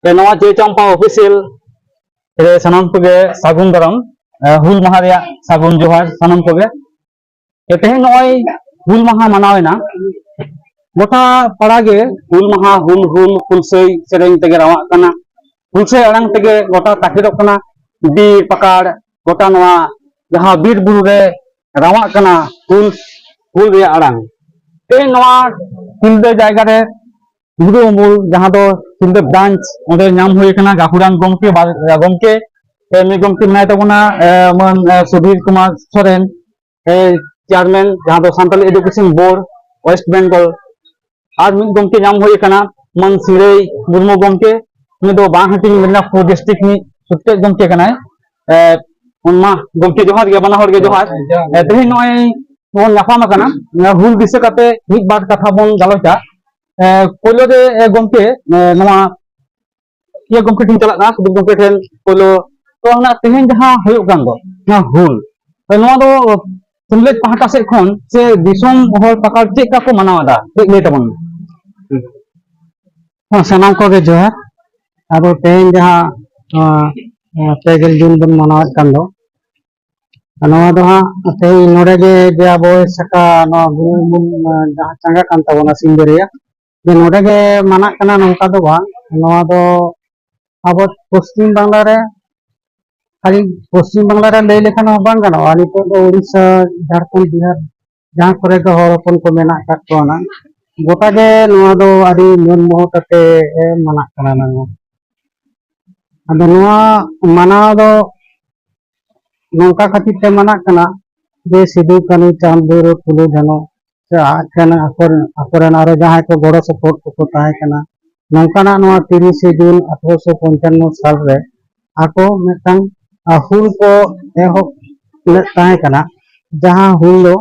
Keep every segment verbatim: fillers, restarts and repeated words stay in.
ᱛᱮ ᱱᱚᱣᱟ ᱪᱟᱹᱭ ᱪᱟᱢᱯᱟ ᱚᱯᱷᱤᱥᱤᱭᱟᱞ ᱨᱮ ᱥᱟᱱᱟᱢ ᱠᱚᱜᱮ ᱥᱟᱹᱜᱩᱱ ᱫᱟᱨᱟᱢ, ᱮ, ᱦᱩᱞ ᱢᱟᱦᱟ ᱨᱮᱭᱟᱜ ᱥᱟᱹᱜᱩᱱ ᱡᱚᱦᱟᱨ ᱥᱟᱱᱟᱢ ᱠᱚᱜᱮ᱾ ᱛᱮ ᱛᱮᱦᱮᱧ ᱱᱚᱜᱼᱚᱭ ᱦᱩᱞ ᱢᱟᱦᱟ ᱢᱟᱱᱟᱣ ᱮᱱᱟ, ᱜᱚᱴᱟ ᱯᱟᱲᱟ ᱜᱮ ᱦᱩᱞ ᱢᱟᱦᱟ, ᱦᱩᱞ, ᱦᱩᱞ, ᱦᱩᱞᱥᱟᱹᱭ ᱥᱮᱨᱮᱧ ᱛᱮᱜᱮ ᱨᱟᱣᱟᱜ ᱠᱟᱱᱟ, ᱦᱩᱞᱥᱟᱹᱭ ᱟᱲᱟᱝ ᱛᱮᱜᱮ ᱜᱚᱴᱟ ᱛᱟᱠᱮᱨᱚᱜ ᱠᱟᱱᱟ, ᱵᱤᱨ ᱯᱟᱠᱟᱲ ᱜᱚᱴᱟ ᱱᱚᱣᱟ ᱡᱟᱦᱟᱸ ᱵᱤᱨ ᱵᱩᱨᱩ ᱨᱮ ᱨᱟᱣᱟᱜ ᱠᱟᱱᱟ ᱦᱩᱞ, ᱦᱩᱞ ᱨᱮᱭᱟᱜ ᱟᱲᱟᱝ᱾ ᱛᱮᱦᱮᱧ ᱱᱚᱣᱟ ᱥᱤᱞᱫᱟᱹ ᱡᱟᱭᱜᱟ ᱨᱮ ᱜᱩᱨᱩ ᱩᱢᱩᱞ, ᱡᱟᱦᱟᱸ ᱫᱚ ᱥᱤᱞᱫᱟᱹ ᱵᱨᱟᱧᱪ, ᱚᱸᱰᱮ ᱧᱟᱢ ᱦᱩᱭ ᱟᱠᱟᱱᱟ ᱜᱟᱹᱠᱷᱩᱲᱟᱱ ᱜᱚᱢᱠᱮ, ᱵᱟ-, ᱜᱚᱢᱠᱮ, ᱮ, ᱢᱤᱫ ᱜᱚᱢᱠᱮ ᱢᱮᱱᱟᱭ ᱛᱟᱵᱚᱱᱟ, ᱮ, ᱢᱟᱹᱱ, ᱮ, ᱥᱩᱫᱷᱤᱨ ᱠᱩᱢᱟᱨ ᱥᱚᱨᱮᱱ, ᱮ, ᱪᱮᱭᱟᱨᱢᱮᱱ, ᱡᱟᱦᱟᱸ ᱫᱚ Santali education board west Bengal. ᱟᱨ ᱢᱤᱫ ᱜᱚᱢᱠᱮ ᱧᱟᱢ ᱦᱩᱭ ᱟᱠᱟᱱᱟ, ᱢᱟᱹᱱ ᱥᱤᱨᱟᱹᱭ ᱢᱩᱨᱢᱩ ᱜᱚᱢᱠᱮ, ᱩᱱᱤ ᱫᱚ ᱵᱟᱝᱦᱟᱴᱤᱧ ᱢᱮᱫᱽᱱᱟᱯᱩᱨ ᱰᱤᱥᱴᱨᱤᱠᱴ ᱨᱤᱱᱤᱡ ᱥᱩᱛᱨᱮᱛ ᱜᱚᱢᱠᱮ ᱠᱟᱱᱟᱭ᱾ ᱮ, ᱚᱱᱢᱟ ᱜᱚᱢᱠᱮ, ᱡᱚᱦᱟᱨ ᱜᱮ, ᱵᱟᱱᱟ ᱦᱚᱲ ᱜᱮ ᱡᱚᱦᱟᱨ᱾ ᱡᱚᱦᱟᱨ᱾ ᱮ, ᱛᱮᱦᱮᱧ ᱱᱚᱜᱼᱚᱭ ᱵᱚᱱ ᱧᱟᱯᱟᱢ ᱟᱠᱟᱱᱟ, ᱮ, ᱦᱩᱞ ᱫᱤᱥᱟᱹ ᱠᱟᱛᱮ ᱢᱤᱫ ᱵᱟᱨ ᱠᱟᱛᱷᱟ ᱵᱚᱱ ᱜᱟᱞᱚᱪᱟ᱾ ᱮ, ᱯᱳᱭᱞᱳ ᱨᱮ, ᱮ, ᱜᱚᱢᱠᱮ, ᱮ, ᱱᱚᱣᱟ ᱤᱭᱟᱹ ᱜᱚᱢᱠᱮ ᱴᱷᱮᱱ ᱪᱟᱞᱟᱜ ᱠᱟᱱᱟ, ᱥᱩᱫᱷᱤᱨ ᱜᱚᱢᱠᱮ ᱴᱷᱮᱱ ᱯᱳᱭᱞᱳ᱾ ᱛᱚ, ᱚᱱᱟ ᱛᱮᱦᱮᱧ ᱡᱟᱦᱟᱸ ᱦᱩᱭᱩᱜ ᱠᱟᱱ ᱫᱚ, ᱱᱚᱣᱟ ᱦᱩᱞ, ᱛᱚ, ᱱᱚᱣᱟ ᱫᱚ ᱥᱮᱢᱞᱮᱫ ᱯᱟᱦᱴᱟ ᱥᱮᱫ ᱠᱷᱚᱱ ᱥᱮ ᱫᱤᱥᱚᱢ ᱦᱚᱲ ᱯᱟᱠᱟᱲ ᱪᱮᱫ ᱞᱮᱠᱟ ᱠᱚ ᱢᱟᱱᱟᱣ ᱮᱫᱟ, ᱠᱟᱹᱡ ᱞᱟᱹᱭ ᱛᱟᱵᱚᱱ ᱢᱮ᱾ ᱦᱚᱸ, ᱥᱟᱱᱟᱢ ᱠᱚᱜᱮ ᱡᱚᱦᱟᱨ᱾ ᱟᱫᱚ ᱛᱮᱦᱮᱧ ᱡᱟᱦᱟᱸ, ᱱᱚᱣᱟ, ᱱᱚᱣᱟ ᱯᱮ ᱜᱮᱞ ᱡᱩᱱ ᱵᱚᱱ ᱢᱟᱱᱟᱣᱮᱫ ᱠᱟᱱ ᱫᱚ, ᱱᱚᱣᱟ ᱫᱚ ᱦᱟᱸᱜ ᱛᱮᱦᱮᱧ ᱱᱚᱰᱮ ᱜᱮ ᱡᱮ ᱟᱵᱚ ᱥᱟᱠᱟ, ᱱᱚᱣᱟ ᱜᱩᱨᱩ ᱩᱢᱩᱞ, ᱡᱟᱦᱟᱸ ᱪᱟᱸᱜᱟ ᱠᱟᱱ ᱛᱟᱵᱚᱱᱟ ᱥᱤᱞᱫᱟᱹ ᱨᱮᱭᱟᱜ, ᱡᱮ ᱱᱚᱰᱮ ᱜᱮ ᱢᱟᱱᱟᱜ ᱠᱟᱱᱟ, ᱱᱚᱝᱠᱟ ᱫᱚ ᱵᱟᱝ᱾ ᱱᱚᱣᱟ ᱫᱚ ᱟᱵᱚ ᱯᱚᱥᱪᱤᱢ ᱵᱟᱝᱞᱟ ᱨᱮ, ᱠᱷᱟᱹᱞᱤ ᱯᱚᱥᱪᱤᱢ ᱵᱟᱝᱞᱟ ᱨᱮ ᱞᱟᱹᱭ ᱞᱮᱠᱷᱟᱱ ᱦᱚᱸ ᱵᱟᱝ ᱜᱟᱱᱚᱜᱼᱟ, ᱱᱤᱛᱚᱜ ᱫᱚ ᱩᱲᱤᱥᱥᱟ, ᱡᱷᱟᱲᱠᱷᱚᱸᱰ, ᱵᱤᱦᱟᱨ, ᱡᱟᱦᱟᱸ ᱠᱚᱨᱮ ᱫᱚ ᱦᱚᱲ ᱦᱚᱯᱚᱱ ᱠᱚ ᱢᱮᱱᱟᱜ ᱟᱠᱟᱫ ᱠᱚᱣᱟ ᱱᱟᱜ, ᱜᱚᱴᱟ ᱜᱮ ᱱᱚᱣᱟ ᱫᱚ ᱟᱹᱰᱤ ᱢᱟᱹᱱ ᱢᱚᱦᱚᱛ ᱟᱛᱮ ᱢᱟᱱᱟᱜ ᱠᱟᱱᱟ ᱱᱟᱜ᱾ ᱟᱫᱚ ᱱᱚᱣᱟ ᱢᱟᱱᱟᱣ ᱫᱚ ᱱᱚᱝᱠᱟ ᱠᱷᱟᱹᱛᱤᱨ ᱛᱮ ᱢᱟᱱᱟᱜ ᱠᱟᱱᱟ ᱡᱮ ᱥᱤᱫᱩ, ᱠᱟᱹᱱᱦᱩ, ᱪᱟᱸᱫᱽ, ᱵᱷᱳᱭᱨᱳᱵ, ᱯᱷᱩᱞᱳ, ᱡᱷᱟᱱᱳ ᱥᱮ ᱟᱡ ᱴᱷᱮᱱ ᱟᱠᱚᱨᱮᱱ, ᱟᱠᱚᱨᱮᱱ ᱟᱨᱚ ᱡᱟᱦᱟᱸᱭ ᱠᱚ ᱜᱚᱲᱚ ᱥᱚᱯᱚᱦᱚᱫ ᱠᱚᱠᱚ ᱛᱟᱦᱮᱸ ᱠᱟᱱᱟ, ᱱᱚᱝᱠᱟᱱᱟᱜ ᱱᱚᱣᱟ ᱛᱤᱨᱤᱥᱮ ᱡᱩᱱ ᱟᱴᱷᱨᱚᱥᱚ ᱯᱚᱧᱪᱟᱱᱱᱚ ᱥᱟᱞ ᱨᱮ ᱟᱠᱚ ᱢᱤᱫᱴᱟᱝ, ᱟ, ᱦᱩᱞ ᱠᱚ ᱮᱦᱚᱵ ᱞᱮᱫ ᱛᱟᱦᱮᱸ ᱠᱟᱱᱟ, ᱡᱟᱦᱟᱸ ᱦᱩᱞ ᱫᱚ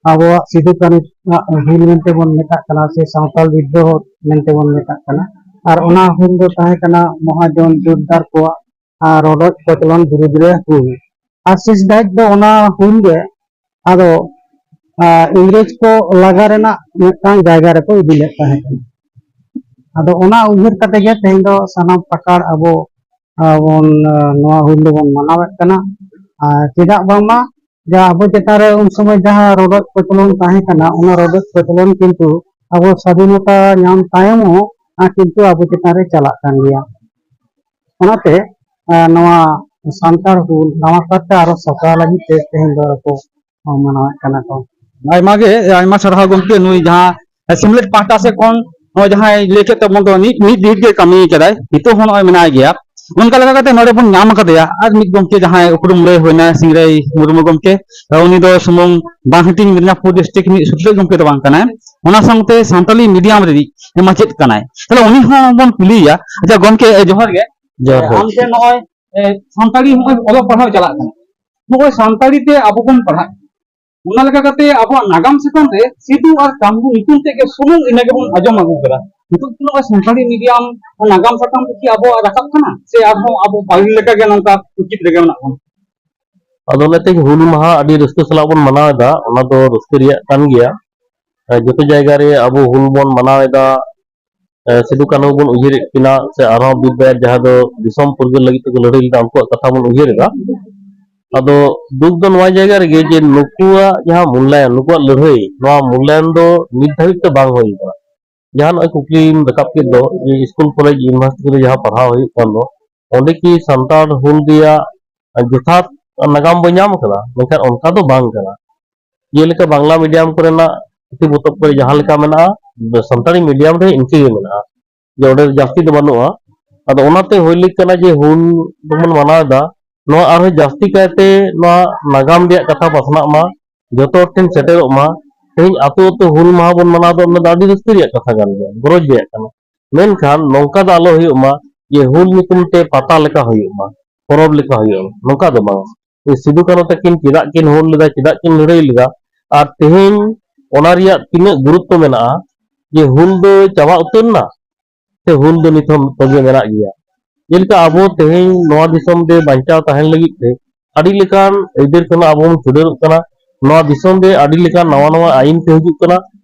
ᱟᱵᱚᱣᱟᱜ ᱥᱤᱫᱩ ᱠᱟᱹᱱᱦᱩ ᱟᱜ ᱦᱩᱞ ᱢᱮᱱᱛᱮ ᱵᱚᱱ ᱢᱮᱛᱟᱜ ᱠᱟᱱᱟ ᱥᱮ ᱥᱟᱶᱛᱟᱞ ᱵᱤᱫᱽᱫᱨᱳᱦᱚ ᱢᱮᱱᱛᱮ ᱵᱚᱱ ᱢᱮᱛᱟᱜ ᱠᱟᱱᱟ᱾ ᱟᱨ ᱚᱱᱟ ᱦᱩᱞ ᱫᱚ ᱛᱟᱦᱮᱸ ᱠᱟᱱᱟ ᱢᱚᱦᱟᱡᱚᱱ ᱡᱳᱛᱫᱟᱨ ᱠᱚᱣᱟᱜ ᱟᱨ ᱨᱚᱰᱚᱡ ᱠᱚᱪᱞᱚᱱ ᱵᱤᱨᱩᱫᱽ ᱨᱮ ᱦᱩᱭ᱾ ᱟᱨ ᱥᱮᱥ ᱫᱷᱟᱹᱵᱤᱡ ᱫᱚ ᱚᱱᱟ ᱦᱩᱞ ᱜᱮ ᱟᱫᱚ, ᱟᱨ, ᱤᱝᱨᱮᱡᱽ ᱠᱚ ᱞᱟᱜᱟ ᱨᱮᱱᱟᱜ ᱢᱤᱫᱴᱟᱝ ᱡᱟᱭᱜᱟ ᱨᱮᱠᱚ ᱤᱫᱤ ᱞᱮᱫ ᱛᱟᱦᱮᱸ ᱠᱟᱱᱟ᱾ ᱟᱫᱚ ᱚᱱᱟ ᱩᱭᱦᱟᱹᱨ ᱠᱟᱛᱮ ᱜᱮ ᱛᱮᱦᱮᱧ ᱫᱚ ᱥᱟᱱᱟᱢ ᱯᱟᱠᱟᱲ ᱟᱵᱚ, ᱟᱵᱚᱱ, ᱱᱚᱣᱟ ᱦᱩᱞ ᱫᱚᱵᱚᱱ ᱢᱟᱱᱟᱣᱮᱫ ᱠᱟᱱᱟ᱾ ᱟᱨ ᱪᱮᱫᱟᱜ ᱵᱟᱝᱢᱟ ᱡᱟᱦᱟᱸ ᱟᱵᱚ ᱪᱮᱛᱟᱱ ᱨᱮ ᱩᱱ ᱥᱚᱢᱚᱭ ᱡᱟᱦᱟᱸ ᱨᱚᱰᱚᱡ ᱠᱚᱪᱞᱚᱱ ᱛᱟᱦᱮᱸ ᱠᱟᱱᱟ, ᱚᱱᱟ ᱨᱚᱰᱚᱡ ᱠᱚᱪᱞᱚᱱ ᱠᱤᱱᱛᱩ ᱟᱵᱚ ᱥᱟᱫᱷᱤᱱᱚᱛᱟ ᱧᱟᱢ ᱛᱟᱭᱚᱢ ᱦᱚᱸ, ᱟᱨ ᱠᱤᱱᱛᱩ ᱟᱵᱚ ᱪᱮᱛᱟᱱ ᱨᱮ ᱪᱟᱞᱟᱜ ᱠᱟᱱ ᱜᱮᱭᱟ᱾ ᱚᱱᱟᱛᱮ, ᱟᱨ ᱱᱚᱣᱟ ᱥᱟᱱᱛᱟᱲ ᱦᱩᱞ ᱱᱟᱣᱟ ᱠᱟᱨᱛᱮ ᱟᱨᱚ ᱥᱟᱯᱲᱟᱣ ᱞᱟᱹᱜᱤᱫ ᱛᱮ ᱛᱮᱦᱮᱧ ᱫᱚ ᱠᱚ ᱢᱟᱱᱟᱣᱮᱫ ᱠᱟᱱᱟ ᱠᱚ᱾ ᱟᱭᱢᱟ ᱜᱮ, ᱟᱭᱢᱟ ᱥᱟᱨᱦᱟᱣ ᱜᱚᱢᱠᱮ, ᱱᱩᱭ ᱡᱟᱦᱟᱸ ᱥᱮᱢᱞᱮᱫ ᱯᱟᱦᱴᱟ ᱥᱮᱫ ᱠᱷᱚᱱ ᱱᱚᱜᱼᱚᱭ ᱡᱟᱦᱟᱸᱭ ᱞᱟᱹᱭ ᱠᱮᱫ ᱛᱟᱵᱚᱱ ᱫᱚ ᱢᱤᱫ, ᱢᱤᱫ ᱫᱤᱠ ᱜᱮ ᱠᱟᱹᱢᱤ ᱠᱟᱫᱟᱭ, ᱱᱤᱛᱚᱜ ᱦᱚᱸ ᱱᱚᱜᱼᱚᱭ ᱢᱮᱱᱟᱭ ᱜᱮᱭᱟ᱾ ᱚᱱᱠᱟ ᱞᱮᱠᱟ ᱠᱟᱛᱮ ᱱᱚᱰᱮ ᱵᱚᱱ ᱧᱟᱢ ᱟᱠᱟᱫᱮᱭᱟ ᱟᱨ ᱢᱤᱫ ᱜᱚᱢᱠᱮ ᱡᱟᱦᱟᱸᱭ ᱩᱯᱨᱩᱢ ᱞᱟᱹᱭ ᱦᱩᱭᱱᱟ ᱥᱤᱝᱨᱟᱹᱭ ᱢᱩᱨᱢᱩ ᱜᱚᱢᱠᱮ, ᱩᱱᱤ ᱫᱚ ᱥᱩᱢᱩᱝ ᱵᱟᱝ ᱦᱟᱹᱴᱤᱧ ᱢᱮᱫᱽᱱᱟᱯᱩᱨ ᱰᱤᱥᱴᱨᱤᱠᱴ ᱨᱤᱱᱤᱡ ᱥᱩᱛᱨᱮᱫ ᱜᱚᱢᱠᱮ ᱫᱚ ᱵᱟᱝ ᱠᱟᱱᱟᱭ, ᱚᱱᱟ ᱥᱟᱶᱛᱮ ᱥᱟᱱᱛᱟᱞᱤ ᱢᱤᱰᱤᱭᱟᱢ ᱨᱤᱱᱤᱡ ᱢᱟᱪᱮᱫ ᱠᱟᱱᱟᱭ᱾ ᱛᱟᱦᱞᱮ ᱩᱱᱤ ᱦᱚᱸ ᱵᱚᱱ ᱠᱩᱞᱤᱭᱮᱭᱟ᱾ ᱟᱪᱪᱷᱟ ᱜᱚᱢᱠᱮ, ᱡᱚᱦᱟᱨ ᱜᱮ᱾ ᱡᱚᱦᱟᱨ ᱜᱮ᱾ ᱟᱢ ᱴᱷᱮᱱ ᱱᱚᱜᱼᱚᱭ, ᱮ, ᱥᱟᱱᱛᱟᱲᱤ ᱱᱚᱜᱼᱚᱭ ᱚᱞᱚᱜ ᱯᱟᱲᱦᱟᱣ ᱪᱟᱞᱟᱜ ᱠᱟᱱᱟ, ᱱᱚᱜᱼᱚᱭ ᱥᱟᱱᱛᱟᱲᱤ ᱛᱮ ᱟᱵᱚ ᱵᱚᱱ ᱯᱟᱲᱦᱟᱜ ᱠᱟᱱᱟ, ᱚᱱᱟ ᱞᱮᱠᱟ ᱠᱟᱛᱮ ᱟᱵᱚᱣᱟᱜ ᱱᱟᱜᱟᱢ ᱥᱟᱠᱟᱢ ᱨᱮ ᱥᱤᱫᱩ ᱟᱨ ᱠᱟᱹᱱᱦᱩ ᱧᱩᱛᱩᱢ ᱛᱮᱫ ᱜᱮ ᱥᱩᱢᱩᱝ ᱤᱱᱟᱹ ᱜᱮᱵᱚᱱ ᱟᱸᱡᱚᱢ ᱟᱹᱜᱩ ᱠᱟᱫᱟ᱾ ᱱᱤᱛᱚᱜ ᱠᱤ ᱱᱚᱜᱼᱚᱭ ᱥᱟᱱᱛᱟᱲᱤ ᱢᱤᱰᱤᱭᱟᱢ ᱱᱟᱜᱟᱢ ᱥᱟᱠᱟᱢ ᱨᱮ ᱠᱤ ᱟᱵᱚᱣᱟᱜ ᱨᱟᱠᱟᱵ ᱠᱟᱱᱟ, ᱥᱮ ᱟᱨᱦᱚᱸ ᱟᱵᱚ ᱯᱟᱹᱦᱤᱞ ᱞᱮᱠᱟ ᱜᱮ ᱱᱚᱝᱠᱟ ᱠᱩᱪᱤᱛ ᱨᱮᱜᱮ ᱢᱮᱱᱟᱜ ᱵᱚᱱᱟ? ᱟᱫᱚ ᱚᱱᱮ ᱛᱮᱦᱮᱧ ᱦᱩᱞ ᱢᱟᱦᱟ ᱟᱹᱰᱤ ᱨᱟᱹᱥᱠᱟᱹ ᱥᱟᱞᱟᱜ ᱵᱚᱱ ᱢᱟᱱᱟᱣ ᱮᱫᱟ, ᱚᱱᱟ ᱫᱚ ᱨᱟᱹᱥᱠᱟᱹ ᱨᱮᱭᱟᱜ ᱠᱟᱱ ᱜᱮᱭᱟ᱾ ᱮ, ᱡᱚᱛᱚ ᱡᱟᱭᱜᱟ ᱨᱮ ᱟᱵᱚ ᱦᱩᱞ ᱵᱚᱱ ᱢᱟᱱᱟᱣ ᱮᱫᱟ, ᱮ, ᱥᱤᱫᱩ ᱠᱟᱹᱱᱦᱩ ᱵᱚᱱ ᱩᱭᱦᱟᱹᱨᱮᱫ ᱠᱤᱱᱟ, ᱥᱮ ᱟᱨᱦᱚᱸ ᱵᱤᱨ ᱵᱟᱭᱟᱨ ᱡᱟᱦᱟᱸ ᱫᱚ ᱫᱤᱥᱚᱢ ᱯᱷᱩᱨᱜᱟᱹᱞ ᱞᱟᱹᱜᱤᱫ ᱛᱮᱠᱚ ᱞᱟᱹᱲᱦᱟᱹᱭ ᱞᱮᱫᱟ, ᱩᱱᱠᱩᱣᱟᱜ ᱠᱟᱛᱷᱟ ᱵᱚᱱ ᱩᱭᱦᱟᱹᱨ ᱮᱫᱟ᱾ ᱟᱫᱚ ᱫᱩᱠ ᱫᱚ ᱱᱚᱣᱟ ᱡᱟᱭᱜᱟ ᱨᱮᱜᱮ ᱡᱮ ᱱᱩᱠᱩᱣᱟᱜ ᱡᱟᱦᱟᱸ ᱢᱩᱞᱞᱟᱭᱚᱱ, ᱱᱩᱠᱩᱣᱟᱜ ᱞᱟᱹᱲᱦᱟᱹᱭ, ᱱᱚᱣᱟ ᱢᱩᱞᱞᱟᱭᱚᱱ ᱫᱚ ᱱᱤᱛ ᱫᱷᱟᱹᱵᱤᱡ ᱛᱮ ᱵᱟᱝ ᱦᱩᱭ ᱟᱠᱟᱱᱟ᱾ ᱡᱟᱦᱟᱸ ᱱᱚᱜᱼᱚᱭ ᱠᱩᱠᱞᱤᱢ ᱨᱟᱠᱟᱵ ᱠᱮᱫ ᱫᱚ, ᱡᱮ ᱥᱠᱩᱞ, ᱠᱚᱞᱮᱡᱽ, ᱤᱭᱩᱱᱤᱵᱷᱟᱨᱥᱤᱴᱤ ᱨᱮ ᱡᱟᱦᱟᱸ ᱯᱟᱲᱦᱟᱣ ᱦᱩᱭᱩᱜ ᱠᱟᱱ ᱫᱚ, ᱚᱸᱰᱮ ᱠᱤ ᱥᱟᱱᱛᱟᱲ ᱦᱩᱞ ᱨᱮᱭᱟᱜ ᱡᱚᱛᱷᱟᱛ ᱱᱟᱜᱟᱢ ᱵᱚᱱ ᱧᱟᱢ ᱟᱠᱟᱫᱟ? ᱢᱮᱱᱠᱷᱟᱱ ᱚᱱᱠᱟ ᱫᱚ ᱵᱟᱝ ᱠᱟᱱᱟ᱾ ᱡᱮᱞᱮᱠᱟ ᱵᱟᱝᱞᱟ ᱢᱤᱰᱤᱭᱟᱢ ᱠᱚᱨᱮᱱᱟᱜ ᱯᱩᱛᱷᱤ ᱯᱚᱛᱚᱵ ᱠᱚᱨᱮ ᱡᱟᱦᱟᱸ ᱞᱮᱠᱟ ᱢᱮᱱᱟᱜᱼᱟ, ᱥᱟᱱᱛᱟᱲᱤ ᱢᱤᱰᱤᱭᱟᱢ ᱨᱮ ᱤᱱᱠᱟᱹ ᱜᱮ ᱢᱮᱱᱟᱜᱼᱟ, ᱡᱮ ᱚᱸᱰᱮ ᱡᱟᱹᱥᱛᱤ ᱫᱚ ᱵᱟᱹᱱᱩᱜᱼᱟ᱾ ᱟᱫᱚ ᱚᱱᱟᱛᱮ ᱦᱩᱭ ᱞᱮᱠ ᱠᱟᱱᱟ ᱡᱮ ᱦᱩᱞ ᱫᱚᱵᱚᱱ ᱢᱟᱱᱟᱣ ᱮᱫᱟ, ᱱᱚᱣᱟ ᱟᱨᱦᱚᱸ ᱡᱟᱹᱥᱛᱤ ᱠᱟᱭᱛᱮ ᱱᱚᱣᱟ ᱱᱟᱜᱟᱢ ᱨᱮᱭᱟᱜ ᱠᱟᱛᱷᱟ ᱯᱟᱥᱱᱟᱜ ᱢᱟ, ᱡᱚᱛᱚ ᱦᱚᱲ ᱴᱷᱮᱱ ᱥᱮᱴᱮᱨᱚᱜ ᱢᱟ᱾ ᱛᱮᱦᱮᱧ ᱟᱹᱛᱩ ᱟᱹᱛᱩ ᱦᱩᱞ ᱢᱟᱦᱟ ᱵᱚᱱ ᱢᱟᱱᱟᱣ ᱮᱫᱟ, ᱚᱱᱟ ᱫᱚ ᱟᱹᱰᱤ ᱨᱟᱹᱥᱠᱟᱹ ᱨᱮᱭᱟᱜ ᱠᱟᱛᱷᱟ ᱠᱟᱱ ᱜᱮᱭᱟ, ᱜᱚᱨᱚᱡᱽ ᱨᱮᱭᱟᱜ ᱠᱟᱱᱟ᱾ ᱢᱮᱱᱠᱷᱟᱱ ᱱᱚᱝᱠᱟ ᱫᱚ ᱟᱞᱚ ᱦᱩᱭᱩᱜ ᱢᱟ ᱡᱮ ᱦᱩᱞ ᱧᱩᱛᱩᱢ ᱛᱮ ᱯᱟᱛᱟ ᱞᱮᱠᱟ ᱦᱩᱭᱩᱜ ᱢᱟ, ᱯᱚᱨᱚᱵᱽ ᱞᱮᱠᱟ ᱦᱩᱭᱩᱜ ᱢᱟ, ᱱᱚᱝᱠᱟ ᱫᱚ ᱵᱟᱝ᱾ ᱥᱤᱫᱩ ᱠᱟᱹᱱᱦᱩ ᱛᱟᱹᱠᱤᱱ ᱪᱮᱫᱟᱜ ᱠᱤᱱ ᱦᱩᱞ ᱞᱮᱫᱟ, ᱪᱮᱫᱟᱜ ᱠᱤᱱ ᱞᱟᱹᱲᱦᱟᱹᱭ ᱞᱮᱫᱟ, ᱟᱨ ᱛᱮᱦᱮᱧ ᱚᱱᱟ ᱨᱮᱭᱟᱜ ᱛᱤᱱᱟᱹᱜ ᱜᱩᱨᱩᱛᱛᱚ ᱢᱮᱱᱟᱜᱼᱟ, ᱡᱮ ᱦᱩᱞ ᱫᱚ ᱪᱟᱵᱟ ᱩᱛᱟᱹᱨ ᱮᱱᱟ ᱥᱮ ᱦᱩᱞ ᱫᱚ ᱱᱤᱛ ᱦᱚᱸ ᱛᱚᱵᱮ ᱢᱮᱱᱟᱜ ᱜᱮᱭᱟ? ᱡᱮᱞᱮᱠᱟ ᱟᱵᱚ ᱛᱮᱦᱮᱧ ᱱᱚᱣᱟ ᱫᱤᱥᱚᱢ ᱨᱮ ᱵᱟᱧᱪᱟᱣ ᱛᱟᱦᱮᱱ ᱞᱟᱹᱜᱤᱫ ᱛᱮ ᱟᱹᱰᱤ ᱞᱮᱠᱟᱱ ᱟᱹᱭᱫᱟᱹᱨ ᱠᱷᱚᱱᱟᱜ ᱟᱵᱚ ᱵᱚᱱ ᱪᱷᱩᱰᱟᱹᱨᱚᱜ ᱠᱟᱱᱟ᱾ ᱱᱚᱣᱟ ᱫᱤᱥᱚᱢ ᱨᱮ ᱟᱹᱰᱤ ᱞᱮᱠᱟᱱ ᱱᱟᱣᱟ ᱱᱟᱣᱟ ᱟᱭᱤᱱ ᱠᱚ ᱦᱤᱡᱩᱜ ᱠᱟᱱᱟ,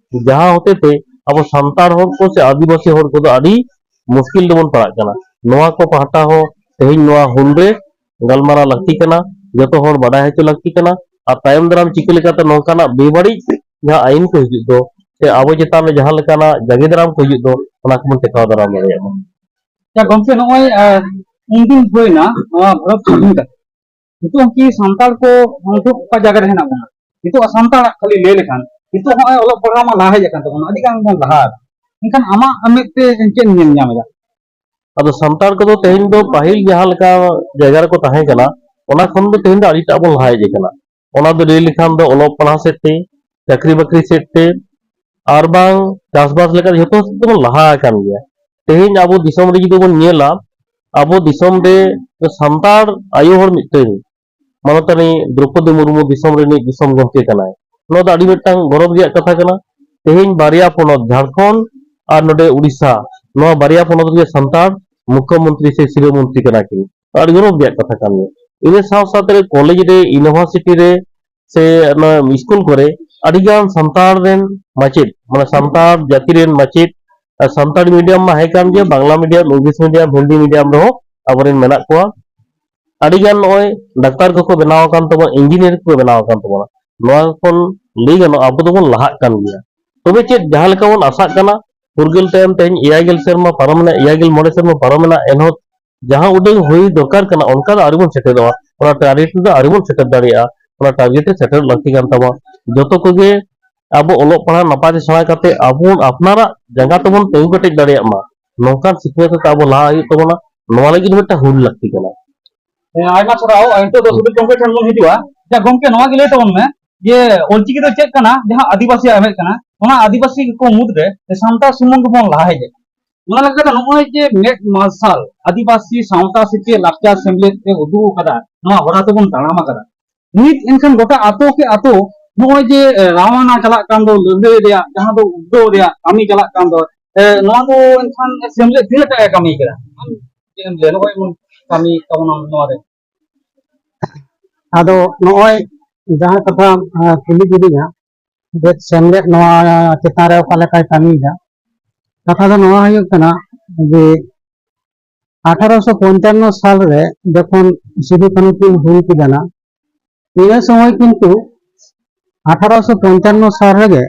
ᱡᱟᱦᱟᱸ ᱦᱚᱛᱮ ᱛᱮ ᱟᱵᱚ ᱥᱟᱱᱛᱟᱲ ᱦᱚᱲ ᱠᱚ ᱥᱮ ᱟᱹᱫᱤᱵᱟᱹᱥᱤ ᱦᱚᱲ ᱠᱚᱫᱚ ᱟᱹᱰᱤ ᱢᱩᱥᱠᱤᱞ ᱨᱮᱵᱚᱱ ᱯᱟᱲᱟᱜ ᱠᱟᱱᱟ᱾ ᱱᱚᱣᱟ ᱠᱚ ᱯᱟᱦᱴᱟ ᱦᱚᱸ ᱛᱮᱦᱮᱧ ᱱᱚᱣᱟ ᱦᱩᱞ ᱨᱮ ᱜᱟᱞᱢᱟᱨᱟᱣ ᱞᱟᱹᱠᱛᱤ ᱠᱟᱱᱟ, ᱡᱚᱛᱚ ᱦᱚᱲ ᱵᱟᱰᱟᱭ ᱦᱚᱪᱚ ᱞᱟᱹᱠᱛᱤ ᱠᱟᱱᱟ᱾ ᱟᱨ ᱛᱟᱭᱚᱢ ᱫᱟᱨᱟᱢ ᱪᱤᱠᱟᱹ ᱞᱮᱠᱟᱛᱮ ᱱᱚᱝᱠᱟᱱᱟᱜ ᱵᱮᱵᱟᱹᱲᱤᱡ ᱡᱟᱦᱟᱸ ᱟᱹᱭᱤᱱ ᱠᱚ ᱦᱤᱡᱩᱜ ᱫᱚ ᱥᱮ ᱟᱵᱚ ᱪᱮᱛᱟᱱ ᱨᱮ ᱡᱟᱦᱟᱸ ᱞᱮᱠᱟᱱᱟᱜ ᱡᱟᱸᱜᱮ ᱫᱟᱨᱟᱢ ᱠᱚ ᱦᱤᱡᱩᱜ ᱫᱚ, ᱚᱱᱟ ᱠᱚᱵᱚᱱ ᱴᱮᱠᱟᱣ ᱫᱟᱨᱟᱢ ᱫᱟᱲᱮᱭᱟᱜ ᱢᱟ᱾ ᱟᱪᱪᱷᱟ ᱜᱚᱢᱠᱮ, ᱱᱚᱜᱼᱚᱭ ᱩᱱᱫᱤᱱ ᱦᱩᱭᱱᱟ ᱱᱚᱣᱟ ᱵᱷᱟᱨᱚᱛ ᱥᱟᱹᱫᱷᱤᱱ ᱠᱟᱛᱮ, ᱱᱤᱛᱚᱜ ᱦᱚᱸ ᱠᱤ ᱥᱟᱱᱛᱟᱲ ᱠᱚ ᱱᱤᱛᱚᱜ ᱚᱠᱟ ᱡᱟᱭᱜᱟ ᱨᱮ ᱦᱮᱱᱟᱜ ᱵᱚᱱᱟ? ᱱᱤᱛᱚᱜ ᱥᱟᱱᱛᱟᱲᱟᱜ ᱠᱷᱟᱹᱞᱤ ᱞᱟᱹᱭ ᱞᱮᱠᱷᱟᱱ, ᱱᱤᱛᱚᱜ ᱦᱚᱸᱜᱼᱚᱭ ᱚᱞᱚᱜ ᱯᱟᱲᱦᱟᱣ ᱢᱟ ᱞᱟᱦᱟ ᱦᱮᱡ ᱟᱠᱟᱱ ᱛᱟᱵᱚᱱᱟ, ᱟᱹᱰᱤ ᱜᱟᱱ ᱵᱚᱱ ᱞᱟᱦᱟ ᱟᱠᱟᱱᱟ᱾ ᱮᱱᱠᱷᱟᱱ ᱟᱢᱟᱜ ᱢᱮᱫ ᱛᱮ ᱪᱮᱫ ᱮᱢ ᱧᱮᱞ ᱧᱟᱢ ᱮᱫᱟ? ᱟᱫᱚ ᱥᱟᱱᱛᱟᱲ ᱠᱚᱫᱚ ᱛᱮᱦᱮᱧ ᱫᱚ ᱯᱟᱹᱦᱤᱞ ᱡᱟᱦᱟᱸ ᱞᱮᱠᱟ ᱡᱟᱭᱜᱟ ᱨᱮᱠᱚ ᱛᱟᱦᱮᱸ ᱠᱟᱱᱟ, ᱚᱱᱟ ᱠᱷᱚᱱ ᱫᱚ ᱛᱮᱦᱮᱧ ᱫᱚ ᱟᱹᱰᱤᱴᱟᱜ ᱵᱚᱱ ᱞᱟᱦᱟ ᱦᱮᱡ ᱟᱠᱟᱱᱟ᱾ ᱚᱱᱟ ᱫᱚ ᱞᱟᱹᱭ ᱞᱮᱠᱷᱟᱱ ᱫᱚ ᱚᱞᱚᱜ ᱯᱟᱲᱦᱟᱣ ᱥᱮᱫ ᱛᱮ, ᱪᱟᱹᱠᱨᱤ ᱵᱟᱹᱠᱨᱤ ᱥᱮᱫ ᱛᱮ, ᱟᱨ ᱵᱟᱝ ᱪᱟᱥᱵᱟᱥ ᱞᱮᱠᱟ ᱡᱷᱚᱛᱚ ᱥᱮᱫ ᱛᱮᱵᱚᱱ ᱞᱟᱦᱟ ᱟᱠᱟᱱ ᱜᱮᱭᱟ᱾ ᱛᱮᱦᱮᱧ ᱟᱵᱚ ᱫᱤᱥᱚᱢ ᱨᱮ ᱡᱩᱫᱤ ᱵᱚᱱ ᱧᱮᱞᱟ, ᱟᱵᱚ ᱫᱤᱥᱚᱢ ᱨᱮ ᱥᱟᱱᱛᱟᱲ ᱟᱭᱳ ᱦᱚᱲ ᱢᱤᱫᱴᱟᱝ ᱢᱟᱱᱚᱛᱟᱱᱤ ᱫᱨᱚᱯᱚᱫᱤ ᱢᱩᱨᱢᱩ ᱫᱤᱥᱚᱢ ᱨᱤᱱᱤᱡ ᱫᱤᱥᱚᱢ ᱜᱚᱢᱠᱮ ᱠᱟᱱᱟᱭ᱾ ᱱᱚᱣᱟ ᱫᱚ ᱟᱹᱰᱤ ᱢᱤᱫᱴᱟᱝ ᱜᱚᱨᱚᱵᱽ ᱨᱮᱭᱟᱜ ᱠᱟᱛᱷᱟ ᱠᱟᱱᱟ᱾ ᱛᱮᱦᱮᱧ ᱵᱟᱨᱭᱟ ᱯᱚᱱᱚᱛ, ᱡᱷᱟᱲᱠᱷᱚᱸᱰ ᱟᱨ ᱱᱚᱰᱮ ᱩᱲᱤᱥᱥᱟ, ᱱᱚᱣᱟ ᱵᱟᱨᱭᱟ ᱯᱚᱱᱚᱛ ᱨᱮᱜᱮ ᱥᱟᱱᱛᱟᱲ ᱢᱩᱠᱷᱭᱚᱢᱚᱱᱛᱨᱤ ᱥᱮ ᱥᱤᱨᱟᱹ ᱢᱚᱱᱛᱨᱤ ᱠᱟᱱᱟ ᱠᱤᱱ᱾ ᱟᱹᱰᱤ ᱜᱚᱨᱚᱵᱽ ᱨᱮᱭᱟᱜ ᱠᱟᱛᱷᱟ ᱠᱟᱱ ᱜᱮᱭᱟ᱾ ᱤᱱᱟᱹ ᱥᱟᱶ ᱥᱟᱶᱛᱮ ᱠᱚᱞᱮᱡᱽ ᱨᱮ, ᱤᱭᱩᱱᱤᱵᱷᱟᱨᱥᱤᱴᱤ ᱨᱮ ᱥᱮ ᱚᱱᱟ ᱥᱠᱩᱞ ᱠᱚᱨᱮ ᱟᱹᱰᱤᱜᱟᱱ ᱥᱟᱱᱛᱟᱲ ᱨᱮᱱ ᱢᱟᱪᱮᱫ, ᱢᱟᱱᱮ ᱥᱟᱱᱛᱟᱲ ᱡᱟᱹᱛᱤ ᱨᱮᱱ ᱢᱟᱪᱮᱫ, ᱟᱨ ᱥᱟᱱᱛᱟᱲᱤ ᱢᱤᱰᱤᱭᱟᱢ ᱢᱟ ᱦᱮᱸ ᱠᱟᱱ ᱜᱮ, Bangla medium, English medium, Hindi medium ᱨᱮᱦᱚᱸ ᱟᱵᱚᱨᱮᱱ ᱢᱮᱱᱟᱜ ᱠᱚᱣᱟ᱾ ᱟᱹᱰᱤᱜᱟᱱ ᱱᱚᱜᱼᱚᱭ ᱰᱟᱠᱛᱟᱨ ᱠᱚᱠᱚ ᱵᱮᱱᱟᱣ ᱟᱠᱟᱱ ᱛᱟᱵᱚᱱᱟ, ᱤᱧᱡᱤᱱᱤᱭᱟᱨ ᱠᱚᱠᱚ ᱵᱮᱱᱟᱣ ᱟᱠᱟᱱ ᱛᱟᱵᱚᱱᱟ᱾ ᱱᱚᱣᱟ ᱠᱷᱚᱱ ᱞᱟᱹᱭ ᱜᱟᱱᱚᱜᱼᱟ, ᱟᱵᱚ ᱫᱚᱵᱚᱱ ᱞᱟᱦᱟᱜ ᱠᱟᱱ ᱜᱮᱭᱟ᱾ ᱛᱚᱵᱮ ᱪᱮᱫ, ᱡᱟᱦᱟᱸ ᱞᱮᱠᱟ ᱵᱚᱱ ᱟᱥᱟᱜ ᱠᱟᱱᱟ, ᱯᱷᱩᱨᱜᱟᱹᱞ ᱛᱟᱭᱚᱢ ᱛᱮᱦᱮᱧ ᱮᱭᱟᱭ ᱜᱮᱞ ᱥᱮᱨᱢᱟ ᱯᱟᱨᱚᱢ ᱮᱱᱟ, ᱮᱭᱟᱭ ᱜᱮᱞ ᱢᱚᱬᱮ ᱥᱮᱨᱢᱟ ᱯᱟᱨᱚᱢ ᱮᱱᱟ, ᱮᱱᱦᱚᱸ ᱡᱟᱦᱟᱸ ᱩᱰᱟᱹᱝ ᱦᱩᱭ ᱫᱚᱨᱠᱟᱨ ᱠᱟᱱᱟ, ᱚᱱᱠᱟ ᱫᱚ ᱟᱹᱣᱨᱤ ᱵᱚᱱ ᱥᱮᱴᱮᱨᱚᱜᱼᱟ᱾ ᱚᱱᱟ ᱴᱟᱨᱜᱮᱴ ᱨᱮᱫᱚ ᱟᱹᱣᱨᱤ ᱵᱚᱱ ᱥᱮᱴᱮᱨ ᱫᱟᱲᱮᱭᱟᱜᱼᱟ, ᱚᱱᱟ ᱴᱟᱨᱜᱮᱴ ᱨᱮ ᱥᱮᱴᱮᱨ ᱞᱟᱹᱠᱛᱤ ᱠᱟᱱ ᱛᱟᱵᱚᱱᱟ᱾ ᱡᱚᱛᱚ ᱠᱚᱜᱮ ᱟᱵᱚ ᱚᱞᱚᱜ ᱯᱟᱲᱦᱟᱜ ᱱᱟᱯᱟᱭ ᱛᱮ ᱥᱮᱬᱟ ᱠᱟᱛᱮ ᱟᱵᱚ ᱟᱯᱱᱟᱨᱟᱜ ᱡᱟᱸᱜᱟ ᱛᱮᱵᱚᱱ ᱛᱤᱸᱜᱩ ᱠᱮᱴᱮᱡ ᱫᱟᱲᱮᱭᱟᱜ ᱢᱟ, ᱱᱚᱝᱠᱟᱱ ᱥᱤᱠᱷᱱᱟᱹᱛ ᱠᱟᱛᱮ ᱟᱵᱚ ᱞᱟᱦᱟ ᱦᱩᱭᱩᱜ ᱛᱟᱵᱚᱱᱟ᱾ ᱱᱚᱣᱟ ᱞᱟᱹᱜᱤᱫ ᱦᱚᱸ ᱢᱤᱫᱴᱟᱝ ᱦᱩᱞ ᱞᱟᱹᱠᱛᱤ ᱠᱟᱱᱟ᱾ ᱦᱮᱸ, ᱟᱭᱢᱟ ᱥᱟᱨᱦᱟᱣ᱾ ᱟᱨ ᱱᱤᱛᱚᱜ ᱫᱚ ᱥᱩᱫᱷᱤᱨ ᱜᱚᱢᱠᱮ ᱴᱷᱮᱱ ᱵᱚᱱ ᱦᱤᱡᱩᱜᱼᱟ᱾ ᱡᱟ ᱜᱚᱢᱠᱮ, ᱱᱚᱣᱟ ᱜᱮ ᱞᱟᱹᱭ ᱛᱟᱵᱚᱱ ᱢᱮ ᱡᱮ ᱚᱞᱪᱤᱠᱤ ᱫᱚ ᱪᱮᱫ ᱠᱟᱱᱟ, ᱡᱟᱦᱟᱸ ᱟᱹᱫᱤᱵᱟᱹᱥᱤᱭᱟᱜ ᱮᱢᱮᱫ ᱠᱟᱱᱟ, ᱚᱱᱟ ᱟᱹᱫᱤᱵᱟᱹᱥᱤ ᱠᱚ ᱢᱩᱫᱽᱨᱮ ᱥᱟᱱᱛᱟᱲ ᱥᱩᱢᱩᱝ ᱜᱮᱵᱚᱱ ᱞᱟᱦᱟ ᱦᱮᱡ ᱟᱠᱟᱱᱟ᱾ ᱚᱱᱟ ᱞᱮᱠᱟᱛᱮ ᱱᱚᱜᱼᱚᱭ ᱡᱮ ᱢᱮᱫ ᱢᱟᱨᱥᱟᱞ ᱟᱹᱫᱤᱵᱟᱹᱥᱤ ᱥᱟᱶᱛᱟ ᱥᱮᱪᱮᱫ ᱞᱟᱠᱪᱟᱨ ᱥᱮᱢᱞᱮᱫ ᱮ ᱩᱫᱩᱜ ᱟᱠᱟᱫᱟ, ᱱᱚᱣᱟ ᱦᱚᱨᱟ ᱛᱮᱵᱚᱱ ᱛᱟᱲᱟᱢ ᱟᱠᱟᱫᱟ᱾ ᱱᱤᱛ ᱮᱱᱠᱷᱟᱱ ᱜᱚᱴᱟ ᱟᱛᱳ ᱠᱮ ᱟᱛᱳ ᱱᱚᱜᱼᱚᱭ ᱡᱮ, ᱮ, ᱨᱟᱣᱟᱱᱟ ᱪᱟᱞᱟᱜ ᱠᱟᱱ ᱫᱚ, ᱞᱟᱹᱲᱦᱟᱹᱭ ᱨᱮᱭᱟᱜ ᱡᱟᱦᱟᱸ ᱫᱚ ᱩᱫᱽᱜᱟᱹᱣ ᱨᱮᱭᱟᱜ ᱠᱟᱹᱢᱤ ᱪᱟᱞᱟᱜ ᱠᱟᱱ ᱫᱚ, ᱮ, ᱱᱚᱣᱟ ᱫᱚ ᱮᱱᱠᱷᱟᱱ ᱥᱮᱢᱞᱮᱫ ᱛᱤᱱᱟᱹᱜ ᱴᱟᱜ ᱮ ᱠᱟᱹᱢᱤ ᱠᱟᱱᱟ? ᱟᱢ ᱪᱮᱫ ᱮᱢ ᱞᱟᱹᱭᱟ, ᱱᱚᱜᱼᱚᱭ ᱵᱚᱱ ᱠᱟᱹᱢᱤ ᱛᱟᱵᱚᱱᱟ ᱱᱚᱣᱟ ᱨᱮ? ᱟᱫᱚ ᱱᱚᱜᱼᱚᱭ ᱡᱟᱦᱟᱸ ᱠᱟᱛᱷᱟ, ᱮ, ᱠᱩᱞᱤ ᱠᱤᱫᱤᱧᱟ, ᱥᱮᱢᱞᱮᱫ ᱱᱚᱣᱟ ᱪᱮᱛᱟᱱ ᱨᱮ ᱚᱠᱟ ᱞᱮᱠᱟᱭ ᱠᱟᱹᱢᱤᱭᱮᱫᱟ᱾ ᱠᱟᱛᱷᱟ ᱫᱚ ᱱᱚᱣᱟ ᱦᱩᱭᱩᱜ ᱠᱟᱱᱟ ᱡᱮ ᱟᱴᱷᱟᱨᱚᱥᱚ ᱯᱚᱧᱪᱟᱱᱱᱚ ᱥᱟᱞ ᱨᱮ ᱡᱚᱠᱷᱚᱱ ᱥᱤᱫᱩ ᱠᱟᱹᱱᱦᱩ ᱠᱤᱱ ᱦᱩᱞ ᱠᱮᱫᱟ ᱱᱟ, ᱤᱱᱟᱹ ᱥᱚᱢᱚᱭ ᱠᱤᱱᱛᱩ ᱟᱴᱷᱟᱨᱚᱥᱚ ᱯᱚᱧᱪᱟᱱᱱᱚ ᱥᱟᱞ ᱨᱮᱜᱮ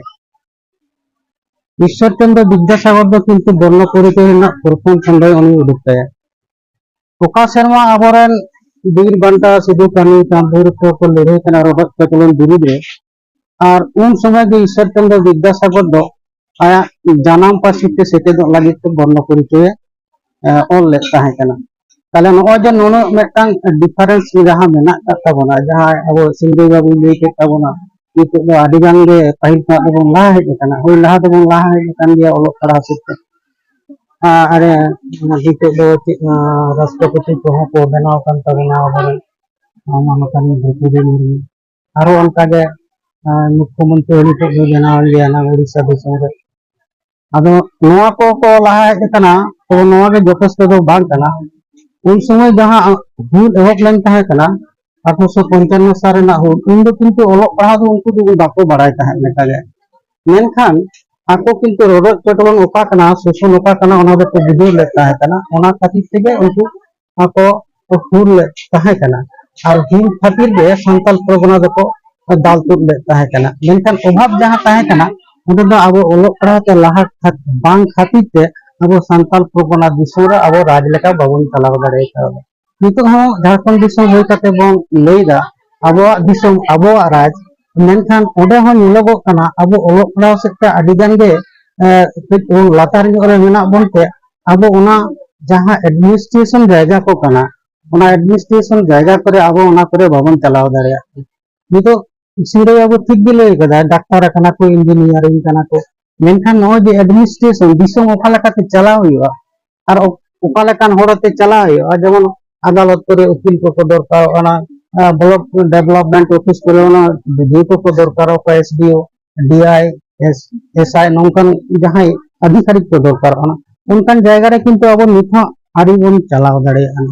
ᱤᱥᱥᱚᱨ ᱪᱚᱱᱫᱨᱚ ᱵᱤᱫᱽᱫᱟᱥᱟᱜᱚᱨ ᱫᱚ ᱠᱤᱱᱛᱩ ᱵᱚᱨᱱᱚ ᱯᱚᱨᱤᱪᱚᱭ ᱨᱮᱱᱟᱜ ᱯᱨᱚᱛᱷᱚᱢ ᱠᱷᱚᱸᱰᱚᱭ ᱩᱱᱤ ᱩᱰᱩᱠ ᱛᱟᱭᱟ᱾ ᱚᱠᱟ ᱥᱮᱨᱢᱟ ᱟᱵᱚᱨᱮᱱ ᱵᱤᱨ ᱵᱟᱱᱴᱟ ᱥᱤᱫᱩ ᱠᱟᱹᱱᱦᱩ ᱪᱟᱸᱫ ᱵᱷᱳᱭᱨᱳᱵ ᱠᱚ ᱞᱟᱹᱲᱦᱟᱹᱭ ᱠᱟᱱᱟ ᱨᱚᱰᱚᱡ ᱠᱚᱪᱞᱚᱱ ᱵᱤᱨᱩᱫᱽ ᱨᱮ, ᱟᱨ ᱩᱱ ᱥᱚᱢᱚᱭ ᱜᱮ ᱤᱥᱥᱚᱨ ᱪᱚᱱᱫᱨᱚ ᱵᱤᱫᱽᱫᱟᱥᱟᱜᱚᱨ ᱫᱚ ᱟᱭᱟᱜ ᱡᱟᱱᱟᱢ ᱯᱟᱹᱨᱥᱤ ᱛᱮ ᱥᱮᱪᱮᱫᱚᱜ ᱞᱟᱹᱜᱤᱫ ᱛᱮ ᱵᱚᱨᱱᱚ ᱯᱚᱨᱤᱪᱚᱭᱮ ᱮ, ᱚᱞ ᱞᱮᱫ ᱛᱟᱦᱮᱸ ᱠᱟᱱᱟ᱾ ᱛᱟᱦᱞᱮ ᱱᱚᱜᱼᱚᱭ ᱡᱮ ᱱᱩᱱᱟᱹᱜ ᱢᱤᱫᱴᱟᱝ ᱰᱤᱯᱷᱟᱨᱮᱱᱥ ᱡᱟᱦᱟᱸ ᱢᱮᱱᱟᱜ ᱟᱠᱟᱫ ᱛᱟᱵᱚᱱᱟ, ᱡᱟᱦᱟᱸ ᱟᱵᱚ ᱥᱤᱝᱨᱟᱹᱭ ᱵᱟᱵᱩᱭ ᱞᱟᱹᱭ ᱠᱮᱫ ᱛᱟᱵᱚᱱᱟ, ᱱᱤᱛᱚᱜ ᱫᱚ ᱟᱹᱰᱤ ᱜᱟᱱ ᱜᱮ ᱯᱟᱹᱦᱤᱞ ᱠᱷᱚᱱᱟᱜ ᱫᱚᱵᱚᱱ ᱞᱟᱦᱟ ᱦᱮᱡ ᱟᱠᱟᱱᱟ᱾ ᱦᱳᱭ, ᱞᱟᱦᱟ ᱫᱚᱵᱚᱱ ᱞᱟᱦᱟ ᱦᱮᱡ ᱟᱠᱟᱱ ᱜᱮᱭᱟ ᱚᱞᱚᱜ ᱯᱟᱲᱦᱟᱣ ᱥᱮᱫ ᱛᱮ᱾ ᱟᱨ ᱱᱤᱛᱚᱜ ᱫᱚ ᱪᱮᱫ, ᱨᱟᱥᱴᱨᱚᱯᱚᱛᱤ ᱠᱚᱦᱚᱸ ᱠᱚ ᱵᱮᱱᱟᱣ ᱟᱠᱟᱱ ᱛᱟᱵᱚᱱᱟ ᱟᱵᱚᱨᱮᱱ ᱢᱟᱱᱚᱛᱟᱱᱤ ᱫᱨᱳᱯᱚᱫᱤ ᱢᱩᱨᱢᱩ᱾ ᱟᱨᱚ ᱚᱱᱠᱟᱜᱮ, ᱟᱨ ᱢᱩᱠᱠᱷᱚᱢᱚᱱᱛᱨᱤ ᱦᱚᱸ ᱱᱤᱛᱚᱜ ᱫᱚ ᱵᱮᱱᱟᱣ ᱜᱮᱭᱟ ᱱᱟ ᱩᱲᱤᱥᱥᱟ ᱫᱤᱥᱚᱢ ᱨᱮ᱾ ᱟᱫᱚ ᱱᱚᱣᱟ ᱠᱚ ᱠᱚ ᱞᱟᱦᱟ ᱦᱮᱡ ᱟᱠᱟᱱᱟ, ᱛᱚ ᱱᱚᱣᱟ ᱜᱮ ᱡᱚᱛᱷᱮᱥᱴᱚ ᱫᱚ ᱵᱟᱝ ᱠᱟᱱᱟ᱾ ᱩᱱ ᱥᱚᱢᱚᱭ ᱡᱟᱦᱟᱸ ᱦᱩᱞ ᱮᱦᱚᱵ ᱞᱮᱱ ᱛᱟᱦᱮᱸ ᱠᱟᱱᱟ, ᱟᱴᱷᱨᱚᱥᱚ ᱯᱚᱧᱪᱟᱱᱱᱚ ᱥᱟᱞ ᱨᱮᱱᱟᱜ ᱦᱩᱞ, ᱩᱱ ᱫᱚ ᱠᱤᱱᱛᱩ ᱚᱞᱚᱜ ᱯᱟᱲᱦᱟᱣ ᱫᱚ ᱩᱱᱠᱩ ᱫᱚ ᱵᱟᱠᱚ ᱵᱟᱲᱟᱭ ᱛᱟᱦᱮᱸᱫ ᱞᱮᱠᱟᱜᱮ᱾ ᱢᱮᱱᱠᱷᱟᱱ ᱟᱠᱚ ᱠᱤᱱᱛᱩ ᱨᱚᱰᱚᱡ ᱠᱚᱪᱞᱚᱱ ᱚᱠᱟ ᱠᱟᱱᱟ, ᱥᱳᱥᱚᱱ ᱚᱠᱟ ᱠᱟᱱᱟ, ᱚᱱᱟ ᱫᱚᱠᱚ ᱵᱩᱡᱷᱟᱹᱣ ᱞᱮᱫ ᱛᱟᱦᱮᱸ ᱠᱟᱱᱟ᱾ ᱚᱱᱟ ᱠᱷᱟᱹᱛᱤᱨ ᱛᱮᱜᱮ ᱩᱱᱠᱩ ᱟᱠᱚ ᱦᱩᱞ ᱞᱮᱫ ᱛᱟᱦᱮᱸ ᱠᱟᱱᱟ᱾ ᱟᱨ ᱦᱩᱞ ᱠᱷᱟᱹᱛᱤᱨ ᱜᱮ ᱥᱟᱱᱛᱟᱞ ᱯᱚᱨᱜᱚᱱᱟ ᱫᱚᱠᱚ ᱫᱟᱞ ᱛᱩᱫ ᱞᱮᱫ ᱛᱟᱦᱮᱸ ᱠᱟᱱᱟ᱾ ᱢᱮᱱᱠᱷᱟᱱ ᱚᱵᱷᱟᱵᱽ ᱡᱟᱦᱟᱸ ᱛᱟᱦᱮᱸ ᱠᱟᱱᱟ, ᱚᱸᱰᱮ ᱫᱚ ᱟᱵᱚ ᱚᱞᱚᱜ ᱯᱟᱲᱦᱟᱣ ᱛᱮ ᱞᱟᱦᱟ ᱠᱷᱟᱛ-, ᱵᱟᱝ ᱠᱷᱟᱹᱛᱤᱨ ᱛᱮ ᱟᱵᱚ ᱥᱟᱱᱛᱟᱞ ᱯᱚᱨᱜᱚᱱᱟ ᱫᱤᱥᱚᱢ ᱨᱮ ᱟᱵᱚ ᱨᱟᱡᱽ ᱞᱮᱠᱟ ᱵᱟᱵᱚᱱ ᱪᱟᱞᱟᱣ ᱫᱟᱲᱮ ᱠᱟᱣᱫᱟ᱾ ᱱᱤᱛᱚᱜ ᱦᱚᱸ ᱡᱷᱟᱲᱠᱷᱚᱸᱰ ᱫᱤᱥᱚᱢ ᱦᱩᱭ ᱠᱟᱛᱮ ᱵᱚᱱ ᱞᱟᱹᱭᱫᱟ ᱟᱵᱚᱣᱟᱜ ᱫᱤᱥᱚᱢ, ᱟᱵᱚᱣᱟᱜ ᱨᱟᱡᱽ, ᱢᱮᱱᱠᱷᱟᱱ ᱚᱸᱰᱮ ᱦᱚᱸ ᱧᱮᱞᱚᱜᱚᱜ ᱠᱟᱱᱟ ᱟᱵᱚ ᱚᱞᱚᱜ ᱯᱟᱲᱦᱟᱣ ᱥᱮᱫ ᱛᱮ ᱟᱹᱰᱤ ᱜᱟᱱ ᱜᱮ, ᱮ, ᱠᱟᱹᱡ ᱵᱚᱱ ᱞᱟᱛᱟᱨ ᱧᱚᱜ ᱨᱮ ᱢᱮᱱᱟᱜ ᱵᱚᱱ ᱛᱮ ᱟᱵᱚ ᱚᱱᱟ ᱡᱟᱦᱟᱸ ᱮᱰᱢᱤᱱᱤᱥᱴᱨᱮᱥᱚᱱ ᱡᱟᱭᱜᱟ ᱠᱚ ᱠᱟᱱᱟ, ᱚᱱᱟ ᱮᱰᱢᱤᱱᱤᱥᱴᱨᱮᱥᱚᱱ ᱡᱟᱭᱜᱟ ᱠᱚᱨᱮ ᱟᱵᱚ ᱚᱱᱟ ᱠᱚᱨᱮ ᱵᱟᱵᱚᱱ ᱪᱟᱞᱟᱣ ᱫᱟᱲᱮᱭᱟᱜ ᱠᱟᱱᱟ᱾ ᱱᱤᱛᱚᱜ ᱥᱤᱝᱨᱟᱹᱭ ᱵᱟᱹᱵᱩ ᱴᱷᱤᱠ ᱜᱮ ᱞᱟᱹᱭ ᱠᱟᱫᱟᱭ, ᱰᱟᱠᱛᱟᱨ ᱠᱟᱱᱟ ᱠᱚ, ᱤᱧᱡᱤᱱᱤᱭᱟᱨᱤᱝ ᱠᱟᱱᱟ ᱠᱚ, ᱢᱮᱱᱠᱷᱟᱱ ᱱᱚᱜᱼᱚᱭ ᱡᱮ ᱮᱰᱢᱤᱱᱤᱥᱴᱨᱮᱥᱚᱱ, ᱫᱤᱥᱚᱢ ᱚᱠᱟ ᱞᱮᱠᱟᱛᱮ ᱪᱟᱞᱟᱣ ᱦᱩᱭᱩᱜᱼᱟ ᱟᱨ ᱚ-, ᱚᱠᱟ ᱞᱮᱠᱟᱱ ᱦᱚᱨ ᱟᱛᱮ ᱪᱟᱞᱟᱣ ᱦᱩᱭᱩᱜᱼᱟ, ᱡᱮᱢᱚᱱ ᱟᱫᱟᱞᱚᱛ ᱠᱚᱨᱮ ᱩᱠᱤᱞ ᱠᱚᱠᱚ ᱫᱚᱨᱠᱟᱨᱚᱜ ᱠᱟᱱᱟ, ᱟᱸ, ᱵᱞᱚᱠ ᱰᱮᱵᱷᱞᱚᱯᱢᱮᱱᱴ ᱚᱯᱷᱤᱥ ᱠᱚᱨᱮ ᱚᱱᱟ ᱵᱤᱰᱤᱳ ᱠᱚᱠᱚ ᱫᱚᱨᱠᱟᱨᱚᱜ ᱠᱟᱱᱟ, ᱮᱥᱰᱤᱳ, ᱰᱤᱟᱭ, ᱮᱥ, ᱮᱥᱟᱭ, ᱱᱚᱝᱠᱟᱱ ᱡᱟᱦᱟᱸᱭ ᱟᱫᱷᱤᱠᱟᱨᱤᱠ ᱠᱚ ᱫᱚᱨᱠᱟᱨᱚᱜ ᱠᱟᱱᱟ, ᱚᱱᱠᱟᱱ ᱡᱟᱭᱜᱟ ᱨᱮ ᱠᱤᱱᱛᱩ ᱟᱵᱚ ᱱᱤᱛ ᱦᱚᱸ ᱟᱹᱣᱨᱤ ᱵᱚᱱ ᱪᱟᱞᱟᱣ ᱫᱟᱲᱮᱭᱟᱜᱼᱟ᱾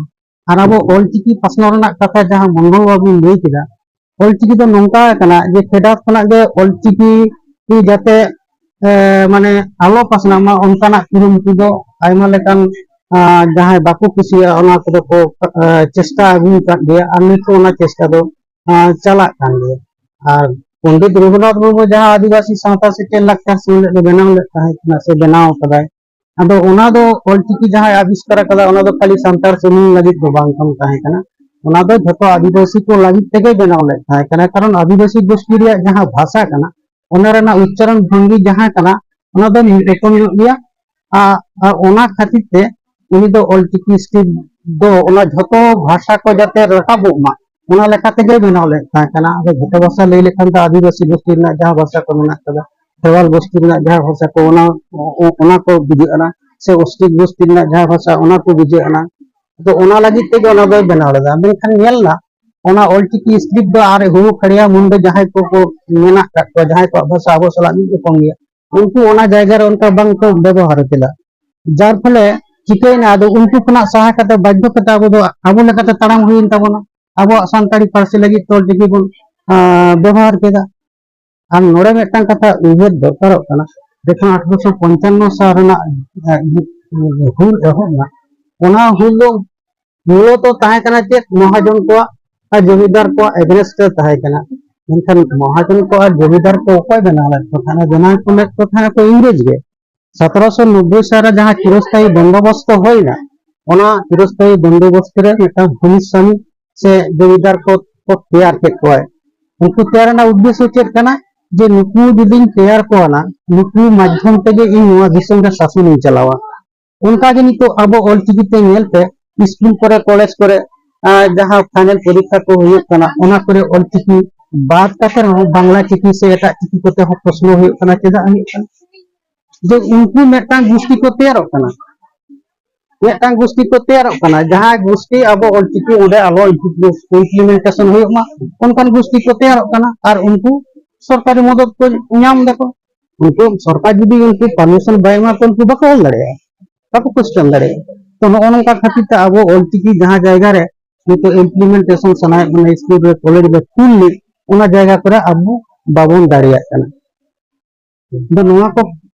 ᱟᱨ ᱟᱵᱚ ᱚᱞᱪᱤᱠᱤ ᱯᱟᱥᱱᱟᱣ ᱨᱮᱱᱟᱜ ᱠᱟᱛᱷᱟ ᱡᱟᱦᱟᱸ ᱢᱚᱱᱰᱚᱞ ᱵᱟᱵᱩᱭ ᱞᱟᱹᱭ ᱠᱮᱫᱟ, ᱚᱞᱪᱤᱠᱤ ᱫᱚ ᱱᱚᱝᱠᱟ ᱠᱟᱱᱟ ᱡᱮ ᱯᱷᱮᱰᱟᱛ ᱠᱷᱚᱱᱟᱜ ᱜᱮ ᱚᱞᱪᱤᱠᱤ ᱡᱟᱛᱮ ᱮ, ᱢᱟᱱᱮ ᱟᱞᱚ ᱯᱟᱥᱱᱟᱜ ᱢᱟ, ᱚᱱᱠᱟᱱᱟᱜ ᱠᱩᱨᱩᱢᱩᱴᱩ ᱫᱚ ᱟᱭᱢᱟ ᱞᱮᱠᱟᱱ ᱟ, ᱡᱟᱦᱟᱸᱭ ᱵᱟᱠᱚ ᱠᱩᱥᱤᱭᱟᱜᱼᱟ ᱚᱱᱟ ᱠᱚᱫᱚ ᱠᱚ ᱟ, ᱪᱮᱥᱴᱟ ᱟᱹᱜᱩ ᱟᱠᱟᱫ ᱜᱮᱭᱟ᱾ ᱟᱨ ᱱᱤᱛ ᱦᱚᱸ ᱚᱱᱟ ᱪᱮᱥᱴᱟ ᱫᱚ ᱟ, ᱪᱟᱞᱟᱜ ᱠᱟᱱ ᱜᱮᱭᱟ᱾ ᱟᱨ ᱯᱚᱱᱰᱤᱛ ᱨᱚᱜᱷᱩᱱᱟᱛᱷ ᱢᱩᱨᱢᱩ ᱡᱟᱦᱟᱸ ᱟᱹᱫᱤᱵᱟᱹᱥᱤ ᱥᱟᱶᱛᱟ ᱥᱮᱪᱮᱫ ᱞᱟᱠᱪᱟᱨ ᱥᱮᱢᱞᱮᱫ ᱮ ᱵᱮᱱᱟᱣ ᱞᱮᱫ ᱛᱟᱦᱮᱸ ᱠᱟᱱᱟ ᱥᱮ ᱵᱮᱱᱟᱣ ᱟᱠᱟᱫᱟᱭ, ᱟᱫᱚ ᱚᱱᱟ ᱫᱚ ᱚᱞᱪᱤᱠᱤ ᱡᱟᱦᱟᱸᱭ ᱟᱵᱤᱥᱠᱟᱨ ᱟᱠᱟᱫᱟ, ᱚᱱᱟ ᱫᱚ ᱠᱷᱟᱹᱞᱤ ᱥᱟᱱᱛᱟᱲ ᱥᱩᱢᱩᱝ ᱞᱟᱹᱜᱤᱫ ᱫᱚ ᱵᱟᱝ ᱠᱟᱱ ᱛᱟᱦᱮᱸ ᱠᱟᱱᱟ, ᱚᱱᱟ ᱫᱚ ᱡᱷᱚᱛᱚ ᱟᱹᱫᱤᱵᱟᱹᱥᱤ ᱠᱚ ᱞᱟᱹᱜᱤᱫ ᱛᱮᱜᱮ ᱵᱮᱱᱟᱣ ᱞᱮᱫ ᱛᱟᱦᱮᱸ ᱠᱟᱱᱟ᱾ ᱠᱟᱨᱚᱱ ᱟᱹᱫᱤᱵᱟᱹᱥᱤ ᱜᱳᱥᱴᱤ ᱨᱮᱭᱟᱜ ᱡᱟᱦᱟᱸ ᱵᱷᱟᱥᱟ ᱠᱟᱱᱟ, ᱚᱱᱟ ᱨᱮᱱᱟᱜ ᱩᱪᱪᱟᱨᱚᱱ ᱵᱷᱚᱝᱜᱤ ᱡᱟᱦᱟᱸ ᱠᱟᱱᱟ, ᱚᱱᱟ ᱫᱚ ᱢᱤᱫ ᱨᱚᱠᱚᱢ ᱧᱚᱜ ᱜᱮᱭᱟ᱾ ᱟᱨ, ᱟᱨ ᱚᱱᱟ ᱠᱷᱟᱹᱛᱤᱨ ᱛᱮ ᱩᱱᱤ ᱫᱚ ᱚᱞᱪᱤᱠᱤ ᱥᱠᱨᱤᱯᱴ ᱫᱚ ᱚᱱᱟ ᱡᱷᱚᱛᱚ ᱵᱷᱟᱥᱟ ᱠᱚ ᱡᱟᱛᱮ ᱨᱟᱠᱟᱵᱚᱜ ᱢᱟ, ᱚᱱᱟ ᱞᱮᱠᱟ ᱛᱮᱜᱮ ᱵᱮᱱᱟᱣ ᱞᱮᱫ ᱛᱟᱦᱮᱸ ᱠᱟᱱᱟ᱾ ᱟᱫᱚ ᱡᱷᱚᱛᱚ ᱵᱷᱟᱥᱟ ᱞᱟᱹᱭ ᱞᱮᱠᱷᱟᱱ ᱫᱚ ᱟᱹᱫᱤᱵᱟᱹᱥᱤ ᱜᱳᱥᱴᱤ ᱨᱮᱱᱟᱜ ᱡᱟᱦᱟᱸ ᱵᱷᱟᱥᱟ ᱠᱚ ᱢᱮᱱᱟᱜ ᱠᱟᱫᱟ, ᱠᱷᱮᱨᱣᱟᱞ ᱜᱳᱥᱴᱤ ᱨᱮᱱᱟᱜ ᱡᱟᱦᱟᱸ ᱵᱷᱟᱥᱟ ᱠᱚ, ᱚᱱᱟ, ᱚᱱᱟ ᱠᱚ ᱵᱩᱡᱷᱟᱹᱜ ᱠᱟᱱᱟ, ᱥᱮ ᱚᱥᱴᱨᱤᱠ ᱜᱳᱥᱴᱤ ᱨᱮᱱᱟᱜ ᱡᱟᱦᱟᱸ ᱵᱷᱟᱥᱟ, ᱚᱱᱟ ᱠᱚ ᱵᱩᱡᱷᱟᱹᱜ ᱠᱟᱱᱟ᱾ ᱟᱫᱚ ᱚᱱᱟ ᱞᱟᱹᱜᱤᱫ ᱛᱮᱜᱮ ᱚᱱᱟ ᱫᱚᱭ ᱵᱮᱱᱟᱣ ᱞᱮᱫᱟ᱾ ᱢᱮᱱᱠᱷᱟᱱ ᱧᱮᱞ ᱮᱱᱟ, ᱚᱱᱟ ᱚᱞᱪᱤᱠᱤ ᱥᱠᱨᱤᱯᱴ ᱫᱚ ᱟᱨ ᱦᱩᱲᱩ ᱠᱷᱟᱲᱤᱭᱟ ᱢᱩᱱᱰᱟᱹ ᱡᱟᱦᱟᱸᱭ ᱠᱚ, ᱠᱚ ᱢᱮᱱᱟᱜ ᱠᱟᱜ ᱠᱚᱣᱟ, ᱡᱟᱦᱟᱸᱭ ᱠᱚᱣᱟᱜ ᱵᱷᱟᱥᱟ ᱟᱵᱚ ᱥᱟᱞᱟᱜ ᱢᱤᱫ ᱨᱚᱠᱚᱢ ᱜᱮᱭᱟ, ᱩᱱᱠᱩ ᱚᱱᱟ ᱡᱟᱭᱜᱟ ᱨᱮ ᱚᱱᱠᱟ ᱵᱟᱝ ᱠᱚ ᱵᱮᱵᱚᱦᱟᱨ ᱠᱮᱫᱟ᱾ ᱡᱟᱨ ᱯᱷᱚᱞᱮ ᱪᱤᱠᱟᱹᱭᱮᱱᱟ, ᱟᱫᱚ ᱩᱱᱠᱩ ᱠᱷᱚᱱᱟᱜ ᱥᱟᱦᱟ ᱠᱟᱛᱮ ᱵᱟᱫᱽᱫᱷᱚ ᱠᱟᱛᱮ ᱟᱵᱚ ᱫᱚ ᱟᱵᱚ ᱞᱮᱠᱟᱛᱮ ᱛᱟᱲᱟᱢ ᱦᱩᱭᱮᱱ ᱛᱟᱵᱚᱱᱟ᱾ ᱟᱵᱚᱣᱟᱜ ᱥᱟᱱᱛᱟᱲᱤ ᱯᱟᱹᱨᱥᱤ ᱞᱟᱹᱜᱤᱫ ᱛᱮ ᱚᱞᱪᱤᱠᱤ ᱵᱚᱱ, ᱟᱸ, ᱵᱮᱵᱚᱦᱟᱨ ᱠᱮᱫᱟ᱾ ᱟᱨ ᱱᱚᱰᱮ ᱢᱤᱫᱴᱟᱝ ᱠᱟᱛᱷᱟ ᱩᱭᱦᱟᱹᱨ ᱫᱚᱨᱠᱟᱨᱚᱜ ᱠᱟᱱᱟ, ᱡᱚᱠᱷᱚᱱ ᱟᱴᱷᱨᱚᱥᱚ ᱯᱚᱧᱪᱟᱱᱱᱚ ᱥᱟᱞ ᱨᱮᱱᱟᱜ, ᱮ, ᱦᱩᱞ ᱮᱦᱚᱵ ᱮᱱᱟ, ᱚᱱᱟ ᱦᱩᱞ ᱫᱚ ᱢᱩᱞᱚᱛᱚ ᱛᱟᱦᱮᱸ ᱠᱟᱱᱟ ᱪᱮᱫ? ᱢᱚᱦᱟᱡᱚᱱ ᱠᱚᱣᱟᱜ ᱟᱨ ᱡᱚᱢᱤᱫᱟᱨ ᱠᱚᱣᱟᱜ ᱮᱜᱽᱱᱮᱥᱴ ᱨᱮ ᱛᱟᱦᱮᱸ ᱠᱟᱱᱟ᱾ ᱢᱮᱱᱠᱷᱟᱱ ᱢᱚᱦᱟᱡᱚᱱ ᱠᱚ ᱟᱨ ᱡᱚᱢᱤᱫᱟᱨ ᱠᱚ ᱚᱠᱚᱭ ᱵᱮᱱᱟᱣ ᱞᱮᱫ ᱠᱚ ᱛᱟᱦᱮᱸᱱᱟ? ᱵᱮᱱᱟᱣ ᱠᱚ ᱞᱮᱫ ᱠᱚ ᱛᱟᱦᱮᱸᱱᱟ ᱠᱚ ᱤᱝᱨᱮᱡᱽ ᱜᱮ᱾ ᱥᱚᱛᱨᱚᱥᱚ ᱱᱚᱵᱵᱳᱭ ᱥᱟᱞ ᱨᱮ ᱡᱟᱦᱟᱸ ᱪᱤᱨᱚᱥᱛᱷᱟᱭᱤ ᱵᱚᱱᱫᱳᱵᱚᱥᱛᱚ ᱦᱩᱭᱱᱟ, ᱚᱱᱟ ᱪᱤᱨᱚᱥᱛᱷᱟᱭᱤ ᱵᱚᱱᱫᱳᱵᱚᱥᱛᱚ ᱨᱮ ᱢᱤᱫᱴᱟᱝ ᱵᱷᱩᱢᱤ ᱥᱟᱢᱤ ᱥᱮ ᱡᱚᱢᱤᱫᱟᱨ ᱠᱚ, ᱠᱚ ᱛᱮᱭᱟᱨ ᱠᱮᱫ ᱠᱚᱣᱟᱭ᱾ ᱩᱱᱠᱩ ᱛᱮᱭᱟᱨ ᱨᱮᱱᱟᱜ ᱩᱫᱽᱫᱮᱥᱥᱚ ᱪᱮᱫ ᱠᱟᱱᱟ? ᱡᱮ ᱱᱩᱠᱩ ᱡᱩᱫᱤᱧ ᱛᱮᱭᱟᱨ ᱠᱚᱣᱟ ᱱᱟ, ᱱᱩᱠᱩ ᱢᱟᱫᱽᱫᱷᱚᱢ ᱛᱮᱜᱮ ᱤᱧ ᱱᱚᱣᱟ ᱫᱤᱥᱚᱢ ᱨᱮ ᱥᱟᱥᱚᱱᱤᱧ ᱪᱟᱞᱟᱣᱟ᱾ ᱚᱱᱠᱟᱜᱮ ᱱᱤᱛᱚᱜ ᱟᱵᱚ ᱚᱞᱪᱤᱠᱤ ᱛᱮ ᱧᱮᱞ ᱯᱮ, ᱥᱠᱩᱞ ᱠᱚᱨᱮ, ᱠᱚᱞᱮᱡᱽ ᱠᱚᱨᱮ, ᱟᱨ ᱡᱟᱦᱟᱸ ᱯᱷᱟᱭᱱᱮᱞ ᱯᱚᱨᱤᱠᱠᱷᱟ ᱠᱚ ᱦᱩᱭᱩᱜ ᱠᱟᱱᱟ, ᱚᱱᱟ ᱠᱚᱨᱮ ᱚᱞᱪᱤᱠᱤ ᱵᱟᱫ ᱠᱟᱛᱮ ᱨᱮᱦᱚᱸ ᱵᱟᱝᱞᱟ ᱪᱤᱠᱤ ᱥᱮ ᱮᱴᱟᱜ ᱪᱤᱠᱤ ᱠᱚᱛᱮ ᱦᱚᱸ ᱯᱨᱚᱥᱱᱚ ᱦᱩᱭᱩᱜ ᱠᱟᱱᱟ᱾ ᱪᱮᱫᱟᱜ ᱦᱩᱭᱩᱜ ᱠᱟᱱᱟ? ᱡᱮ ᱩᱱᱠᱩ ᱢᱤᱫᱴᱟᱝ ᱜᱩᱥᱴᱤ ᱠᱚ ᱛᱮᱭᱟᱨᱚᱜ ᱠᱟᱱᱟ, ᱢᱤᱫᱴᱟᱝ ᱜᱩᱥᱴᱤ ᱠᱚ ᱛᱮᱭᱟᱨᱚᱜ ᱠᱟᱱᱟ, ᱡᱟᱦᱟᱸ ᱜᱩᱥᱴᱤ ᱟᱵᱚ ᱚᱞᱪᱤᱠᱤ ᱚᱸᱰᱮ ᱟᱞᱚ ᱤᱢᱯᱞᱤᱢᱮᱱᱴᱮᱥᱚᱱ ᱦᱩᱭᱩᱜ ᱢᱟ, ᱚᱱᱠᱟᱱ ᱜᱩᱥᱴᱤ ᱠᱚ ᱛᱮᱭᱟᱨᱚᱜ ᱠᱟᱱᱟ᱾ ᱟᱨ ᱩᱱᱠᱩ ᱥᱚᱨᱠᱟᱨᱤ ᱢᱚᱫᱚᱫ ᱠᱚ ᱧᱟᱢ ᱫᱟᱠᱚ᱾ ᱩᱱᱠᱩ ᱥᱚᱨᱠᱟᱨ ᱡᱩᱫᱤ ᱩᱱᱠᱩ ᱯᱟᱨᱢᱤᱥᱚᱱ ᱵᱟᱭ ᱮᱢᱟ ᱠᱚᱣᱟ, ᱩᱱᱠᱩ ᱵᱟᱠᱚ ᱚᱞ ᱫᱟᱲᱮᱭᱟᱜᱼᱟ, ᱵᱟᱠᱚ ᱠᱚᱥᱪᱮᱱ ᱫᱟᱲᱮᱭᱟᱜᱼᱟ᱾ ᱛᱚ, ᱱᱚᱜᱼᱚ ᱱᱚᱝᱠᱟ ᱠᱷᱟᱹᱛᱤᱨ ᱛᱮ ᱟᱵᱚ ᱚᱞᱪᱤᱠᱤ ᱡᱟᱦᱟᱸ ᱡᱟᱭᱜᱟ ᱨᱮ ᱱᱤᱛᱚᱜ ᱤᱢᱯᱞᱤᱢᱮᱱᱴᱮᱥᱚᱱ ᱥᱟᱱᱟᱭᱮᱫ ᱵᱚᱱᱟ ᱥᱠᱩᱞ ᱨᱮ, ᱠᱚᱞᱮᱡᱽ ᱨᱮ ᱠᱩᱞ ᱞᱟᱹᱜᱤᱫ, ᱚᱱᱟ ᱡᱟᱭᱜᱟ ᱠᱚᱨᱮ ᱟᱵᱚ ᱵᱟᱵᱚᱱ ᱫᱟᱲᱮᱭᱟᱜ ᱠᱟᱱᱟ᱾ ᱟᱫᱚ ᱱᱚᱣᱟ ᱠᱚ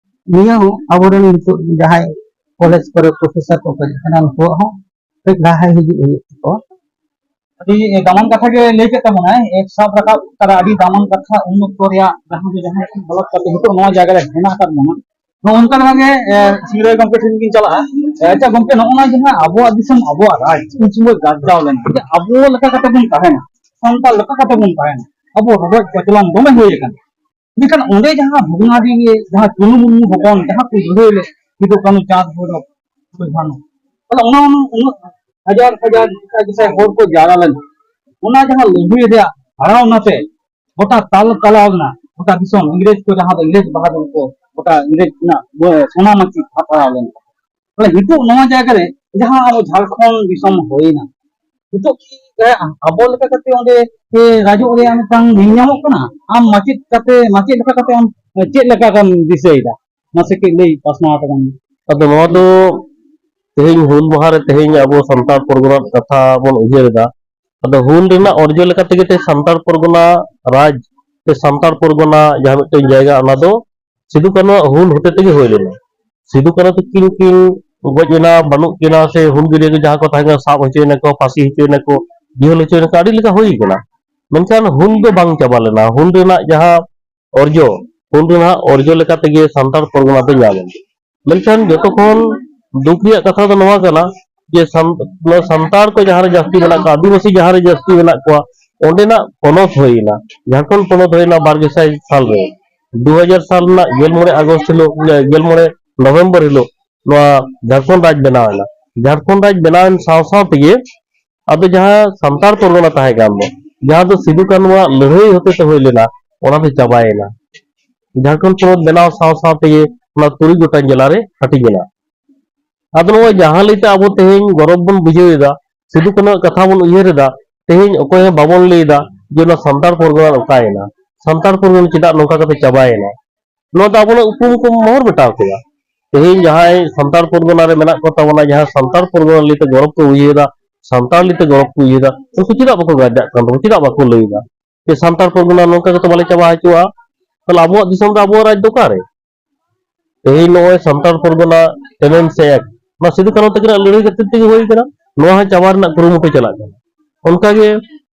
ᱱᱤᱭᱟᱹ ᱦᱚᱸ ᱟᱵᱚᱨᱮᱱ ᱱᱤᱛᱚᱜ ᱡᱟᱦᱟᱸᱭ ᱠᱚᱞᱮᱡᱽ ᱠᱚᱨᱮ ᱯᱨᱚᱯᱷᱮᱥᱚᱨ ᱠᱚ ᱠᱟᱹᱢᱤ ᱠᱟᱱᱟ, ᱩᱱᱠᱩᱣᱟᱜ ᱦᱚᱸ ᱠᱟᱹᱡ ᱞᱟᱦᱟ ᱦᱤᱡᱩᱜ ᱦᱩᱭᱩᱜ ᱛᱟᱠᱚᱣᱟ᱾ ᱟᱹᱰᱤ ᱫᱟᱢᱟᱱ ᱠᱟᱛᱷᱟ ᱜᱮ ᱞᱟᱹᱭ ᱠᱮᱫ ᱛᱟᱵᱚᱱᱟᱭ, ᱮ, ᱥᱟᱵ ᱨᱟᱠᱟᱵ ᱠᱟᱫᱟ ᱟᱹᱰᱤ ᱫᱟᱢᱟᱱ ᱠᱟᱛᱷᱟ᱾ ᱩᱱ ᱚᱠᱛᱚ ᱨᱮᱭᱟᱜ ᱡᱟᱦᱟᱸ ᱫᱚ ᱡᱟᱦᱟᱸ ᱠᱷᱚᱱ ᱵᱚᱞᱚ ᱠᱟᱛᱮ ᱱᱤᱛᱚᱜ ᱱᱚᱣᱟ ᱡᱟᱭᱜᱟ ᱨᱮ ᱦᱮᱱᱟᱜ ᱟᱠᱟᱫ ᱵᱚᱱᱟ, ᱱᱚᱜᱼᱚ ᱱᱚᱝᱠᱟ ᱞᱮᱠᱟ ᱜᱮ, ᱮ, ᱥᱤᱝᱨᱟᱹᱭ ᱜᱚᱢᱠᱮ ᱴᱷᱮᱱ ᱜᱤᱧ ᱪᱟᱞᱟᱜᱼᱟ᱾ ᱮ, ᱟᱪᱪᱷᱟ ᱜᱚᱢᱠᱮ, ᱱᱚᱜᱼᱚ ᱱᱚᱣᱟ ᱡᱟᱦᱟᱸ ᱟᱵᱚᱣᱟᱜ ᱫᱤᱥᱚᱢ, ᱟᱵᱚᱣᱟᱜ ᱨᱟᱡᱽ ᱩᱱ ᱥᱚᱢᱚᱭ ᱜᱟᱨᱡᱟᱣ ᱞᱮᱱᱟ, ᱡᱮ ᱟᱵᱚ ᱞᱮᱠᱟ ᱠᱟᱛᱮ ᱵᱚᱱ ᱛᱟᱦᱮᱱᱟ, ᱥᱟᱱᱛᱟᱲ ᱞᱮᱠᱟ ᱠᱟᱛᱮ ᱵᱚᱱ ᱛᱟᱦᱮᱱᱟ, ᱟᱵᱚ ᱨᱚᱰᱚᱡ ᱠᱚᱪᱞᱚᱱ ᱫᱚᱢᱮ ᱦᱩᱭ ᱟᱠᱟᱱᱟ᱾ ᱢᱮᱱᱠᱷᱟᱱ ᱚᱸᱰᱮ ᱡᱟᱦᱟᱸ ᱵᱷᱚᱜᱽᱱᱟᱰᱤ ᱨᱮ ᱡᱟᱦᱟᱸ ᱪᱩᱱᱩ ᱢᱩᱨᱢᱩ ᱦᱚᱯᱚᱱ ᱡᱟᱦᱟᱸ ᱠᱚ ᱞᱟᱹᱲᱦᱟᱹᱭ ᱞᱮᱫ, ᱥᱤᱫᱩ ᱠᱟᱹᱱᱩ ᱪᱟᱸᱫ ᱵᱷᱳᱭᱨᱚᱵ ᱥᱤᱫᱩ ᱠᱟᱹᱱᱩ, ᱛᱟᱦᱞᱮ ᱚᱱᱟ ᱩᱱᱟᱹᱜ ᱦᱟᱡᱟᱨ ᱦᱟᱡᱟᱨ ᱜᱤᱥᱟᱭ ᱜᱤᱥᱟᱭ ᱦᱚᱲ ᱠᱚ ᱡᱟᱣᱨᱟ ᱞᱮᱱᱟ, ᱚᱱᱟ ᱡᱟᱦᱟᱸ ᱞᱟᱹᱲᱦᱟᱹᱭ ᱨᱮᱭᱟᱜ ᱦᱟᱨᱟᱣ ᱱᱟᱛᱮ ᱜᱚᱴᱟ ᱛᱟᱞ ᱠᱟᱞᱟᱣ ᱞᱮᱱᱟ, ᱜᱚᱴᱟ ᱫᱤᱥᱚᱢ ᱤᱝᱨᱮᱡᱽ ᱠᱚ ᱡᱟᱦᱟᱸ ᱫᱚ ᱤᱝᱨᱮᱡᱽ ᱵᱟᱦᱟᱫᱩᱨ ᱠᱚ ᱜᱚᱴᱟ ᱤᱝᱨᱮᱡᱽ ᱨᱮᱱᱟᱜ ᱥᱚᱱᱟ ᱢᱟᱹᱪᱤ ᱦᱟᱛᱟᱣ ᱞᱮᱱᱟ᱾ ᱛᱟᱦᱞᱮ ᱱᱤᱛᱚᱜ ᱱᱚᱣᱟ ᱡᱟᱭᱜᱟ ᱨᱮ ᱡᱟᱦᱟᱸ ᱟᱵᱚ ᱡᱷᱟᱲᱠᱷᱚᱸᱰ ᱫᱤᱥᱚᱢ ᱦᱩᱭᱱᱟ, ᱱᱤᱛᱚᱜ ᱠᱤ, ᱮ, ᱟᱵᱚ ᱞᱮᱠᱟ ᱠᱟᱛᱮ ᱚᱸᱰᱮ, ᱮ, ᱨᱟᱡᱚᱜ ᱨᱮᱭᱟᱜ ᱢᱤᱫᱴᱟᱝ ᱧᱮᱞ ᱧᱟᱢᱚᱜ ᱠᱟᱱᱟ? ᱟᱢ ᱢᱟᱪᱮᱫ ᱠᱟᱛᱮ, ᱢᱟᱪᱮᱫ ᱞᱮᱠᱟ ᱠᱟᱛᱮ ᱟᱢ ᱪᱮᱫ ᱞᱮᱠᱟᱢ ᱫᱤᱥᱟᱹᱭᱮᱫᱟ? ᱢᱟᱥᱮ ᱠᱟᱹᱡ ᱞᱟᱹᱭ ᱯᱟᱥᱱᱟᱣ ᱛᱟᱵᱚᱱ ᱢᱮ᱾ ᱟᱫᱚ ᱱᱚᱣᱟ ᱫᱚ ᱛᱮᱦᱮᱧ ᱦᱩᱞ ᱢᱟᱦᱟ ᱨᱮ ᱛᱮᱦᱮᱧ ᱟᱵᱚ ᱥᱟᱱᱛᱟᱲ ᱯᱚᱨᱜᱚᱱᱟ ᱠᱟᱛᱷᱟ ᱵᱚᱱ ᱩᱭᱦᱟᱹᱨ ᱮᱫᱟ᱾ ᱟᱫᱚ ᱦᱩᱞ ᱨᱮᱱᱟᱜ ᱚᱨᱡᱚ ᱞᱮᱠᱟ ᱛᱮᱜᱮ ᱛᱮ ᱥᱟᱱᱛᱟᱲ ᱯᱚᱨᱜᱚᱱᱟ ᱨᱟᱡᱽ ᱥᱮ ᱥᱟᱱᱛᱟᱲ ᱯᱚᱨᱜᱚᱱᱟ ᱡᱟᱦᱟᱸ ᱢᱤᱫᱴᱮᱱ ᱡᱟᱭᱜᱟ, ᱚᱱᱟ ᱫᱚ ᱥᱤᱫᱩ ᱠᱟᱹᱱᱩᱣᱟᱜ ᱦᱩᱞ ᱦᱚᱛᱮ ᱛᱮᱜᱮ ᱦᱩᱭ ᱞᱮᱱᱟ᱾ ᱥᱤᱫᱩ ᱠᱟᱹᱱᱩ ᱛᱟᱹᱠᱤᱱ ᱠᱤᱱ ᱜᱚᱡ ᱮᱱᱟ, ᱵᱟᱹᱱᱩᱜ ᱠᱤᱱᱟ, ᱥᱮ ᱦᱩᱞᱜᱟᱹᱨᱤᱭᱟᱹ ᱠᱚ ᱡᱟᱦᱟᱸ ᱠᱚ ᱛᱟᱦᱮᱸ ᱠᱟᱱᱟ ᱥᱟᱵ ᱦᱚᱪᱚᱭᱮᱱᱟ ᱠᱚ, ᱯᱷᱟᱹᱥᱤ ᱦᱚᱪᱚᱭᱮᱱᱟ ᱠᱚ, ᱡᱤᱦᱚᱞ ᱦᱚᱪᱚᱭᱮᱱᱟ ᱠᱚ, ᱟᱹᱰᱤ ᱞᱮᱠᱟ ᱦᱩᱭ ᱠᱟᱱᱟ᱾ ᱢᱮᱱᱠᱷᱟᱱ ᱦᱩᱞ ᱫᱚ ᱵᱟᱝ ᱪᱟᱵᱟ ᱞᱮᱱᱟ᱾ ᱦᱩᱞ ᱨᱮᱱᱟᱜ ᱡᱟᱦᱟᱸ ᱚᱨᱡᱚ, ᱦᱩᱞ ᱨᱮᱱᱟᱜ ᱚᱨᱡᱚ ᱞᱮᱠᱟ ᱛᱮᱜᱮ ᱥᱟᱱᱛᱟᱲ ᱯᱚᱨᱜᱚᱱᱟ ᱫᱚ ᱧᱟᱢ ᱮᱱᱟ᱾ ᱢᱮᱱᱠᱷᱟᱱ ᱡᱚᱛᱚ ᱠᱷᱚᱱ ᱫᱩᱠ ᱨᱮᱭᱟᱜ ᱠᱟᱛᱷᱟ ᱫᱚ ᱱᱚᱣᱟ ᱠᱟᱱᱟ ᱡᱮ ᱥᱟᱱ-, ᱱᱚᱣᱟ ᱥᱟᱱᱛᱟᱲ ᱠᱚ ᱡᱟᱦᱟᱸ ᱨᱮ ᱡᱟᱹᱥᱛᱤ ᱢᱮᱱᱟᱜ ᱠᱚᱣᱟ, ᱟᱹᱫᱤᱵᱟᱹᱥᱤ ᱡᱟᱦᱟᱸ ᱨᱮ ᱡᱟᱹᱥᱛᱤ ᱢᱮᱱᱟᱜ ᱠᱚᱣᱟ, ᱚᱸᱰᱮᱱᱟᱜ ᱯᱚᱱᱚᱛ ᱦᱩᱭᱮᱱᱟ, ᱡᱷᱟᱲᱠᱷᱚᱸᱰ ᱯᱚᱱᱚᱛ ᱦᱩᱭᱮᱱᱟ ᱵᱟᱨ ᱜᱮᱥᱟᱭ ᱥᱟᱞ ᱨᱮ᱾ ᱫᱩ ᱦᱟᱡᱟᱨ ᱥᱟᱞ ᱨᱮᱱᱟᱜ ᱜᱮᱞ ᱢᱚᱬᱮ ᱟᱜᱚᱥᱴ ᱦᱤᱞᱳᱜ, ᱜᱮᱞ ᱢᱚᱬᱮ ᱱᱚᱵᱷᱮᱢᱵᱚᱨ ᱦᱤᱞᱳᱜ ᱱᱚᱣᱟ ᱡᱷᱟᱲᱠᱷᱚᱸᱰ ᱨᱟᱡᱽ ᱵᱮᱱᱟᱣ ᱮᱱᱟ᱾ ᱡᱷᱟᱲᱠᱷᱚᱸᱰ ᱨᱟᱡᱽ ᱵᱮᱱᱟᱣ ᱮᱱ ᱥᱟᱶ ᱥᱟᱶ ᱛᱮᱜᱮ ᱟᱫᱚ ᱡᱟᱦᱟᱸ ᱥᱟᱱᱛᱟᱲ ᱯᱚᱨᱜᱚᱱᱟ ᱛᱟᱦᱮᱸ ᱠᱟᱱ ᱫᱚ, ᱡᱟᱦᱟᱸ ᱫᱚ ᱥᱤᱫᱩ ᱠᱟᱹᱱᱩᱣᱟᱜ ᱞᱟᱹᱲᱦᱟᱹᱭ ᱦᱚᱛᱮ ᱛᱮ ᱦᱩᱭ ᱞᱮᱱᱟ, ᱚᱱᱟ ᱫᱚ ᱪᱟᱵᱟᱭᱮᱱᱟ᱾ ᱡᱷᱟᱲᱠᱷᱚᱸᱰ ᱯᱚᱱᱚᱛ ᱵᱮᱱᱟᱣ ᱥᱟᱶ ᱥᱟᱶ ᱛᱮᱜᱮ ᱚᱱᱟ ᱛᱩᱨᱩᱭ ᱜᱚᱴᱟᱝ ᱡᱮᱞᱟ ᱨᱮ ᱦᱟᱹᱴᱤᱧ ᱮᱱᱟ᱾ ᱟᱫᱚ ᱱᱚᱜᱼᱚᱭ ᱡᱟᱦᱟᱸ ᱞᱟᱹᱭᱛᱮ ᱟᱵᱚ ᱛᱮᱦᱮᱧ ᱜᱚᱨᱚᱵᱽ ᱵᱚᱱ ᱵᱩᱡᱷᱟᱹᱣ ᱮᱫᱟ, ᱥᱤᱫᱩ ᱠᱟᱹᱱᱩᱣᱟᱜ ᱠᱟᱛᱷᱟ ᱵᱚᱱ ᱩᱭᱦᱟᱹᱨ ᱮᱫᱟ, ᱛᱮᱦᱮᱧ ᱚᱠᱚᱭ ᱦᱚᱸ ᱵᱟᱵᱚᱱ ᱞᱟᱹᱭ ᱮᱫᱟ ᱡᱮ ᱚᱱᱟ ᱥᱟᱱᱛᱟᱲ ᱯᱚᱨᱜᱚᱱᱟ ᱚᱠᱟᱭᱮᱱᱟ, ᱥᱟᱱᱛᱟᱲ ᱯᱚᱨᱜᱚᱱᱟ ᱪᱮᱫᱟᱜ ᱱᱚᱝᱠᱟ ᱠᱟᱛᱮ ᱪᱟᱵᱟᱭᱮᱱᱟ᱾ ᱱᱚᱣᱟ ᱫᱚ ᱟᱵᱚᱱᱟᱜ ᱩᱯᱨᱩᱢ ᱠᱚ ᱢᱚᱦᱚᱨ ᱢᱮᱴᱟᱣ ᱠᱮᱫᱟ᱾ ᱛᱮᱦᱮᱧ ᱡᱟᱦᱟᱸᱭ ᱥᱟᱱᱛᱟᱲ ᱯᱚᱨᱜᱚᱱᱟ ᱨᱮ ᱢᱮᱱᱟᱜ ᱠᱚ ᱛᱟᱵᱚᱱᱟ, ᱡᱟᱦᱟᱸ ᱥᱟᱱᱛᱟᱲ ᱯᱚᱨᱜᱚᱱᱟ ᱞᱟᱹᱭᱛᱮ ᱜᱚᱨᱚᱵᱽ ᱠᱚ ᱵᱩᱡᱷᱟᱹᱣ ᱮᱫᱟ, ᱥᱟᱱᱛᱟᱲᱤ ᱛᱮ ᱜᱚᱲᱚ ᱠᱚ ᱤᱭᱟᱹᱭᱮᱫᱟ, ᱩᱱᱠᱩ ᱪᱮᱫᱟᱜ ᱵᱟᱠᱚ ᱜᱟᱨᱡᱟᱜ ᱠᱟᱱ ᱛᱟᱵᱚᱱᱟ, ᱪᱮᱫᱟᱜ ᱵᱟᱠᱚ ᱞᱟᱹᱭᱮᱫᱟ ᱡᱮ ᱥᱟᱱᱛᱟᱲ ᱯᱚᱨᱜᱚᱱᱟ ᱱᱚᱝᱠᱟ ᱠᱟᱛᱮ ᱵᱟᱞᱮ ᱪᱟᱵᱟ ᱦᱚᱪᱚᱣᱟᱜᱼᱟ? ᱛᱟᱦᱞᱮ ᱟᱵᱚᱣᱟᱜ ᱫᱤᱥᱚᱢ ᱨᱮ ᱟᱵᱚᱣᱟᱜ ᱨᱟᱡᱽ ᱫᱚ ᱚᱠᱟᱨᱮ? ᱛᱮᱦᱮᱧ ᱱᱚᱜᱼᱚᱭ ᱥᱟᱱᱛᱟᱲ ᱯᱚᱨᱜᱚᱱᱟ ᱴᱮᱱᱮᱱᱥᱤ ᱮᱠᱴ, ᱱᱚᱣᱟ ᱥᱤᱫᱩ ᱠᱟᱹᱱᱦᱩ ᱛᱟᱹᱠᱤᱱᱟᱜ ᱞᱟᱹᱲᱦᱟᱹᱭ ᱠᱷᱟᱹᱛᱤᱨ ᱛᱮᱜᱮ ᱦᱩᱭ ᱠᱟᱱᱟ, ᱱᱚᱣᱟ ᱦᱚᱸ ᱪᱟᱵᱟ ᱨᱮᱱᱟᱜ ᱠᱩᱨᱩᱢᱩᱴᱩ ᱪᱟᱞᱟᱜ ᱠᱟᱱᱟ᱾ ᱚᱱᱠᱟᱜᱮ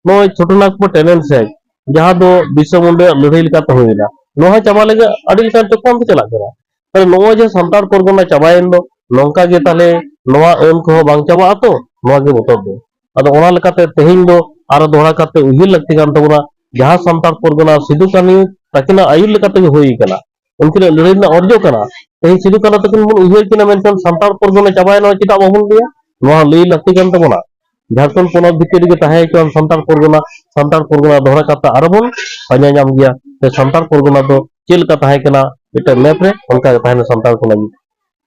ᱱᱚᱜᱼᱚᱭ ᱪᱷᱳᱴᱳ ᱱᱟᱜᱽᱯᱩᱨ ᱴᱮᱱᱮᱱᱥᱤ ᱮᱠᱴ, ᱡᱟᱦᱟᱸ ᱫᱚ ᱵᱤᱨᱥᱟ ᱢᱩᱱᱰᱟᱹ ᱞᱟᱹᱲᱦᱟᱹᱭ ᱞᱮᱠᱟᱛᱮ ᱦᱩᱭ ᱮᱱᱟ, ᱱᱚᱣᱟ ᱦᱚᱸ ᱪᱟᱵᱟ ᱞᱟᱹᱜᱤᱫ ᱟᱹᱰᱤ ᱞᱮᱠᱟᱱ ᱪᱚᱠᱨᱟᱱᱛᱚ ᱪᱟᱞᱟᱜ ᱠᱟᱱᱟ᱾ ᱛᱟᱦᱞᱮ ᱱᱚᱜᱼᱚᱭ ᱡᱮ ᱥᱟᱱᱛᱟᱲ ᱯᱚᱨᱜᱚᱱᱟ ᱪᱟᱵᱟᱭᱮᱱ ᱫᱚ, ᱱᱚᱝᱠᱟ ᱜᱮ ᱛᱟᱦᱞᱮ ᱱᱚᱣᱟ ᱟᱹᱱ ᱠᱚᱦᱚᱸ ᱵᱟᱝ ᱪᱟᱵᱟᱜ ᱟᱛᱚ? ᱱᱚᱣᱟ ᱜᱮ ᱵᱚᱛᱚᱨ ᱫᱚ᱾ ᱟᱫᱚ ᱚᱱᱟ ᱞᱮᱠᱟᱛᱮ ᱛᱮᱦᱮᱧ ᱫᱚ ᱟᱨᱚ ᱫᱚᱦᱲᱟ ᱠᱟᱛᱮ ᱩᱭᱦᱟᱹᱨ ᱞᱟᱹᱠᱛᱤ ᱠᱟᱱ ᱛᱟᱵᱚᱱᱟ, ᱡᱟᱦᱟᱸ ᱥᱟᱱᱛᱟᱲ ᱯᱚᱨᱜᱚᱱᱟ ᱥᱤᱫᱩ ᱠᱟᱹᱱᱦᱩ ᱛᱟᱹᱠᱤᱱᱟᱜ ᱟᱹᱭᱩᱨ ᱞᱮᱠᱟ ᱛᱮᱜᱮ ᱦᱩᱭ ᱠᱟᱱᱟ, ᱩᱱᱠᱤᱱᱟᱜ ᱞᱟᱹᱲᱦᱟᱹᱭ ᱨᱮᱱᱟᱜ ᱚᱨᱡᱚ ᱠᱟᱱᱟ᱾ ᱛᱮᱦᱮᱧ ᱥᱤᱫᱩ ᱠᱟᱹᱱᱦᱩ ᱛᱟᱹᱠᱤᱱ ᱵᱚᱱ ᱩᱭᱦᱟᱹᱨ ᱠᱤᱱᱟ, ᱢᱮᱱᱠᱷᱟᱱ ᱥᱟᱱᱛᱟᱲ ᱯᱚᱨᱜᱚᱱᱟ ᱪᱟᱵᱟᱭᱮᱱᱟ ᱪᱮᱫᱟᱜ ᱵᱟᱵᱚᱱ ᱞᱟᱹᱭᱟ? ᱱᱚᱣᱟ ᱞᱟᱹᱭ ᱞᱟᱹᱠᱛᱤ ᱠᱟᱱ ᱛᱟᱵᱚᱱᱟ᱾ ᱡᱷᱟᱲᱠᱷᱚᱸᱰ ᱯᱚᱱᱚᱛ ᱵᱷᱤᱛᱤᱨ ᱨᱮᱜᱮ ᱛᱟᱦᱮᱸ ᱦᱚᱪᱚᱣᱟᱱ ᱥᱟᱱᱛᱟᱲ ᱯᱚᱨᱜᱚᱱᱟ, ᱥᱟᱱᱛᱟᱲ ᱯᱚᱨᱜᱚᱱᱟ ᱫᱚᱦᱲᱟ ᱠᱟᱛᱮ ᱟᱨᱚ ᱵᱚᱱ ᱯᱟᱸᱡᱟ ᱧᱟᱢ ᱜᱮᱭᱟ᱾ ᱥᱮ ᱥᱟᱱᱛᱟᱲ ᱯᱚᱨᱜᱚᱱᱟ ᱫᱚ ᱪᱮᱫ ᱞᱮᱠᱟ ᱛᱟᱦᱮᱸ ᱠᱟᱱᱟ ᱢᱤᱫᱴᱮᱱ ᱢᱮᱯ ᱨᱮ, ᱚᱱᱠᱟ ᱜᱮ ᱛᱟᱦᱮᱱᱟ ᱥᱟᱱᱛᱟᱲ ᱠᱚ ᱞᱟᱹᱜᱤᱫ᱾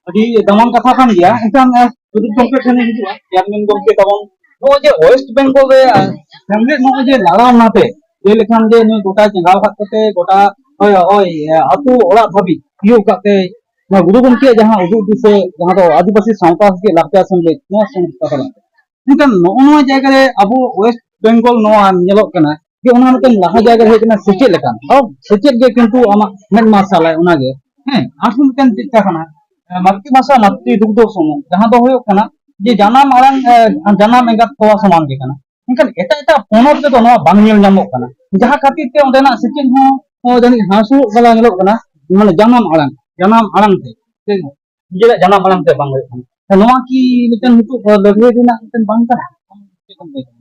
ᱟᱹᱰᱤ ᱫᱟᱢᱟᱱ ᱠᱟᱛᱷᱟ ᱠᱟᱱ ᱜᱮᱭᱟ᱾ ᱮᱱᱠᱷᱟᱱ, ᱮ, ᱥᱩᱫᱤᱯ ᱜᱚᱢᱠᱮ ᱴᱷᱮᱱ ᱤᱧ ᱦᱤᱡᱩᱜᱼᱟ, ᱪᱮᱭᱟᱨᱢᱮᱱ ᱜᱚᱢᱠᱮ ᱛᱟᱵᱚᱱ᱾ ᱱᱚᱜᱼᱚᱭ ᱡᱮ ᱳᱭᱮᱥᱴ ᱵᱮᱝᱜᱚᱞ ᱨᱮ, ᱮ, ᱥᱮᱢᱞᱮᱫ ᱱᱚᱜᱼᱚᱭ ᱡᱮ ᱞᱟᱲᱟᱣᱱᱟ ᱛᱮ, ᱡᱮ ᱞᱮᱠᱷᱟᱱ ᱡᱮ ᱱᱩᱭ ᱜᱚᱴᱟ ᱪᱮᱸᱜᱷᱟᱣ ᱠᱟᱜ ᱠᱚᱛᱮ ᱜᱚᱴᱟ, ᱳᱭ, ᱳᱭ, ᱮ, ᱟᱹᱛᱩ ᱚᱲᱟᱜ ᱫᱷᱟᱹᱵᱤᱡ ᱛᱤᱭᱳᱜ ᱠᱟᱜ ᱛᱮ, ᱱᱚᱣᱟ ᱜᱩᱨᱩ ᱜᱚᱢᱠᱮᱭᱟᱜ ᱡᱟᱦᱟᱸ ᱩᱫᱩᱜ ᱫᱤᱥᱟᱹ, ᱡᱟᱦᱟᱸ ᱫᱚ ᱟᱹᱫᱤᱵᱟᱹᱥᱤ ᱥᱟᱶᱛᱟ ᱥᱮᱪᱮᱫ ᱞᱟᱠᱪᱟᱨ ᱥᱮᱢᱞᱮᱫ, ᱱᱚᱣᱟ ᱥᱚᱝᱥᱛᱷᱟ ᱛᱟᱞᱟᱛᱮ᱾ ᱢᱮᱱᱠᱷᱟᱱ ᱱᱚᱜᱼᱚ ᱱᱚᱣᱟ ᱡᱟᱭᱜᱟ ᱨᱮ ᱟᱵᱚ ᱳᱭᱮᱥᱴ ᱵᱮᱝᱜᱚᱞ ᱱᱚᱣᱟ ᱧᱮᱞᱚᱜ ᱠᱟᱱᱟ ᱡᱮ ᱚᱱᱟ ᱢᱤᱫᱴᱮᱱ ᱞᱟᱦᱟ ᱡᱟᱭᱜᱟ ᱨᱮ ᱦᱩᱭᱩᱜ ᱠᱟᱱᱟ ᱥᱮᱪᱮᱫ ᱞᱮᱠᱟᱱ, ᱦᱚᱸ, ᱥᱮᱪᱮᱫ ᱜᱮ ᱠᱤᱱᱛᱩ ᱟᱢᱟᱜ ᱢᱮᱫ ᱢᱟᱨᱥᱟᱞᱟᱭ ᱚᱱᱟᱜᱮ᱾ ᱦᱮᱸ, ᱟᱨᱦᱚᱸ ᱢᱤᱫᱴᱮᱱ ᱪᱮᱫ ᱠᱟᱱᱟ, ᱮ, ᱢᱟᱛᱨᱤᱵᱷᱟᱥᱟ ᱢᱟᱛᱨᱤ ᱫᱩᱜᱽᱫᱷᱚ ᱥᱚᱢᱚ, ᱡᱟᱦᱟᱸ ᱫᱚ ᱦᱩᱭᱩᱜ ᱠᱟᱱᱟ ᱡᱮ ᱡᱟᱱᱟᱢ ᱟᱲᱟᱝ, ᱮ, ᱡᱟᱱᱟᱢ ᱮᱸᱜᱟᱛ ᱛᱚᱣᱟ ᱥᱚᱢᱟᱱ ᱜᱮ ᱠᱟᱱᱟ᱾ ᱢᱮᱱᱠᱷᱟᱱ ᱮᱴᱟᱜ ᱮᱴᱟᱜ ᱯᱚᱱᱚᱛ ᱨᱮᱫᱚ ᱱᱚᱣᱟ ᱵᱟᱝ ᱧᱮᱞ ᱧᱟᱢᱚᱜ ᱠᱟᱱᱟ, ᱡᱟᱦᱟᱸ ᱠᱷᱟᱹᱛᱤᱨ ᱛᱮ ᱚᱸᱰᱮᱱᱟᱜ ᱥᱮᱪᱮᱫ ᱦᱚᱸ, ᱦᱚᱸ ᱡᱟᱹᱱᱤᱡ ᱦᱟᱹᱥᱩᱨᱚᱜ ᱠᱟᱱᱟ ᱧᱮᱞᱚᱜ ᱠᱟᱱᱟ, ᱢᱟᱱᱮ ᱡᱟᱱᱟᱢ ᱟᱲᱟᱝ, ᱡᱟᱱᱟᱢ ᱟᱲᱟᱝ ᱛᱮ, ᱥᱮ ᱱᱤᱡᱮᱨᱟᱜ ᱡᱟᱱᱟᱢ ᱟᱲᱟᱝ ᱛᱮ ᱵᱟᱝ ᱦᱩᱭᱩᱜ ᱠᱟᱱᱟ᱾ ᱱᱚᱣᱟ ᱠᱤ ᱢᱤᱫᱴᱮᱱ ᱱᱤᱛᱚᱜ ᱞᱟᱹᱲᱦᱟᱹᱭ ᱨᱮᱱᱟᱜ ᱢᱤᱫᱴᱮᱱ ᱵᱟᱝ ᱠᱟᱱᱟ? ᱪᱮᱫ ᱮᱢ ᱞᱟᱹᱭ ᱫᱟ?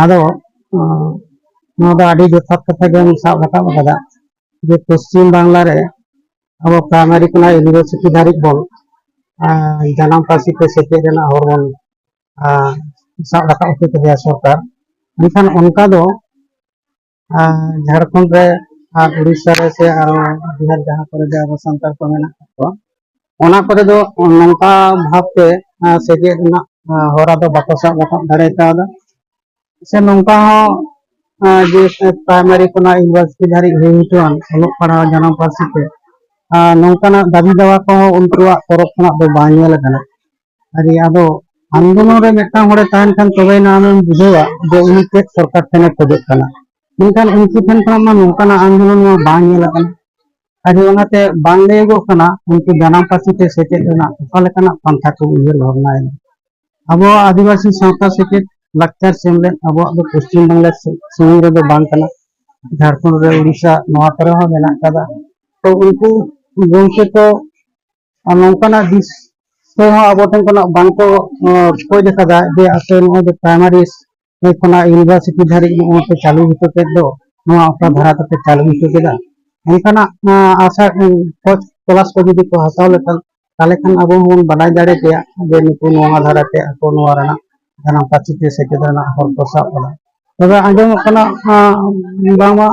ᱟᱫᱚ, ᱟᱸ, ᱱᱚᱣᱟ ᱫᱚ ᱟᱹᱰᱤ ᱡᱚᱛᱷᱟᱛ ᱠᱟᱛᱷᱟ ᱜᱮᱢ ᱥᱟᱵ ᱨᱟᱠᱟᱵ ᱟᱠᱟᱫᱟ, ᱡᱮ ᱯᱚᱥᱪᱤᱢ ᱵᱟᱝᱞᱟ ᱨᱮ ᱟᱵᱚ ᱯᱨᱟᱭᱢᱟᱨᱤ ᱠᱷᱚᱱᱟᱜ ᱤᱭᱩᱱᱤᱵᱷᱟᱨᱥᱤᱴᱤ ᱫᱷᱟᱹᱨᱤᱡ ᱵᱚᱱ, ᱟᱸ, ᱡᱟᱱᱟᱢ ᱯᱟᱹᱨᱥᱤ ᱛᱮ ᱥᱮᱪᱮᱫ ᱨᱮᱱᱟᱜ ᱦᱚᱨ ᱵᱚᱱ, ᱟᱸ, ᱥᱟᱵ ᱨᱟᱠᱟᱵ ᱦᱚᱪᱚ ᱠᱮᱫᱮᱭᱟ ᱥᱚᱨᱠᱟᱨ᱾ ᱢᱮᱱᱠᱷᱟᱱ ᱚᱱᱠᱟ ᱫᱚ, ᱟᱸ, ᱡᱷᱟᱲᱠᱷᱚᱸᱰ ᱨᱮ ᱟᱨ ᱩᱲᱤᱥᱥᱟ ᱨᱮ ᱥᱮ ᱟᱨᱚ ᱵᱤᱦᱟᱨ ᱡᱟᱦᱟᱸ ᱠᱚᱨᱮ ᱜᱮ ᱟᱵᱚ ᱥᱟᱱᱛᱟᱲ ᱠᱚ ᱢᱮᱱᱟᱜ ᱠᱟᱜ ᱠᱚᱣᱟ, ᱚᱱᱟ ᱠᱚᱨᱮ ᱫᱚ ᱱᱚᱝᱠᱟ ᱵᱷᱟᱵᱽᱛᱮ, ᱟᱸ, ᱥᱮᱪᱮᱫ ᱨᱮᱱᱟᱜ, ᱟᱸ, ᱦᱚᱨᱟ ᱫᱚ ᱵᱟᱠᱚ ᱥᱟᱵ ᱨᱟᱠᱟᱵ ᱫᱟᱲᱮ ᱠᱟᱣᱫᱟ᱾ ᱥᱮ ᱱᱚᱝᱠᱟ ᱦᱚᱸ, ᱟᱸ, ᱡᱮ ᱯᱨᱟᱭᱢᱟᱨᱤ ᱠᱷᱚᱱᱟᱜ ᱤᱭᱩᱱᱤᱵᱷᱟᱨᱥᱤᱴᱤ ᱫᱷᱟᱹᱨᱤᱡ ᱦᱩᱭ ᱦᱚᱪᱚᱣᱟᱱ ᱚᱞᱚᱜ ᱯᱟᱲᱦᱟᱣ ᱡᱟᱱᱟᱢ ᱯᱟᱹᱨᱥᱤ ᱛᱮ, ᱟᱨ ᱱᱚᱝᱠᱟᱱᱟᱜ ᱫᱟᱹᱵᱤ ᱫᱟᱣᱟ ᱠᱚᱦᱚᱸ ᱩᱱᱠᱩᱣᱟᱜ ᱛᱚᱨᱚᱯ ᱠᱷᱚᱱᱟᱜ ᱫᱚ ᱵᱟᱝ ᱧᱮᱞ ᱟᱠᱟᱱᱟ᱾ ᱟᱨ ᱟᱫᱚ ᱟᱱᱫᱳᱞᱚᱱ ᱨᱮ ᱢᱤᱫᱴᱟᱝ ᱦᱚᱲᱮ ᱛᱟᱦᱮᱱ ᱠᱷᱟᱱ ᱛᱚᱵᱮᱭᱮᱱᱟ ᱟᱢᱮᱢ ᱵᱩᱡᱷᱟᱹᱣᱟ ᱡᱮ ᱩᱱᱤ ᱪᱮᱫ ᱥᱚᱨᱠᱟᱨ ᱴᱷᱮᱱᱮ ᱠᱷᱚᱡᱚᱜ ᱠᱟᱱᱟ᱾ ᱢᱮᱱᱠᱷᱟᱱ ᱩᱱᱠᱩ ᱴᱷᱮᱱ ᱠᱷᱚᱱᱟᱜ ᱢᱟ ᱱᱚᱝᱠᱟᱱᱟᱜ ᱟᱱᱫᱳᱞᱚᱱ ᱢᱟ ᱵᱟᱝ ᱧᱮᱞ ᱟᱠᱟᱱᱟ᱾ ᱟᱨ ᱚᱱᱟᱛᱮ ᱵᱟᱝ ᱞᱟᱹᱭᱚᱜᱚᱜ ᱠᱟᱱᱟ ᱩᱱᱠᱩ ᱡᱟᱱᱟᱢ ᱯᱟᱹᱨᱥᱤ ᱛᱮ ᱥᱮᱪᱮᱫ ᱨᱮᱱᱟᱜ ᱚᱠᱟ ᱞᱮᱠᱟᱱᱟᱜ ᱯᱟᱱᱛᱷᱟ ᱠᱚ ᱩᱭᱦᱟᱹᱨ ᱵᱷᱟᱵᱽᱱᱟᱭᱮᱫᱟ᱾ ᱟᱵᱚᱣᱟᱜ ᱟᱹᱫᱤᱵᱟᱹᱥᱤ ᱥᱟᱶᱛᱟ ᱥᱮᱪᱮᱫ ᱞᱟᱠᱪᱟᱨ ᱥᱮᱢᱞᱮᱫ ᱟᱵᱚᱣᱟᱜ ᱫᱚ ᱯᱚᱥᱪᱤᱢ ᱵᱟᱝᱞᱟ ᱥᱮ-, ᱥᱩᱢᱩᱝ ᱨᱮᱫᱚ ᱵᱟᱝ ᱠᱟᱱᱟ, ᱡᱷᱟᱲᱠᱷᱚᱸᱰ ᱨᱮ, ᱩᱲᱤᱥᱥᱟ, ᱱᱚᱣᱟ ᱠᱚᱨᱮ ᱦᱚᱸ ᱢᱮᱱᱟᱜ ᱠᱟᱫᱟ᱾ ᱛᱚ ᱩᱱᱠᱩ ᱜᱚᱢᱠᱮ ᱠᱚ ᱟᱨ ᱱᱚᱝᱠᱟᱱᱟᱜ ᱫᱤᱥ ᱦᱚᱸ ᱟᱵᱚ ᱴᱷᱮᱱ ᱠᱷᱚᱱᱟᱜ ᱵᱟᱝ ᱠᱚ ᱠᱷᱚᱡᱽ ᱟᱠᱟᱫᱟ ᱡᱮ ᱟᱯᱮ ᱱᱚᱜᱼᱚᱭ ᱡᱮ ᱯᱨᱟᱭᱢᱟᱨᱤ ᱠᱷᱚᱱᱟᱜ ᱤᱭᱩᱱᱤᱵᱷᱟᱨᱥᱤᱴᱤ ᱫᱷᱟᱹᱨᱤᱡ ᱱᱚᱜᱼᱚᱭ ᱯᱮ ᱪᱟᱹᱞᱩ ᱦᱚᱪᱚ ᱠᱮᱫ ᱫᱚ, ᱱᱚᱣᱟ ᱚᱠᱟ ᱫᱷᱟᱨᱟ ᱛᱮᱯᱮ ᱪᱟᱹᱞᱩ ᱦᱚᱪᱚ ᱠᱮᱫᱟ? ᱚᱱᱠᱟᱱᱟᱜ ᱟᱸ, ᱟᱥᱟ ᱩᱸ, ᱠᱷᱚᱡᱽ ᱛᱚᱞᱟᱥ ᱠᱚ ᱡᱩᱫᱤ ᱠᱚ ᱦᱟᱛᱟᱣ ᱞᱮᱠᱷᱟᱱ, ᱛᱟᱦᱚᱞᱮ ᱠᱷᱟᱱ ᱟᱵᱚ ᱦᱚᱸᱵᱚᱱ ᱵᱟᱰᱟᱭ ᱫᱟᱲᱮ ᱠᱮᱭᱟ ᱡᱮ ᱱᱩᱠᱩ ᱱᱚᱣᱟ ᱫᱷᱟᱨᱟ ᱛᱮ ᱟᱠᱚ ᱱᱚᱣᱟ ᱨᱮᱱᱟᱜ ᱡᱟᱱᱟᱢ ᱯᱟᱹᱨᱥᱤ ᱛᱮ ᱥᱮᱪᱮᱫ ᱨᱮᱱᱟᱜ ᱦᱚᱨ ᱠᱚ ᱥᱟᱵ ᱠᱟᱫᱟ᱾ ᱛᱚᱵᱮ ᱟᱸᱡᱚᱢᱚᱜ ᱠᱟᱱᱟ ᱟᱸ, ᱵᱟᱝᱢᱟ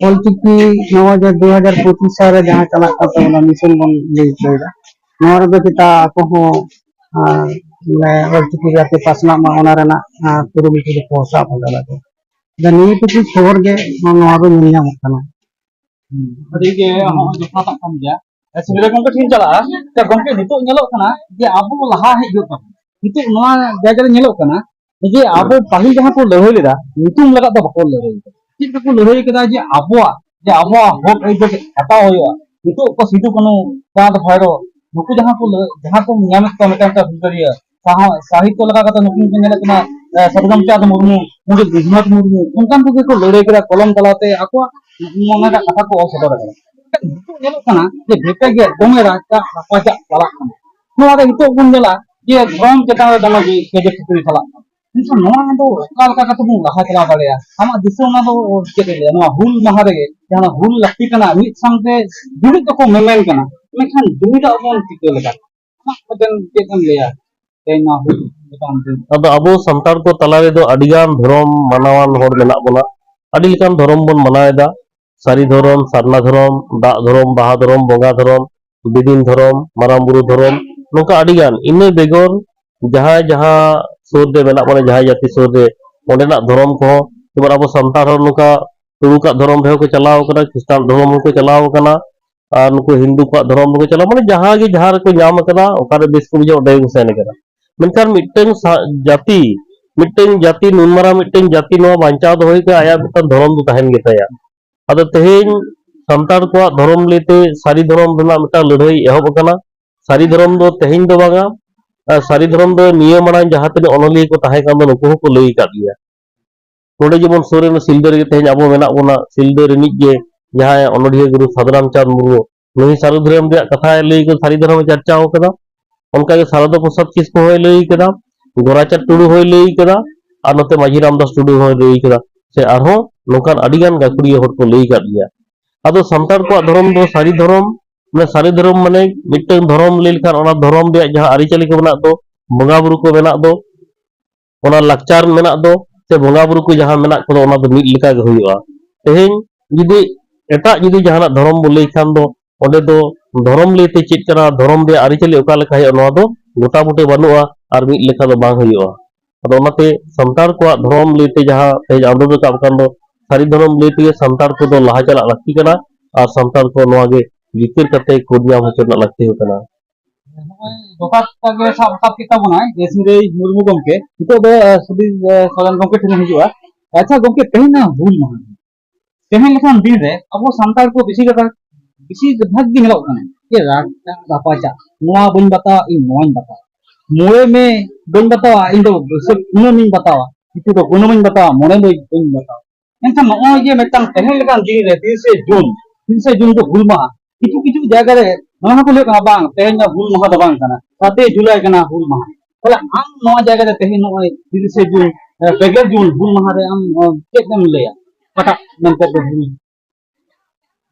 ᱚᱞᱪᱤᱠᱤ ᱱᱚᱣᱟ ᱡᱮ ᱫᱩ ᱦᱟᱡᱟᱨ ᱯᱚᱸᱪᱤᱥ ᱥᱟᱞ ᱨᱮ ᱡᱟᱦᱟᱸ ᱪᱟᱞᱟᱜ ᱠᱟᱱ ᱛᱟᱵᱚᱱᱟ ᱢᱤᱥᱚᱱ ᱵᱚᱱ ᱞᱟᱹᱭ ᱦᱚᱪᱚᱭᱮᱫᱟ, ᱱᱚᱣᱟ ᱨᱮᱫᱚ ᱪᱮᱛᱟ ᱟᱠᱚ ᱦᱚᱸ ᱟᱸ, ᱢᱟᱱᱮ ᱚᱞᱪᱤᱠᱤ ᱡᱟᱛᱮ ᱯᱟᱥᱱᱟᱜ ᱢᱟ ᱚᱱᱟ ᱨᱮᱱᱟᱜ ᱟᱸ, ᱠᱩᱨᱩᱢᱩᱴᱩ ᱫᱚᱠᱚ ᱥᱟᱵ ᱟᱠᱟᱫᱟ ᱠᱚ᱾ ᱟᱫᱚ ᱱᱤᱭᱟᱹ ᱠᱤᱪᱷᱩ ᱠᱷᱚᱵᱚᱨ ᱜᱮ ᱱᱚᱣᱟ ᱫᱚ ᱧᱮᱞ ᱧᱟᱢᱚᱜ ᱠᱟᱱᱟ᱾ ᱦᱩᱸ᱾ ᱟᱹᱰᱤ ᱜᱮ ᱦᱚᱸ ᱡᱚᱛᱷᱟᱛᱟᱜ ᱠᱟᱱ ᱜᱮᱭᱟ᱾ ᱥᱤᱝᱨᱟᱹᱭ ᱜᱚᱢᱠᱮ ᱴᱷᱮᱱ ᱪᱟᱞᱟᱜᱼᱟ᱾ ᱡᱮ ᱜᱚᱢᱠᱮ, ᱱᱤᱛᱚᱜ ᱧᱮᱞᱚᱜ ᱠᱟᱱᱟ ᱡᱮ ᱟᱵᱚ ᱞᱟᱦᱟ ᱦᱮᱡ ᱦᱩᱭᱩᱜ ᱛᱟᱵᱚᱱᱟ᱾ ᱱᱤᱛᱚᱜ ᱱᱚᱣᱟ ᱡᱟᱭᱜᱟ ᱨᱮ ᱧᱮᱞᱚᱜ ᱠᱟᱱᱟ ᱡᱮ ᱟᱵᱚ ᱯᱟᱹᱦᱤᱞ ᱡᱟᱦᱟᱸ ᱠᱚ ᱞᱟᱹᱲᱦᱟᱹᱭ ᱞᱮᱫᱟ, ᱧᱩᱛᱩᱢ ᱞᱟᱜᱟᱫ ᱫᱚ ᱵᱟᱠᱚ ᱞᱟᱹᱲᱦᱟᱹᱭ ᱠᱟᱫᱟ᱾ ᱪᱮᱫ ᱞᱮᱠᱟ ᱠᱚ ᱞᱟᱹᱲᱦᱟᱹᱭ ᱠᱟᱫᱟ ᱡᱮ ᱟᱵᱚᱣᱟᱜ, ᱡᱮ ᱟᱵᱚᱣᱟᱜ ᱦᱚᱠ ᱟᱹᱭᱫᱟᱹᱨ ᱦᱟᱛᱟᱣ ᱦᱩᱭᱩᱜᱼᱟ᱾ ᱱᱤᱛᱚᱜ ᱚᱠᱟ ᱥᱤᱫᱩ ᱠᱟᱹᱱᱦᱩ, ᱪᱟᱸᱫᱽ ᱵᱷᱟᱭᱨᱳ, ᱱᱩᱠᱩ ᱡᱟᱦᱟᱸ ᱠᱚ ᱞᱟᱹ-, ᱡᱟᱦᱟᱸ ᱠᱚ ᱧᱟᱢᱮᱫ ᱠᱚᱣᱟ ᱢᱤᱫᱴᱟᱝ ᱢᱤᱫᱴᱟᱝ ᱦᱩᱞᱜᱟᱹᱨᱤᱭᱟᱹ, ᱥᱟᱦᱟ-, ᱥᱟᱦᱤᱛᱛᱚ ᱞᱮᱠᱟ ᱠᱟᱛᱮ ᱱᱩᱠᱩ ᱠᱚ ᱧᱮᱞᱚᱜ ᱠᱟᱱᱟ, ᱮ, ᱥᱟᱫᱷᱩ ᱨᱟᱢᱪᱟᱸᱫᱽ ᱢᱩᱨᱢᱩ, ᱯᱚᱱᱰᱤᱛ ᱨᱚᱜᱷᱩᱱᱟᱛᱷ ᱢᱩᱨᱢᱩ, ᱚᱱᱠᱟᱱ ᱠᱚᱜᱮ ᱠᱚ ᱞᱟᱹᱲᱦᱟᱹᱭ ᱠᱮᱫᱟ ᱠᱚᱞᱚᱢ ᱛᱟᱞᱟᱛᱮ ᱟᱠᱚᱣᱟᱜ ᱢᱚᱱᱮ ᱨᱮᱱᱟᱜ ᱠᱟᱛᱷᱟ ᱠᱚ ᱚᱞ ᱥᱚᱫᱚᱨ ᱟᱠᱟᱫᱟ᱾ ᱱᱤᱛᱚᱜ ᱧᱮᱞᱚᱜ ᱠᱟᱱᱟ ᱡᱮ ᱵᱮᱯᱮ ᱜᱮ ᱫᱚᱢᱮ ᱨᱟᱡᱽ ᱨᱟᱯᱟᱪᱟᱜ ᱪᱟᱞᱟᱜ ᱠᱟᱱᱟ᱾ ᱱᱚᱣᱟ ᱨᱮ ᱱᱤᱛᱚᱜ ᱵᱚᱱ ᱧᱮᱞᱟ ᱡᱮ ᱫᱷᱚᱨᱚᱢ ᱪᱮᱛᱟᱱ ᱨᱮ ᱫᱚᱢᱮ ᱜᱮ ᱠᱟᱹᱭᱡᱟᱹ ᱠᱷᱟᱹᱯᱟᱹᱨᱤ ᱪᱟᱞᱟᱜ ᱠᱟᱱᱟ᱾ ᱢᱮᱱᱠᱷᱟᱱ ᱱᱚᱣᱟ ᱫᱚ ᱚᱠᱟ ᱞᱮᱠᱟ ᱠᱟᱛᱮ ᱵᱚᱱ ᱞᱟᱦᱟ ᱪᱟᱞᱟᱣ ᱫᱟᱲᱮᱭᱟᱜᱼᱟ? ᱟᱢᱟᱜ ᱫᱤᱥᱟᱹ ᱚᱱᱟ ᱫᱚ ᱪᱮᱫ ᱮ ᱞᱟᱹᱭᱟ? ᱱᱚᱣᱟ ᱦᱩᱞ ᱢᱟᱦᱟ ᱨᱮᱜᱮ ᱡᱟᱦᱟᱸ ᱦᱩᱞ ᱞᱟᱹᱠᱛᱤ ᱠᱟᱱᱟ, ᱢᱤᱫ ᱥᱟᱶᱛᱮ ᱡᱩᱢᱤᱫ ᱫᱚᱠᱚ ᱢᱮᱢᱮᱱ ᱠᱟᱱᱟ, ᱢᱮᱱᱠᱷᱟᱱ ᱡᱩᱢᱤᱫᱚᱜ ᱵᱚᱱ ᱪᱤᱠᱟᱹ ᱞᱮᱠᱟ? ᱟᱢᱟᱜ ᱢᱤᱫᱴᱮᱱ ᱪᱮᱫ ᱮᱢ ᱞᱟᱹᱭᱟ ᱛᱮᱦᱮᱧ ᱱᱚᱣᱟ ᱦᱩᱞ ᱢᱟᱦᱟ ᱤᱫᱤ ᱠᱟᱛᱮ? ᱟᱫᱚ ᱟᱵᱚ ᱥᱟᱱᱛᱟᱲ ᱠᱚ ᱛᱟᱞᱟ ᱨᱮᱫᱚ ᱟᱹᱰᱤᱜᱟᱱ ᱫᱷᱚᱨᱚᱢ ᱢᱟᱱᱟᱣᱟᱱ ᱦᱚᱲ ᱢᱮᱱᱟᱜ ᱵᱚᱱᱟ, ᱟᱹᱰᱤ ᱞᱮᱠᱟᱱ ᱫᱷᱚᱨᱚᱢ ᱵᱚᱱ ᱢᱟᱱᱟᱣ ᱮᱫᱟ᱾ ᱥᱟᱹᱨᱤ ᱫᱷᱚᱨᱚᱢ, ᱥᱟᱨᱱᱟ ᱫᱷᱚᱨᱚᱢ, ᱫᱟᱜ ᱫᱷᱚᱨᱚᱢ, ᱵᱟᱦᱟ ᱫᱷᱚᱨᱚᱢ, ᱵᱚᱸᱜᱟ ᱫᱷᱚᱨᱚᱢ, ᱵᱤᱫᱤᱱ ᱫᱷᱚᱨᱚᱢ, ᱢᱟᱨᱟᱝ ᱵᱩᱨᱩ ᱫᱷᱚᱨᱚᱢ, ᱱᱚᱝᱠᱟ ᱟᱹᱰᱤᱜᱟᱱ᱾ ᱤᱱᱟᱹ ᱵᱮᱜᱚᱨ ᱡᱟᱦᱟᱸᱭ ᱡᱟᱦᱟᱸ ᱥᱩᱨ ᱨᱮ ᱢᱮᱱᱟᱜ ᱵᱚᱱᱟ, ᱡᱟᱦᱟᱸᱭ ᱡᱟᱹᱛᱤ ᱥᱩᱨ ᱨᱮ, ᱚᱸᱰᱮᱱᱟᱜ ᱫᱷᱚᱨᱚᱢ ᱠᱚᱦᱚᱸ, ᱡᱮᱢᱚᱱ ᱟᱵᱚ ᱥᱟᱱᱛᱟᱲ ᱦᱚᱲ ᱱᱚᱝᱠᱟ ᱛᱩᱲᱩᱠᱟᱜ ᱫᱷᱚᱨᱚᱢ ᱨᱮᱦᱚᱸ ᱠᱚ ᱪᱟᱞᱟᱣ ᱟᱠᱟᱱᱟ, ᱠᱷᱨᱤᱥᱴᱟᱱ ᱫᱷᱚᱨᱚᱢ ᱦᱚᱸᱠᱚ ᱪᱟᱞᱟᱣ ᱟᱠᱟᱱᱟ, ᱟᱨ ᱱᱩᱠᱩ ᱦᱤᱱᱫᱩ ᱠᱚᱣᱟᱜ ᱫᱷᱚᱨᱚᱢ ᱨᱮᱠᱚ ᱪᱟᱞᱟᱜᱼᱟ᱾ ᱢᱟᱱᱮ ᱡᱟᱦᱟᱸ ᱜᱮ, ᱡᱟᱦᱟᱸ ᱨᱮᱠᱚ ᱧᱟᱢ ᱟᱠᱟᱫᱟ, ᱚᱠᱟᱨᱮ ᱵᱮᱥ ᱠᱚ ᱵᱩᱡᱷᱟᱹᱣᱟ, ᱚᱸᱰᱮ ᱜᱮᱠᱚ ᱥᱮᱱ ᱟᱠᱟᱱᱟ᱾ ᱢᱮᱱᱠᱷᱟᱱ ᱢᱤᱫᱴᱟᱝ ᱥᱟ-, ᱡᱟᱹᱛᱤ, ᱢᱤᱫᱴᱟᱝ ᱡᱟᱹᱛᱤ, ᱱᱩᱱ ᱢᱟᱨᱟᱝ ᱢᱤᱫᱴᱟᱝ ᱡᱟᱹᱛᱤ ᱱᱚᱣᱟ ᱵᱟᱧᱪᱟᱣ ᱫᱚᱦᱚᱭ ᱠᱟᱱᱟ, ᱟᱭᱟᱜ ᱢᱤᱫᱴᱟᱝ ᱫᱷᱚᱨᱚᱢ ᱫᱚ ᱛᱟᱦᱮᱱ ᱜᱮᱛᱟᱭᱟ᱾ ᱟᱫᱚ ᱛᱮᱦᱮᱧ ᱥᱟᱱᱛᱟᱲ ᱠᱚᱣᱟᱜ ᱫᱷᱚᱨᱚᱢ ᱞᱟᱹᱭᱛᱮ ᱥᱟᱹᱨᱤ ᱫᱷᱚᱨᱚᱢ ᱨᱮᱱᱟᱜ ᱢᱤᱫᱴᱟᱝ ᱞᱟᱹᱲᱦᱟᱹᱭ ᱮᱦᱚᱵ ᱟᱠᱟᱱᱟ᱾ ᱥᱟᱹᱨᱤ ᱫᱷᱚᱨᱚᱢ ᱫᱚ ᱛᱮᱦᱮᱧ ᱫᱚ ᱵᱟᱝᱟ, ᱟᱨ ᱥᱟᱹᱨᱤ ᱫᱷᱚᱨᱚᱢ ᱫᱚ ᱱᱤᱭᱟᱹ ᱢᱟᱲᱟᱝ ᱡᱟᱦᱟᱸ ᱛᱤᱱᱟᱹᱜ ᱚᱱᱚᱞᱤᱭᱟᱹ ᱠᱚ ᱛᱟᱦᱮᱸ ᱠᱟᱱ ᱫᱚ, ᱱᱩᱠᱩ ᱦᱚᱸᱠᱚ ᱞᱟᱹᱭ ᱟᱠᱟᱫ ᱜᱮᱭᱟ᱾ ᱱᱚᱰᱮ ᱡᱮᱢᱚᱱ ᱥᱩᱨ ᱨᱮ ᱥᱤᱞᱫᱟᱹ ᱨᱮᱜᱮ ᱛᱮᱦᱮᱧ ᱟᱵᱚ ᱢᱮᱱᱟᱜ ᱵᱚᱱᱟ, ᱥᱤᱞᱫᱟᱹ ᱨᱤᱱᱤᱡ ᱜᱮ ᱡᱟᱦᱟᱸᱭ ᱚᱱᱚᱞᱤᱭᱟᱹ ᱜᱩᱨᱩ ᱥᱟᱫᱷᱩᱨᱟᱢ ᱪᱟᱸᱫᱽ ᱢᱩᱨᱢᱩ, ᱱᱩᱭ ᱥᱟᱹᱨᱤ ᱫᱷᱚᱨᱚᱢ ᱨᱮᱭᱟᱜ ᱠᱟᱛᱷᱟᱭ ᱞᱟᱹᱭ ᱠᱟᱫᱟ, ᱥᱟᱹᱨᱤ ᱫᱷᱚᱨᱚᱢ ᱮ ᱪᱟᱨᱪᱟᱣ ᱠᱟᱫᱟ᱾ ᱚᱱᱠᱟᱜᱮ ᱥᱟᱨᱚᱫᱟ ᱯᱨᱚᱥᱟᱫᱽ ᱠᱤᱥᱠᱩ ᱦᱚᱸᱭ ᱞᱟᱹᱭ ᱠᱟᱫᱟ, ᱜᱳᱨᱟᱪᱟᱸᱫᱽ ᱴᱩᱰᱩ ᱦᱚᱸᱭ ᱞᱟᱹᱭ ᱠᱟᱫᱟ, ᱟᱨ ᱱᱚᱛᱮ ᱢᱟᱹᱡᱷᱤ ᱨᱟᱢᱫᱟᱥ ᱴᱩᱰᱩ ᱦᱚᱸᱭ ᱞᱟᱹᱭ ᱠᱟᱫᱟ, ᱥᱮ ᱟᱨᱦᱚᱸ ᱱᱚᱝᱠᱟᱱ ᱟᱹᱰᱤᱜᱟᱱ ᱜᱟᱹᱠᱷᱩᱲᱤᱭᱟᱹ ᱦᱚᱲ ᱠᱚ ᱞᱟᱹᱭ ᱠᱟᱫ ᱜᱮᱭᱟ᱾ ᱟᱫᱚ ᱥᱟᱱᱛᱟᱲ ᱠᱚᱣᱟᱜ ᱫᱷᱚᱨᱚᱢ ᱫᱚ ᱥᱟᱹᱨᱤ ᱫᱷᱚᱨᱚᱢ, ᱢᱟᱱᱮ ᱥᱟᱹᱨᱤ ᱫᱷᱚᱨᱚᱢ ᱢᱟᱱᱮ ᱢᱤᱫᱴᱟᱝ ᱫᱷᱚᱨᱚᱢ ᱞᱟᱹᱭ ᱞᱮᱠᱷᱟᱱ ᱚᱱᱟ ᱫᱷᱚᱨᱚᱢ ᱨᱮᱭᱟᱜ ᱡᱟᱦᱟᱸ ᱟᱹᱨᱤᱪᱟᱹᱞᱤ ᱠᱚ ᱢᱮᱱᱟᱜ ᱫᱚ, ᱵᱚᱸᱜᱟ ᱵᱩᱨᱩ ᱠᱚ ᱢᱮᱱᱟᱜ ᱫᱚ, ᱚᱱᱟ ᱞᱟᱠᱪᱟᱨ ᱢᱮᱱᱟᱜ ᱫᱚ, ᱥᱮ ᱵᱚᱸᱜᱟ ᱵᱩᱨᱩ ᱠᱚ ᱡᱟᱦᱟᱸ ᱢᱮᱱᱟᱜ ᱠᱚᱫᱚ, ᱚᱱᱟ ᱫᱚ ᱢᱤᱫ ᱞᱮᱠᱟ ᱜᱮ ᱦᱩᱭᱩᱜᱼᱟ᱾ ᱛᱮᱦᱮᱧ ᱡᱩᱫᱤ ᱮᱴᱟᱜ ᱡᱩᱫᱤ ᱡᱟᱦᱟᱱᱟᱜ ᱫᱷᱚᱨᱚᱢ ᱵᱚ ᱞᱟᱹᱭ ᱠᱷᱟᱱ ᱫᱚ, ᱚᱸᱰᱮ ᱫᱚ ᱫᱷᱚᱨᱚᱢ ᱞᱟᱹᱭᱛᱮ ᱪᱮᱫ ᱠᱟᱱᱟ, ᱫᱷᱚᱨᱚᱢ ᱨᱮᱭᱟᱜ ᱟᱹᱨᱤᱪᱟᱹᱞᱤ ᱚᱠᱟ ᱞᱮᱠᱟ ᱦᱩᱭᱩᱜᱼᱟ, ᱱᱚᱣᱟ ᱫᱚ ᱜᱚᱴᱟ ᱵᱩᱴᱟᱹ ᱵᱟᱹᱱᱩᱜᱼᱟ ᱟᱨ ᱢᱤᱫ ᱞᱮᱠᱟ ᱫᱚ ᱵᱟᱝ ᱦᱩᱭᱩᱜᱼᱟ᱾ ᱟᱫᱚ ᱚᱱᱟᱛᱮ ᱥᱟᱱᱛᱟᱲ ᱠᱚᱣᱟᱜ ᱫᱷᱚᱨᱚᱢ ᱞᱟᱹᱭᱛᱮ ᱡᱟᱦᱟᱸ ᱛᱮᱦᱮᱧ ᱟᱸᱫᱳᱲ ᱨᱟᱠᱟᱵ ᱟᱠᱟᱱ ᱫᱚ, ᱥᱟᱹᱨᱤ ᱫᱷᱚᱨᱚᱢ ᱞᱟᱹᱭ ᱛᱮᱜᱮ ᱥᱟᱱᱛᱟᱲ ᱠᱚᱫᱚ ᱞᱟᱦᱟ ᱪᱟᱞᱟᱜ ᱞᱟᱹᱠᱛᱤ ᱠᱟᱱᱟ ᱟᱨ ᱥᱟᱱᱛᱟᱲ ᱠᱚ ᱱᱚᱣᱟ ᱜᱮ ᱡᱤᱛᱠᱟᱹᱨ ᱠᱟᱛᱮ ᱠᱩᱨ ᱧᱟᱢ ᱦᱚᱪᱚ ᱨᱮᱱᱟᱜ ᱞᱟᱹᱠᱛᱤ ᱦᱚᱸ ᱠᱟᱱᱟ᱾ ᱱᱚᱜᱼᱚᱭ ᱡᱚᱛᱷᱟᱛ ᱠᱟᱛᱷᱟ ᱜᱮ ᱥᱟᱵ ᱨᱟᱠᱟᱵ ᱠᱮᱫ ᱛᱟᱵᱚᱱᱟᱭ ᱡᱮ ᱥᱤᱝᱨᱟᱹᱭ ᱢᱩᱨᱢᱩ ᱜᱚᱢᱠᱮ᱾ ᱱᱤᱛᱚᱜ ᱫᱚ, ᱟᱸ, ᱥᱩᱫᱷᱤᱨ, ᱟᱸ, ᱥᱚᱨᱮᱱ ᱜᱚᱢᱠᱮ ᱴᱷᱮᱱ ᱦᱤᱡᱩᱜᱼᱟ᱾ ᱟᱪᱪᱷᱟ ᱜᱚᱢᱠᱮ, ᱛᱮᱦᱮᱧ ᱱᱚᱣᱟ ᱦᱩᱞ ᱢᱟᱦᱟ, ᱛᱮᱦᱮᱧ ᱞᱮᱠᱟᱱ ᱫᱤᱱ ᱨᱮ ᱟᱵᱚ ᱥᱟᱱᱛᱟᱲ ᱠᱚ ᱵᱮᱥᱤ ᱠᱟᱛᱷᱟ, ᱵᱮᱥᱤᱨ ᱵᱷᱟᱜᱽ ᱜᱮ ᱧᱮᱞᱚᱜ ᱠᱟᱱᱟ ᱡᱮ ᱨᱟᱜ ᱨᱟᱯᱟᱪᱟᱜ, ᱱᱚᱣᱟ ᱵᱟᱹᱧ ᱵᱟᱛᱟᱣᱟ, ᱤᱧ ᱱᱚᱣᱟᱧ ᱵᱟᱛᱟᱣᱟ, ᱢᱚᱬᱮ ᱢᱮ ᱵᱟᱹᱧ ᱵᱟᱛᱟᱣᱟ, ᱤᱧ ᱫᱚ ᱵᱟᱹᱭᱥᱟᱹᱠᱷ ᱠᱩᱱᱟᱹᱢᱤᱧ ᱵᱟᱛᱟᱣᱟ, ᱠᱤᱱᱛᱩ ᱫᱚ ᱠᱩᱱᱟᱹᱢᱤᱧ ᱵᱟᱛᱟᱣᱟ, ᱢᱚᱬᱮ ᱢᱮ ᱵᱟᱹᱧ ᱵᱟᱛᱟᱣᱟ᱾ ᱢᱮᱱᱠᱷᱟᱱ ᱱᱚᱜᱼᱚᱭ ᱡᱮ ᱢᱤᱫᱴᱟᱝ ᱛᱮᱦᱮᱧ ᱞᱮᱠᱟᱱ ᱫᱤᱱ ᱨᱮ ᱛᱤᱨᱤᱥᱮ ᱡᱩᱱ, ᱛᱤᱨᱤᱥᱮ ᱡᱩᱱ ᱫᱚ ᱦᱩᱞ ᱢᱟᱦᱟ, ᱠᱤᱪᱷᱩ ᱠᱤᱪᱷᱩ ᱡᱟᱭᱜᱟ ᱨᱮ ᱱᱚᱣᱟ ᱦᱚᱸᱠᱚ ᱞᱟᱹᱭ ᱠᱟᱱᱟ, ᱵᱟᱝ, ᱛᱮᱦᱮᱧ ᱫᱚ ᱦᱩᱞ ᱢᱟᱦᱟ ᱫᱚ ᱵᱟᱝ ᱠᱟᱱᱟ, ᱥᱟᱛᱮᱭ ᱡᱩᱞᱟᱭ ᱠᱟᱱᱟ ᱦᱩᱞ ᱢᱟᱦᱟ᱾ ᱛᱟᱦᱞᱮ ᱟᱢ ᱱᱚᱣᱟ ᱡᱟᱭᱜᱟ ᱨᱮ ᱛᱮᱦᱮᱧ ᱱᱚᱜᱼᱚᱭ ᱛᱤᱨᱤᱥᱮ ᱡᱩᱱ, ᱮ, ᱯᱮᱜᱮᱞ ᱡᱩᱱ ᱦᱩᱞ ᱢᱟᱦᱟ ᱨᱮ ᱟᱢ, ᱚ, ᱪᱮᱫ ᱮᱢ ᱞᱟᱹᱭᱟ? ᱚᱠᱟᱴᱟᱜ ᱢᱮᱱᱛᱮ ᱫᱚ ᱦᱩᱞ?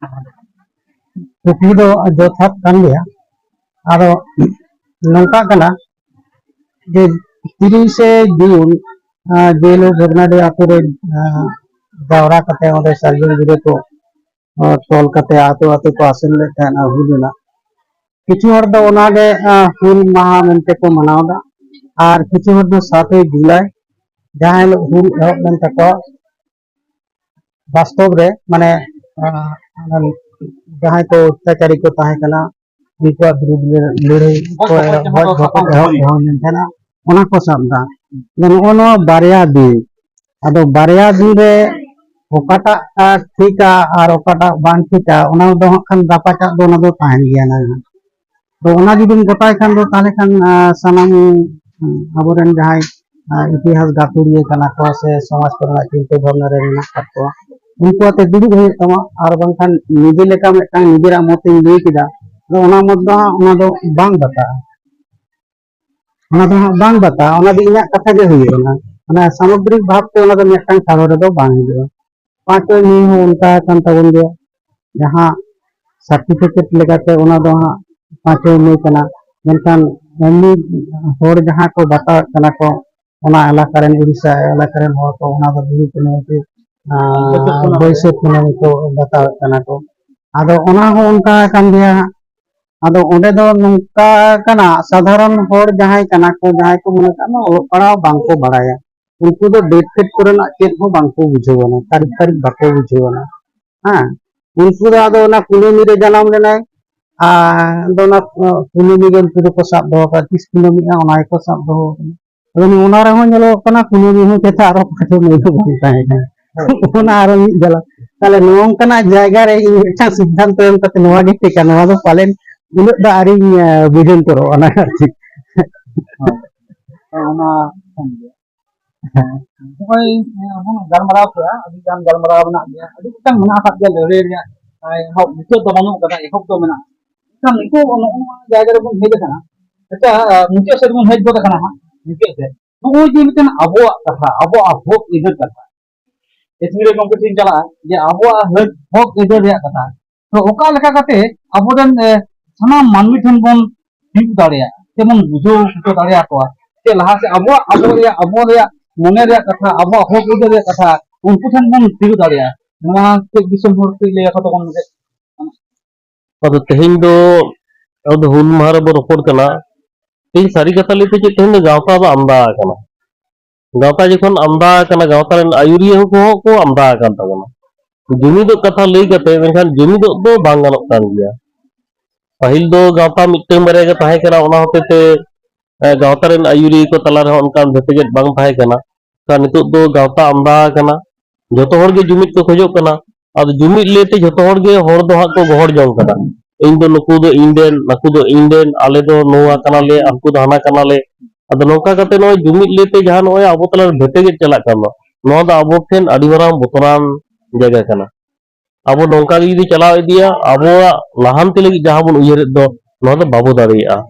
ᱠᱩᱠᱞᱤ ᱫᱚ ᱡᱚᱛᱷᱟᱛ ᱠᱟᱱ ᱜᱮᱭᱟ᱾ ᱟᱫᱚ ᱱᱚᱝᱠᱟ ᱠᱟᱱᱟ ᱡᱮ ᱛᱤᱨᱤᱥᱮ ᱡᱩᱱ, ᱟᱸ, ᱡᱮ ᱦᱤᱞᱳᱜ ᱵᱷᱚᱜᱽᱱᱟᱰᱤ ᱟᱛᱳ ᱨᱮ, ᱟᱸ, ᱡᱟᱣᱨᱟ ᱠᱟᱛᱮ ᱚᱸᱰᱮ ᱥᱟᱨᱡᱚᱢ ᱜᱤᱨᱟᱹ ᱠᱚ, ᱟᱸ, ᱛᱚᱞ ᱠᱟᱛᱮ ᱟᱛᱳ ᱟᱛᱳ ᱠᱚ ᱟᱥᱮᱱ ᱞᱮᱫ ᱛᱟᱦᱮᱸᱱᱟ ᱦᱩᱞ ᱨᱮᱱᱟᱜ᱾ ᱠᱤᱪᱷᱩ ᱦᱚᱲ ᱫᱚ ᱚᱱᱟᱜᱮ, ᱟᱸ, ᱦᱩᱞ ᱢᱟᱦᱟ ᱢᱮᱱᱛᱮ ᱠᱚ ᱢᱟᱱᱟᱣ ᱮᱫᱟ, ᱟᱨ ᱠᱤᱪᱷᱩ ᱦᱚᱲ ᱫᱚ ᱥᱟᱛᱮᱭ ᱡᱩᱞᱟᱭ, ᱡᱟᱦᱟᱸ ᱦᱤᱞᱳᱜ ᱦᱩᱞ ᱮᱦᱚᱵ ᱞᱮᱱ ᱛᱟᱠᱚᱣᱟ, ᱵᱟᱥᱛᱚᱵ ᱨᱮ, ᱢᱟᱱᱮ, ᱟᱸ, ᱚᱱᱟ ᱡᱟᱦᱟᱸᱭ ᱠᱚ ᱚᱛᱛᱟᱪᱟᱨᱤ ᱠᱚ ᱛᱟᱦᱮᱸ ᱠᱟᱱᱟ, ᱩᱱᱠᱩᱣᱟᱜ ᱵᱤᱨᱩᱫᱷ ᱨᱮ ᱞᱟᱹᱲᱦᱟᱹᱭ ᱠᱚ ᱮᱦᱚᱵ ᱮᱦᱚᱵ ᱞᱮᱱ ᱛᱟᱦᱮᱱᱟ, ᱚᱱᱟ ᱠᱚ ᱥᱟᱵ ᱮᱫᱟ᱾ ᱟᱫᱚ ᱱᱚᱜᱼᱚ ᱱᱚᱣᱟ ᱵᱟᱨᱭᱟ ᱫᱤᱠ, ᱟᱫᱚ ᱵᱟᱨᱭᱟ ᱫᱤᱠ ᱨᱮ ᱚᱠᱟᱴᱟᱜ ᱴᱷᱤᱠᱟ ᱟᱨ ᱚᱠᱟᱴᱟᱜ ᱵᱟᱝ ᱴᱷᱤᱠᱟ, ᱚᱱᱟ ᱫᱚ ᱦᱟᱸᱜ ᱠᱷᱟᱱ ᱨᱟᱯᱟᱪᱟᱜ ᱫᱚ ᱚᱱᱟ ᱫᱚ ᱛᱟᱦᱮᱱ ᱜᱮᱭᱟ ᱱᱟᱝ᱾ ᱛᱚ ᱚᱱᱟ ᱡᱩᱫᱤᱢ ᱜᱚᱴᱟᱭ ᱠᱷᱟᱱ ᱫᱚ ᱛᱟᱦᱚᱞᱮ ᱠᱷᱟᱱ, ᱟᱸ, ᱥᱟᱱᱟᱢ, ᱩᱸ, ᱟᱵᱚᱨᱮᱱ ᱡᱟᱦᱟᱸᱭ, ᱟᱸ, ᱤᱛᱤᱦᱟᱥ ᱜᱟᱹᱠᱷᱩᱲᱤᱭᱟᱹ ᱠᱟᱱᱟ ᱠᱚ ᱥᱮ ᱥᱚᱢᱟᱡᱽ ᱠᱚᱨᱮᱱᱟᱜ ᱪᱤᱱᱛᱟᱹ ᱵᱷᱟᱵᱽᱱᱟ ᱨᱮ ᱢᱮᱱᱟᱜ ᱟᱠᱟᱫ ᱠᱚᱣᱟ, ᱩᱱᱠᱩ ᱟᱛᱮ ᱫᱩᱲᱩᱵ ᱦᱩᱭᱩᱜ ᱛᱟᱢᱟ᱾ ᱟᱨ ᱵᱟᱝᱠᱷᱟᱱ ᱱᱤᱡᱮ ᱞᱮᱠᱟ ᱢᱤᱫᱴᱟᱝ ᱱᱤᱡᱮᱨᱟᱜ ᱢᱚᱛ ᱤᱧ ᱞᱟᱹᱭ ᱠᱮᱫᱟ, ᱟᱫᱚ ᱚᱱᱟ ᱢᱚᱛ ᱫᱚ ᱦᱟᱸᱜ ᱚᱱᱟ ᱫᱚ ᱵᱟᱝ ᱵᱟᱛᱟᱜᱼᱟ᱾ ᱚᱱᱟ ᱫᱚ ᱦᱟᱸᱜ ᱵᱟᱝ ᱵᱟᱛᱟᱜᱼᱟ, ᱚᱱᱟ ᱫᱚ ᱤᱧᱟᱹᱜ ᱠᱟᱛᱷᱟ ᱜᱮ ᱦᱩᱭᱩᱜ ᱠᱟᱱᱟ᱾ ᱢᱟᱱᱮ ᱥᱟᱢᱚᱜᱽᱨᱤᱠ ᱵᱷᱟᱵᱽ ᱛᱮ ᱚᱱᱟ ᱫᱚ ᱢᱤᱫᱴᱟᱝ ᱴᱷᱟᱲᱚ ᱨᱮᱫᱚ ᱵᱟᱝ ᱦᱤᱡᱩᱜᱼᱟ᱾ ᱯᱟᱸᱪᱚᱭ ᱢᱮ ᱦᱚᱸ ᱚᱱᱠᱟ ᱠᱟᱱ ᱛᱟᱵᱚᱱ ᱜᱮᱭᱟ, ᱡᱟᱦᱟᱸ ᱥᱟᱨᱴᱤᱯᱷᱤᱠᱮᱴ ᱞᱮᱠᱟᱛᱮ ᱚᱱᱟ ᱫᱚ ᱦᱟᱸᱜ ᱯᱟᱸᱪᱚᱭ ᱢᱮ ᱠᱟᱱᱟ, ᱢᱮᱱᱠᱷᱟᱱ ᱮᱢᱱᱤ ᱦᱚᱲ ᱡᱟᱦᱟᱸ ᱠᱚ ᱵᱟᱛᱟᱣᱮᱫ ᱠᱟᱱᱟ ᱠᱚ, ᱚᱱᱟ ᱮᱞᱟᱠᱟ ᱨᱮᱱ, ᱩᱲᱤᱥᱥᱟ ᱮᱞᱟᱠᱟ ᱨᱮᱱ ᱦᱚᱲ ᱠᱚ ᱚᱱᱟ ᱫᱚ ᱵᱤᱦᱩ ᱠᱩᱱᱟᱹᱢᱤ ᱠᱚ, ᱟᱸ, ᱵᱟᱹᱭᱥᱟᱹᱠᱷ ᱠᱩᱱᱟᱹᱢᱤ ᱠᱚ ᱵᱟᱛᱟᱣᱮᱫ ᱠᱟᱱᱟ ᱠᱚ᱾ ᱟᱫᱚ ᱚᱱᱟ ᱦᱚᱸ ᱚᱱᱠᱟ ᱠᱟᱱ ᱜᱮᱭᱟ ᱦᱟᱸᱜ᱾ ᱟᱫᱚ ᱚᱸᱰᱮ ᱫᱚ ᱱᱚᱝᱠᱟ ᱠᱟᱱᱟ, ᱥᱟᱫᱷᱟᱨᱚᱱ ᱦᱚᱲ ᱡᱟᱦᱟᱸᱭ ᱠᱟᱱᱟ ᱠᱚ, ᱡᱟᱦᱟᱸᱭ ᱠᱚ ᱢᱚᱱᱮ ᱠᱟᱜ ᱢᱮ ᱚᱞᱚᱜ ᱯᱟᱲᱦᱟᱣ ᱵᱟᱝ ᱠᱚ ᱵᱟᱲᱟᱭᱟ, ᱩᱱᱠᱩ ᱫᱚ ᱰᱮᱴ ᱯᱷᱮᱴ ᱠᱚᱨᱮᱱᱟᱜ ᱪᱮᱫ ᱦᱚᱸ ᱵᱟᱝ ᱠᱚ ᱵᱩᱡᱷᱟᱹᱣ ᱟᱱᱟ, ᱛᱟᱹᱨᱤᱠᱷ ᱛᱟᱹᱨᱤᱠᱷ ᱵᱟᱠᱚ ᱵᱩᱡᱷᱟᱹᱣ ᱟᱱᱟ᱾ ᱦᱮᱸ, ᱩᱱᱠᱩ ᱫᱚ ᱟᱫᱚ ᱚᱱᱟ ᱠᱩᱱᱟᱹᱢᱤ ᱨᱮ ᱡᱟᱱᱟᱢ ᱞᱮᱱᱟᱭ, ᱟᱨ ᱟᱫᱚ ᱚᱱᱟ ᱠᱩᱱᱟᱹᱢᱤ ᱜᱮ ᱩᱱᱠᱩ ᱫᱚᱠᱚ ᱥᱟᱵ ᱫᱚᱦᱚ ᱠᱟᱜᱼᱟ, ᱛᱤᱥ ᱠᱩᱱᱟᱹᱢᱤᱜᱼᱟ ᱚᱱᱟ ᱜᱮᱠᱚ ᱥᱟᱵ ᱫᱚᱦᱚ ᱠᱟᱜᱼᱟ᱾ ᱟᱫᱚ ᱚᱱᱟ ᱨᱮᱦᱚᱸ ᱧᱮᱞᱚᱜ ᱠᱟᱱᱟ ᱠᱩᱱᱟᱹᱢᱤ ᱦᱚᱸ ᱪᱮᱛᱟᱜ ᱟᱨᱚ ᱯᱟᱸᱪᱚᱭ ᱢᱮ ᱫᱚ ᱵᱟᱝ ᱛᱟᱦᱮᱸ ᱠᱟᱱᱟ᱾ ᱚᱱᱟ ᱟᱨᱚ ᱢᱤᱫ ᱡᱟᱞᱟ᱾ ᱛᱟᱦᱞᱮ ᱱᱚᱝᱠᱟᱱᱟᱜ ᱡᱟᱭᱜᱟ ᱨᱮ ᱤᱧ ᱢᱤᱫᱴᱟᱝ ᱥᱤᱫᱽᱫᱷᱟᱱᱛᱚ ᱮᱢ ᱠᱟᱛᱮ ᱱᱚᱣᱟ ᱜᱮ ᱴᱷᱤᱠᱟ, ᱱᱚᱣᱟ ᱫᱚ ᱯᱟᱞᱮᱱ ᱩᱱᱟᱹᱜ ᱫᱚ ᱟᱹᱣᱨᱤᱧ, ᱟᱸ, ᱵᱩᱡᱷᱟᱹᱣ ᱩᱛᱟᱹᱨᱚᱜᱼᱟ ᱚᱱᱟ ᱟᱨᱠᱤ᱾ ᱦᱳᱭ, ᱚᱱᱟ ᱠᱟᱱ ᱜᱮᱭᱟ᱾ ᱦᱮᱸ᱾ ᱱᱚᱜᱼᱚᱭ, ᱮᱸ, ᱵᱚᱱ ᱜᱟᱞᱢᱟᱨᱟᱣ ᱠᱮᱫᱟ, ᱟᱹᱰᱤ ᱜᱟᱱ ᱜᱟᱞᱢᱟᱨᱟᱣ ᱢᱮᱱᱟᱜ ᱜᱮᱭᱟ, ᱟᱹᱰᱤ ᱢᱤᱫᱴᱟᱝ ᱢᱮᱱᱟᱜ ᱟᱠᱟᱫ ᱜᱮᱭᱟ ᱞᱟᱹᱲᱦᱟᱹᱭ ᱨᱮᱭᱟᱜ, ᱮᱸ, ᱮᱦᱚᱵ ᱢᱩᱪᱟᱹᱫ ᱫᱚ ᱵᱟᱹᱱᱩᱜ ᱠᱟᱫᱟ, ᱮᱦᱚᱵ ᱫᱚ ᱢᱮᱱᱟᱜᱼᱟ᱾ ᱮᱱᱠᱷᱟᱱ ᱱᱤᱛᱚᱜ ᱱᱚᱜᱼᱚ ᱱᱚᱣᱟ ᱡᱟᱭᱜᱟ ᱨᱮᱵᱚᱱ ᱦᱮᱡ ᱟᱠᱟᱱᱟ᱾ ᱟᱪᱪᱷᱟ, ᱟᱸ, ᱢᱩᱪᱟᱹᱫ ᱥᱮᱫ ᱵᱚᱱ ᱦᱮᱡ ᱜᱚᱫ ᱟᱠᱟᱱᱟ ᱦᱟᱸᱜ, ᱢᱩᱪᱟᱹᱫ ᱥᱮᱫ᱾ ᱱᱚᱜᱼᱚᱭ ᱡᱮ ᱢᱤᱫᱴᱮᱱ ᱟᱵᱚᱣᱟᱜ ᱠᱟᱛᱷᱟ, ᱟᱵᱚᱣᱟᱜ ᱦᱚᱠ ᱟᱹᱭᱫᱟᱹᱨ ᱠᱟᱛᱷᱟ, ᱮᱛᱱᱤ ᱨᱮ ᱜᱚᱢᱠᱮ ᱴᱷᱮᱱ ᱪᱟᱞᱟᱜᱼᱟ ᱡᱮ ᱟᱵᱚᱣᱟᱜ ᱦᱚᱠ, ᱦᱚᱠ ᱟᱹᱭᱫᱟᱹᱨ ᱨᱮᱭᱟᱜ ᱠᱟᱛᱷᱟ, ᱛᱚ ᱚᱠᱟ ᱞᱮᱠᱟ ᱠᱟᱛᱮ ᱟᱵᱚᱨᱮᱱ, ᱮ, ᱥᱟᱱᱟᱢ ᱢᱟᱹᱱᱢᱤ ᱴᱷᱮᱱ ᱵᱚᱱ ᱛᱤᱭᱳᱜ ᱫᱟᱲᱮᱭᱟᱜᱼᱟ, ᱥᱮᱵᱚᱱ ᱵᱩᱡᱷᱟᱹᱣ ᱦᱚᱪᱚ ᱫᱟᱲᱮᱭᱟᱠᱚᱣᱟ ᱡᱮ ᱞᱟᱦᱟ ᱥᱮᱫ ᱟᱵᱚᱣᱟᱜ, ᱟᱵᱚ ᱨᱮᱭᱟᱜ, ᱟᱵᱚ ᱨᱮᱭᱟᱜ ᱢᱚᱱᱮ ᱨᱮᱭᱟᱜ ᱠᱟᱛᱷᱟ, ᱟᱵᱚᱣᱟᱜ ᱦᱚᱠ ᱟᱹᱭᱫᱟᱹᱨ ᱨᱮᱭᱟᱜ ᱠᱟᱛᱷᱟ ᱩᱱᱠᱩ ᱴᱷᱮᱱ ᱵᱚᱱ ᱛᱤᱭᱳᱜ ᱫᱟᱲᱮᱭᱟᱜᱼᱟ᱾ ᱱᱚᱣᱟ ᱠᱟᱹᱡ ᱫᱤᱥᱚᱢ ᱦᱚᱲ ᱠᱟᱹᱡ ᱞᱟᱹᱭ ᱟᱠᱚ ᱛᱟᱵᱚᱱ ᱢᱮᱥᱮ᱾ ᱟᱫᱚ ᱛᱮᱦᱮᱧ ᱫᱚ, ᱟᱵᱚ ᱫᱚ ᱦᱩᱞ ᱢᱟᱦᱟ ᱨᱮᱵᱚ ᱨᱚᱯᱚᱲ ᱠᱟᱱᱟ᱾ ᱛᱮᱦᱮᱧ ᱥᱟᱹᱨᱤ ᱠᱟᱛᱷᱟ ᱞᱟᱹᱭᱛᱮ ᱪᱮᱫ, ᱛᱮᱦᱮᱧ ᱫᱚ ᱜᱟᱶᱛᱟ ᱫᱚ ᱟᱢᱫᱟ ᱟᱠᱟᱱᱟ᱾ ᱜᱟᱶᱛᱟ ᱡᱚᱠᱷᱚᱱ ᱟᱢᱫᱟ ᱟᱠᱟᱱᱟ, ᱜᱟᱶᱛᱟ ᱨᱮᱱ ᱟᱹᱭᱩᱨᱤᱭᱟᱹ ᱠᱚᱦᱚᱸ ᱠᱚ ᱟᱢᱫᱟ ᱟᱠᱟᱱ ᱛᱟᱵᱚᱱᱟ᱾ ᱡᱩᱢᱤᱫᱚᱜ ᱠᱟᱛᱷᱟ ᱞᱟᱹᱭ ᱠᱟᱛᱮ, ᱢᱮᱱᱠᱷᱟᱱ ᱡᱩᱢᱤᱫᱚᱜ ᱫᱚ ᱵᱟᱝ ᱜᱟᱱᱚᱜ ᱠᱟᱱ ᱜᱮᱭᱟ᱾ ᱯᱟᱹᱦᱤᱞ ᱫᱚ ᱜᱟᱶᱛᱟ ᱢᱤᱫᱴᱟᱝ ᱵᱟᱨᱭᱟ ᱜᱮ ᱛᱟᱦᱮᱸ ᱠᱟᱱᱟ, ᱚᱱᱟ ᱦᱚᱛᱮ ᱛᱮ, ᱮ, ᱜᱟᱶᱛᱟ ᱨᱮᱱ ᱟᱹᱭᱩᱨᱤᱭᱟᱹ ᱠᱚ ᱛᱟᱞᱟ ᱨᱮᱦᱚᱸ ᱚᱱᱠᱟᱱ ᱵᱷᱮᱯᱮᱜᱮᱫ ᱵᱟᱝ ᱛᱟᱦᱮᱸ ᱠᱟᱱᱟ᱾ ᱠᱷᱟᱱ ᱱᱤᱛᱚᱜ ᱫᱚ ᱜᱟᱶᱛᱟ ᱟᱢᱫᱟ ᱟᱠᱟᱱᱟ, ᱡᱚᱛᱚ ᱦᱚᱲ ᱜᱮ ᱡᱩᱢᱤᱫ ᱠᱚ ᱠᱷᱚᱡᱚᱜ ᱠᱟᱱᱟ᱾ ᱟᱫᱚ ᱡᱩᱢᱤᱫ ᱞᱟᱹᱭᱛᱮ ᱡᱚᱛᱚ ᱦᱚᱲ ᱜᱮ ᱦᱚᱲ ᱫᱚ ᱦᱟᱸᱜ ᱠᱚ ᱜᱚᱦᱚᱲ ᱡᱚᱝ ᱠᱟᱱᱟ, ᱤᱧ ᱫᱚ ᱱᱩᱠᱩ ᱫᱚ ᱤᱧ ᱨᱮᱱ, ᱱᱟᱠᱩ ᱫᱚ ᱤᱧ ᱨᱮᱱ, ᱟᱞᱮ ᱫᱚ ᱱᱚᱣᱟ ᱠᱟᱱᱟᱞᱮ, ᱟᱠᱚ ᱫᱚ ᱦᱟᱱᱟ ᱠᱟᱱᱟᱞᱮ᱾ ᱟᱫᱚ ᱱᱚᱝᱠᱟ ᱠᱟᱛᱮ ᱱᱚᱜᱼᱚᱭ ᱡᱩᱢᱤᱫ ᱞᱟᱹᱭᱛᱮ ᱡᱟᱦᱟᱸ ᱱᱚᱜᱼᱚᱭ ᱟᱵᱚ ᱛᱟᱞᱟᱨᱮ ᱵᱷᱮᱯᱮᱜᱮᱫ ᱪᱟᱞᱟᱜ ᱠᱟᱱ ᱫᱚ, ᱱᱚᱣᱟ ᱫᱚ ᱟᱵᱚ ᱴᱷᱮᱱ ᱟᱹᱰᱤ ᱢᱟᱨᱟᱝ ᱵᱚᱛᱚᱨᱟᱱ ᱡᱟᱭᱜᱟ ᱠᱟᱱᱟ᱾ ᱟᱵᱚ ᱱᱚᱝᱠᱟ ᱜᱮ ᱡᱩᱫᱤ ᱪᱟᱞᱟᱣ ᱤᱫᱤᱭᱟ, ᱟᱵᱚᱣᱟᱜ ᱞᱟᱦᱟᱱᱛᱤ ᱞᱟᱹᱜᱤᱫ ᱡᱟᱦᱟᱸ ᱵᱚᱱ ᱩᱭᱦᱟᱹᱨᱮᱫ ᱫᱚ, ᱱᱚᱣᱟ ᱫᱚ ᱵᱟᱵᱚ ᱫᱟᱲᱮᱭᱟᱜᱼᱟ᱾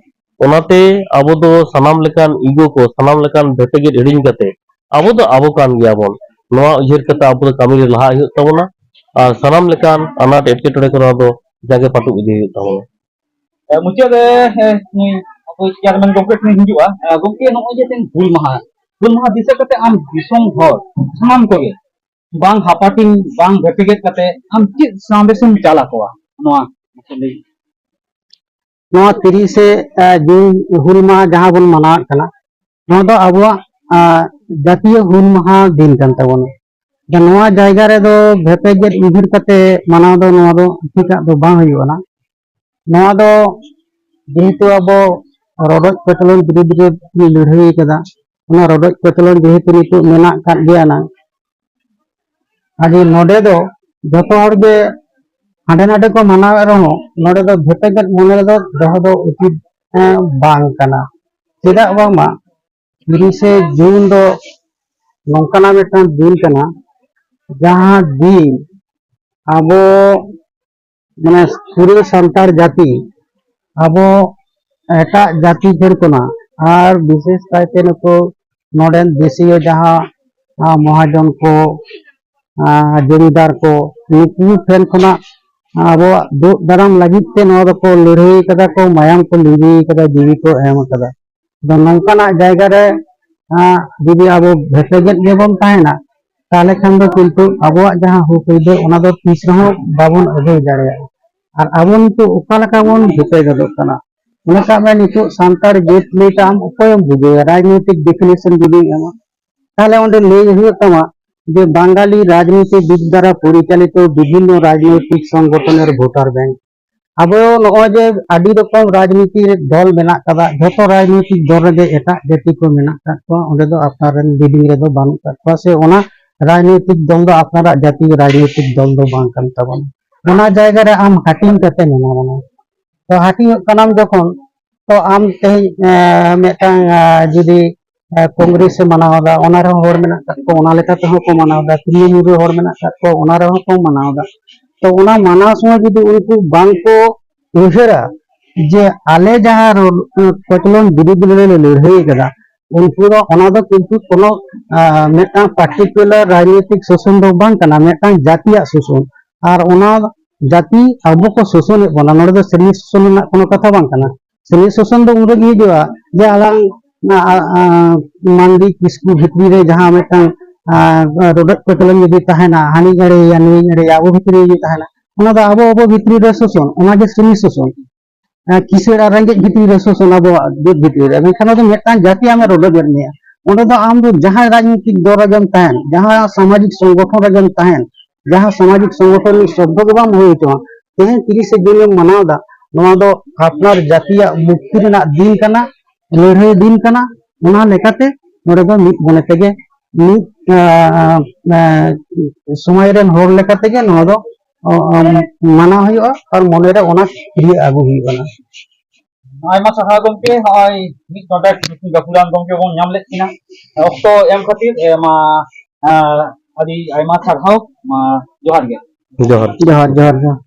ᱚᱱᱟᱛᱮ ᱟᱵᱚ ᱫᱚ ᱥᱟᱱᱟᱢ ᱞᱮᱠᱟᱱ ᱤᱜᱳ ᱠᱚ, ᱥᱟᱱᱟᱢ ᱞᱮᱠᱟᱱ ᱵᱷᱮᱯᱮᱜᱮᱫ ᱦᱤᱲᱤᱧ ᱠᱟᱛᱮ, ᱟᱵᱚ ᱫᱚ ᱟᱵᱚ ᱠᱟᱱ ᱜᱮᱭᱟᱵᱚᱱ, ᱱᱚᱣᱟ ᱩᱭᱦᱟᱹᱨ ᱠᱟᱛᱮ ᱟᱵᱚ ᱫᱚ ᱠᱟᱹᱢᱤ ᱨᱮ ᱞᱟᱦᱟᱜ ᱦᱩᱭᱩᱜ ᱛᱟᱵᱚᱱᱟ᱾ ᱟᱨ ᱥᱟᱱᱟᱢ ᱞᱮᱠᱟᱱ ᱟᱱᱟᱴ ᱮᱴᱠᱮᱴᱚᱬᱮ ᱠᱚ, ᱱᱚᱣᱟ ᱫᱚ ᱡᱟᱸᱜᱮ ᱯᱟᱹᱴᱩᱵ ᱤᱫᱤ ᱦᱩᱭᱩᱜ ᱛᱟᱵᱚᱱᱟ᱾ ᱮ, ᱢᱩᱪᱟᱹᱫ ᱨᱮ, ᱮ, ᱱᱩᱭ ᱟᱵᱚ ᱪᱮᱭᱟᱨᱢᱮᱱ ᱜᱚᱢᱠᱮ ᱴᱷᱮᱱ ᱦᱤᱡᱩᱜᱼᱟ᱾ ᱮ, ᱜᱚᱢᱠᱮ, ᱱᱚᱜᱼᱚᱭ ᱡᱮ ᱛᱮᱦᱮᱧ ᱦᱩᱞ ᱢᱟᱦᱟ, ᱦᱩᱞ ᱢᱟᱦᱟ ᱫᱤᱥᱟᱹ ᱠᱟᱛᱮ ᱟᱢ ᱫᱤᱥᱚᱢ ᱦᱚᱲ ᱥᱟᱱᱟᱢ ᱠᱚᱜᱮ ᱵᱟᱝ ᱦᱟᱯᱟᱴᱤᱧ, ᱵᱟᱝ ᱵᱷᱮᱯᱮᱜᱮᱫ ᱠᱟᱛᱮ ᱟᱢ ᱪᱮᱫ ᱥᱟᱸᱫᱮᱥᱮᱢ ᱪᱟᱞ ᱟᱠᱚᱣᱟ? ᱱᱚᱣᱟ ᱞᱟᱹᱭ᱾ ᱱᱚᱣᱟ ᱛᱤᱨᱤᱥᱮ ᱡᱩᱱ ᱦᱩᱞ ᱢᱟᱦᱟ ᱡᱟᱦᱟᱸ ᱵᱚᱱ ᱢᱟᱱᱟᱣᱮᱫ ᱠᱟᱱᱟ, ᱱᱚᱣᱟ ᱫᱚ ᱟᱵᱚᱣᱟᱜ, ᱟ, ᱡᱟᱛᱤᱭᱚ ᱦᱩᱞ ᱢᱟᱦᱟ ᱫᱤᱱ ᱠᱟᱱ ᱛᱟᱵᱚᱱᱟ᱾ ᱟᱫᱚ ᱱᱚᱣᱟ ᱡᱟᱭᱜᱟ ᱨᱮᱫᱚ ᱵᱷᱮᱯᱮᱜᱮᱫ ᱩᱭᱦᱟᱹᱨ ᱠᱟᱛᱮ ᱢᱟᱱᱟᱣ ᱫᱚ, ᱱᱚᱣᱟ ᱫᱚ ᱴᱷᱤᱠᱟᱜ ᱫᱚ ᱵᱟᱝ ᱦᱩᱭᱩᱜᱼᱟ᱾ ᱱᱚᱣᱟ ᱫᱚ ᱡᱮᱦᱮᱛᱩ ᱟᱵᱚ ᱨᱚᱰᱚᱡ ᱠᱚᱪᱞᱚᱱ ᱵᱤᱨᱩᱫᱽ ᱨᱮ ᱞᱟᱹᱲᱦᱟᱹᱭ ᱠᱟᱫᱟ, ᱚᱱᱟ ᱨᱚᱰᱚᱡ ᱠᱚᱪᱞᱚᱱ ᱡᱮᱦᱮᱛᱩ ᱱᱤᱛᱚᱜ ᱢᱮᱱᱟᱜ ᱟᱠᱟᱫ ᱜᱮᱭᱟ ᱱᱟᱝ, ᱟᱫᱚ ᱱᱚᱰᱮ ᱫᱚ ᱡᱚᱛᱚ ᱦᱚᱲ ᱜᱮ ᱦᱟᱸᱰᱮ ᱱᱟᱰᱮ ᱠᱚ ᱢᱟᱱᱟᱣᱮᱫ ᱨᱮᱦᱚᱸ, ᱱᱚᱰᱮ ᱫᱚ ᱵᱷᱮᱯᱮᱜᱮᱫ ᱢᱚᱱᱮ ᱨᱮᱫᱚ ᱫᱚᱦᱚ ᱫᱚ ᱩᱪᱤᱛ, ᱮᱸ, ᱵᱟᱝ ᱠᱟᱱᱟ᱾ ᱪᱮᱫᱟᱜ ᱵᱟᱝᱢᱟ ᱛᱤᱨᱤᱥᱮ ᱡᱩᱱ ᱫᱚ ᱱᱚᱝᱠᱟᱱᱟᱜ ᱢᱤᱫᱴᱟᱝ ᱫᱤᱱ ᱠᱟᱱᱟ, ᱡᱟᱦᱟᱸ ᱫᱤᱱ ᱟᱵᱚ, ᱢᱟᱱᱮ, ᱯᱩᱨᱟᱹ ᱥᱟᱱᱛᱟᱲ ᱡᱟᱹᱛᱤ, ᱟᱵᱚ ᱮᱴᱟᱜ ᱡᱟᱹᱛᱤ ᱴᱷᱮᱱ ᱠᱷᱚᱱᱟᱜ, ᱟᱨ ᱵᱤᱥᱮᱥ ᱠᱟᱭᱛᱮ ᱱᱩᱠᱩ ᱱᱚᱰᱮᱱ ᱫᱮᱥᱤᱭᱚ ᱡᱟᱦᱟᱸ, ᱟ, ᱢᱚᱦᱟᱡᱚᱱ ᱠᱚ, ᱟ, ᱡᱚᱢᱤᱫᱟᱨ ᱠᱚ, ᱱᱩᱠᱩ ᱴᱷᱮᱱ ᱠᱷᱚᱱᱟᱜ ᱟᱵᱚᱣᱟᱜ ᱫᱩᱜ ᱫᱟᱨᱟᱢ ᱞᱟᱹᱜᱤᱫ ᱛᱮ ᱱᱚᱣᱟ ᱫᱚᱠᱚ ᱞᱟᱹᱲᱦᱟᱹᱭ ᱠᱟᱫᱟ ᱠᱚ, ᱢᱟᱭᱟᱢ ᱠᱚ ᱞᱤᱸᱡᱤ ᱠᱟᱫᱟ, ᱡᱤᱣᱤ ᱠᱚ ᱮᱢ ᱠᱟᱫᱟ᱾ ᱟᱫᱚ ᱱᱚᱝᱠᱟᱱᱟᱜ ᱡᱟᱭᱜᱟ ᱨᱮ, ᱟ, ᱡᱩᱫᱤ ᱟᱵᱚ ᱵᱷᱮᱯᱮᱜᱮᱫ ᱜᱮᱵᱚᱱ ᱛᱟᱦᱮᱱᱟ, ᱛᱟᱦᱚᱞᱮ ᱠᱷᱟᱱ ᱫᱚ ᱠᱤᱱᱛᱩ ᱟᱵᱚᱣᱟᱜ ᱡᱟᱦᱟᱸ ᱦᱚᱠ ᱟᱹᱭᱫᱟᱹᱨ, ᱚᱱᱟ ᱫᱚ ᱛᱤᱥ ᱨᱮᱦᱚᱸ ᱵᱟᱵᱚᱱ ᱟᱹᱫᱟᱹᱭ ᱫᱟᱲᱮᱭᱟᱜᱼᱟ᱾ ᱟᱨ ᱟᱵᱚ ᱱᱤᱛᱚᱜ ᱚᱠᱟ ᱞᱮᱠᱟ ᱵᱚᱱ ᱵᱷᱮᱯᱮᱜᱮᱫᱚᱜ ᱠᱟᱱᱟ? ᱢᱚᱱᱮ ᱠᱟᱜ ᱢᱮ, ᱱᱤᱛᱚᱜ ᱥᱟᱱᱛᱟᱲ ᱡᱟᱹᱛ ᱞᱟᱹᱭ ᱛᱮ ᱟᱢ ᱚᱠᱚᱭᱮᱢ ᱵᱩᱡᱷᱟᱹᱣᱟ? ᱨᱟᱡᱽᱱᱳᱭᱛᱤᱠ ᱰᱤᱯᱷᱤᱱᱮᱥᱚᱱ ᱡᱩᱫᱤᱢ ᱮᱢᱟ, ᱛᱟᱦᱚᱞᱮ ᱚᱸᱰᱮ ᱞᱟᱹᱭ ᱦᱩᱭᱩᱜ ᱛᱟᱢᱟ যে বাঙালি রাজনীতিবিদ দ্বারা পরিচালিত বিভিন্ন রাজনৈতিক সংগঠনের ভোটার ব্যাংক। ᱟᱵᱚ ᱱᱚᱜᱼᱚᱭ ᱡᱮ ᱟᱹᱰᱤ ᱨᱚᱠᱚᱢ ᱨᱟᱡᱽᱱᱤᱛᱤ ᱫᱚᱞ ᱢᱮᱱᱟᱜ ᱠᱟᱫᱟ, ᱡᱷᱚᱛᱚ ᱨᱟᱡᱽᱱᱤᱛᱤᱠ ᱫᱚᱞ ᱨᱮᱜᱮ ᱮᱴᱟᱜ ᱡᱟᱹᱛᱤ ᱠᱚ ᱢᱮᱱᱟᱜ ᱠᱟᱫ ᱠᱚᱣᱟ, ᱚᱸᱰᱮ ᱫᱚ ᱟᱯᱱᱟᱨ ᱨᱮᱱ ᱵᱤᱞᱤᱝ ᱨᱮᱫᱚ ᱵᱟᱹᱱᱩᱜ ᱠᱟᱫ ᱠᱚᱣᱟ, ᱥᱮ ᱚᱱᱟ ᱨᱟᱡᱽᱱᱤᱛᱤᱠ ᱫᱚᱞ ᱫᱚ ᱟᱯᱱᱟᱨᱟᱜ ᱡᱟᱹᱛᱤ ᱨᱟᱡᱽᱱᱤᱛᱤᱠ ᱫᱚᱞ ᱫᱚ ᱵᱟᱝ ᱠᱟᱱ ᱛᱟᱵᱚᱱᱟ᱾ ᱚᱱᱟ ᱡᱟᱭᱜᱟ ᱨᱮ ᱟᱢ ᱦᱟᱹᱴᱤᱧ ᱠᱟᱛᱮ ᱢᱮᱱᱟᱢᱟ᱾ ᱛᱚ ᱦᱟᱹᱴᱤᱧᱚᱜ ᱠᱟᱱᱟᱢ ᱡᱚᱠᱷᱚᱱ, ᱛᱚ ᱟᱢ ᱛᱮᱦᱮᱧ, ᱮ, ᱢᱤᱫᱴᱟᱝ, ᱮ, ᱡᱩᱫᱤ, ᱮ, ᱠᱚᱝᱜᱨᱮᱥ ᱮ ᱢᱟᱱᱟᱣ ᱮᱫᱟ, ᱚᱱᱟ ᱨᱮᱦᱚᱸ ᱦᱚᱲ ᱢᱮᱱᱟᱜ ᱠᱟᱫ ᱠᱚᱣᱟ, ᱚᱱᱟ ᱞᱮᱠᱟ ᱛᱮᱦᱚᱸ ᱠᱚ ᱢᱟᱱᱟᱣ ᱮᱫᱟ, ᱛᱨᱤᱱᱢᱩᱞ ᱨᱮ ᱦᱚᱲ ᱢᱮᱱᱟᱜ ᱠᱟᱫ ᱠᱚᱣᱟ, ᱚᱱᱟ ᱨᱮᱦᱚᱸ ᱠᱚ ᱢᱟᱱᱟᱣ ᱮᱫᱟ᱾ ᱛᱚ ᱚᱱᱟ ᱢᱟᱱᱟᱣ ᱥᱚᱢᱚᱭ ᱡᱩᱫᱤ ᱩᱱᱠᱩ ᱵᱟᱝ ᱠᱚ ᱩᱭᱦᱟᱹᱨᱟ ᱡᱮ ᱟᱞᱮ ᱡᱟᱦᱟᱸ ᱨᱚ-, ᱠᱚᱪᱞᱚᱱ ᱵᱤᱨᱩᱫᱽ ᱨᱮᱞᱮ ᱞᱟᱹᱲᱦᱟᱹᱭ ᱠᱟᱫᱟ, ᱩᱱᱠᱩ ᱫᱚ ᱚᱱᱟ ᱫᱚ ᱠᱤᱱᱛᱩ ᱠᱳᱱᱳ, ᱟ, ᱢᱤᱫᱴᱟᱝ ᱯᱟᱨᱴᱤᱠᱩᱞᱟᱨ ᱨᱟᱡᱽᱱᱳᱭᱛᱤᱠ ᱥᱳᱥᱚᱱ ᱫᱚ ᱵᱟᱝ ᱠᱟᱱᱟ, ᱢᱤᱫᱴᱟᱝ ᱡᱟᱹᱛᱤᱭᱟᱜ ᱥᱳᱥᱚᱱ᱾ ᱟᱨ ᱚᱱᱟ ᱡᱟᱹᱛᱤ ᱟᱵᱚ ᱠᱚ ᱥᱳᱥᱚᱱᱮᱫ ᱵᱚᱱᱟ, ᱱᱚᱰᱮ ᱫᱚ ᱥᱨᱮᱱᱤ ᱥᱳᱥᱚᱱ ᱨᱮᱱᱟᱜ ᱠᱳᱱᱳ ᱠᱟᱛᱷᱟ ᱵᱟᱝ ᱠᱟᱱᱟ᱾ ᱥᱨᱮᱱᱤ ᱥᱳᱥᱚᱱ ᱫᱚ ᱩᱱ ᱨᱮᱜᱮ ᱦᱤᱡᱩᱜᱼᱟ ᱡᱮ ᱟᱞᱟᱝ, ᱟ, ᱟ, ᱢᱟᱱᱰᱤ ᱠᱤᱥᱠᱩ ᱵᱷᱤᱛᱨᱤ ᱨᱮ ᱡᱟᱦᱟᱸ ᱢᱤᱫᱴᱟᱝ, ᱟ, ᱨᱚᱰᱚᱡ ᱠᱚᱪᱞᱚᱱ ᱡᱩᱫᱤ ᱛᱟᱦᱮᱱᱟ, ᱦᱟᱹᱱᱤ ᱮᱲᱮᱭᱟ, ᱱᱩᱭ ᱮᱲᱮᱭᱟ, ᱟᱵᱚ ᱵᱷᱤᱛᱨᱤ ᱨᱮ ᱡᱩᱫᱤ ᱛᱟᱦᱮᱱᱟ, ᱚᱱᱟ ᱫᱚ ᱟᱵᱚ, ᱟᱵᱚ ᱵᱷᱤᱛᱨᱤ ᱨᱮ ᱥᱳᱥᱚᱱ, ᱚᱱᱟᱜᱮ ᱥᱨᱮᱱᱤ ᱥᱳᱥᱚᱱ᱾ ᱟ, ᱠᱤᱥᱟᱹᱬ ᱟᱨ ᱨᱮᱸᱜᱮᱡ ᱵᱷᱤᱛᱨᱤ ᱨᱮ ᱥᱳᱥᱚᱱ, ᱟᱵᱚᱣᱟᱜ ᱡᱟᱹᱛ ᱵᱷᱤᱛᱨᱤ ᱨᱮ, ᱢᱮᱱᱠᱷᱟᱱ ᱚᱱᱟ ᱫᱚ ᱢᱤᱫᱴᱟᱝ ᱡᱟᱹᱛᱤ ᱟᱢᱮ ᱨᱚᱰᱚᱡᱮᱫ ᱢᱮᱭᱟ᱾ ᱚᱸᱰᱮ ᱫᱚ ᱟᱢ ᱫᱚ ᱡᱟᱦᱟᱸ ᱨᱟᱡᱽᱱᱤᱛᱤᱠ ᱫᱚᱞ ᱨᱮᱜᱮᱢ ᱛᱟᱦᱮᱱ, ᱡᱟᱦᱟᱸ ᱥᱟᱢᱟᱡᱤᱠ ᱥᱚᱝᱜᱚᱴᱷᱚᱱ ᱨᱮᱜᱮᱢ ᱛᱟᱦᱮᱱ, ᱡᱟᱦᱟᱸ ᱥᱟᱢᱟᱡᱤᱠ ᱥᱚᱝᱜᱚᱴᱷᱚᱱ ᱨᱤᱱᱤᱡ ᱥᱚᱵᱽᱫᱷᱚ ᱜᱮ ᱵᱟᱢ ᱦᱩᱭ ᱦᱚᱪᱚᱣᱟᱱ, ᱛᱮᱦᱮᱧ ᱛᱤᱨᱤᱥᱮ ᱡᱩᱱ ᱮᱢ ᱢᱟᱱᱟᱣ ᱮᱫᱟ, ᱱᱚᱣᱟ ᱫᱚ ᱟᱯᱱᱟᱨ ᱡᱟᱹᱛᱤᱭᱟᱜ ᱢᱩᱠᱛᱤ ᱨᱮᱱᱟᱜ ᱫᱤᱱ ᱠᱟᱱᱟ, ᱞᱟᱹᱲᱦᱟᱹᱭ ᱫᱤᱱ ᱠᱟᱱᱟ᱾ ᱚᱱᱟ ᱞᱮᱠᱟᱛᱮ ᱱᱚᱰᱮ ᱫᱚ ᱢᱤᱫ ᱢᱚᱱᱮ ᱛᱮᱜᱮ ᱢᱤᱫ, ᱟ, ᱟ, ᱥᱚᱢᱟᱡᱽ ᱨᱮᱱ ᱦᱚᱲ ᱞᱮᱠᱟ ᱛᱮᱜᱮ ᱱᱚᱣᱟ ᱫᱚ, ᱚ, ᱚ, ᱢᱟᱱᱟᱣ ᱦᱩᱭᱩᱜᱼᱟ ᱟᱨ ᱢᱚᱱᱮ ᱨᱮ ᱚᱱᱟ ᱤᱭᱟᱹ ᱟᱹᱜᱩ ᱦᱩᱭᱩᱜᱼᱟ᱾ ᱟᱭᱢᱟ ᱥᱟᱨᱦᱟᱣ ᱜᱚᱢᱠᱮ, ᱱᱚᱜᱼᱚᱭ ᱢᱤᱫ ᱰᱚᱸᱰᱮᱠ ᱜᱟᱹᱠᱷᱩᱲᱟᱱ ᱜᱚᱢᱠᱮ ᱵᱚᱱ ᱧᱟᱢ ᱞᱮᱫ ᱠᱤᱱᱟ, ᱚᱠᱛᱚ ᱮᱢ ᱠᱷᱟᱹᱛᱤᱨ, ᱮ, ᱢᱟ, ᱟ, ᱟᱹᱰᱤ ᱟᱭᱢᱟ ᱥᱟᱨᱦᱟᱣ, ᱢᱟ, ᱡᱚᱦᱟᱨ ᱜᱮ᱾ ᱡᱚᱦᱟᱨ᱾ ᱡᱚᱦᱟᱨ, ᱡᱚᱦᱟᱨ, ᱡᱚᱦᱟᱨ᱾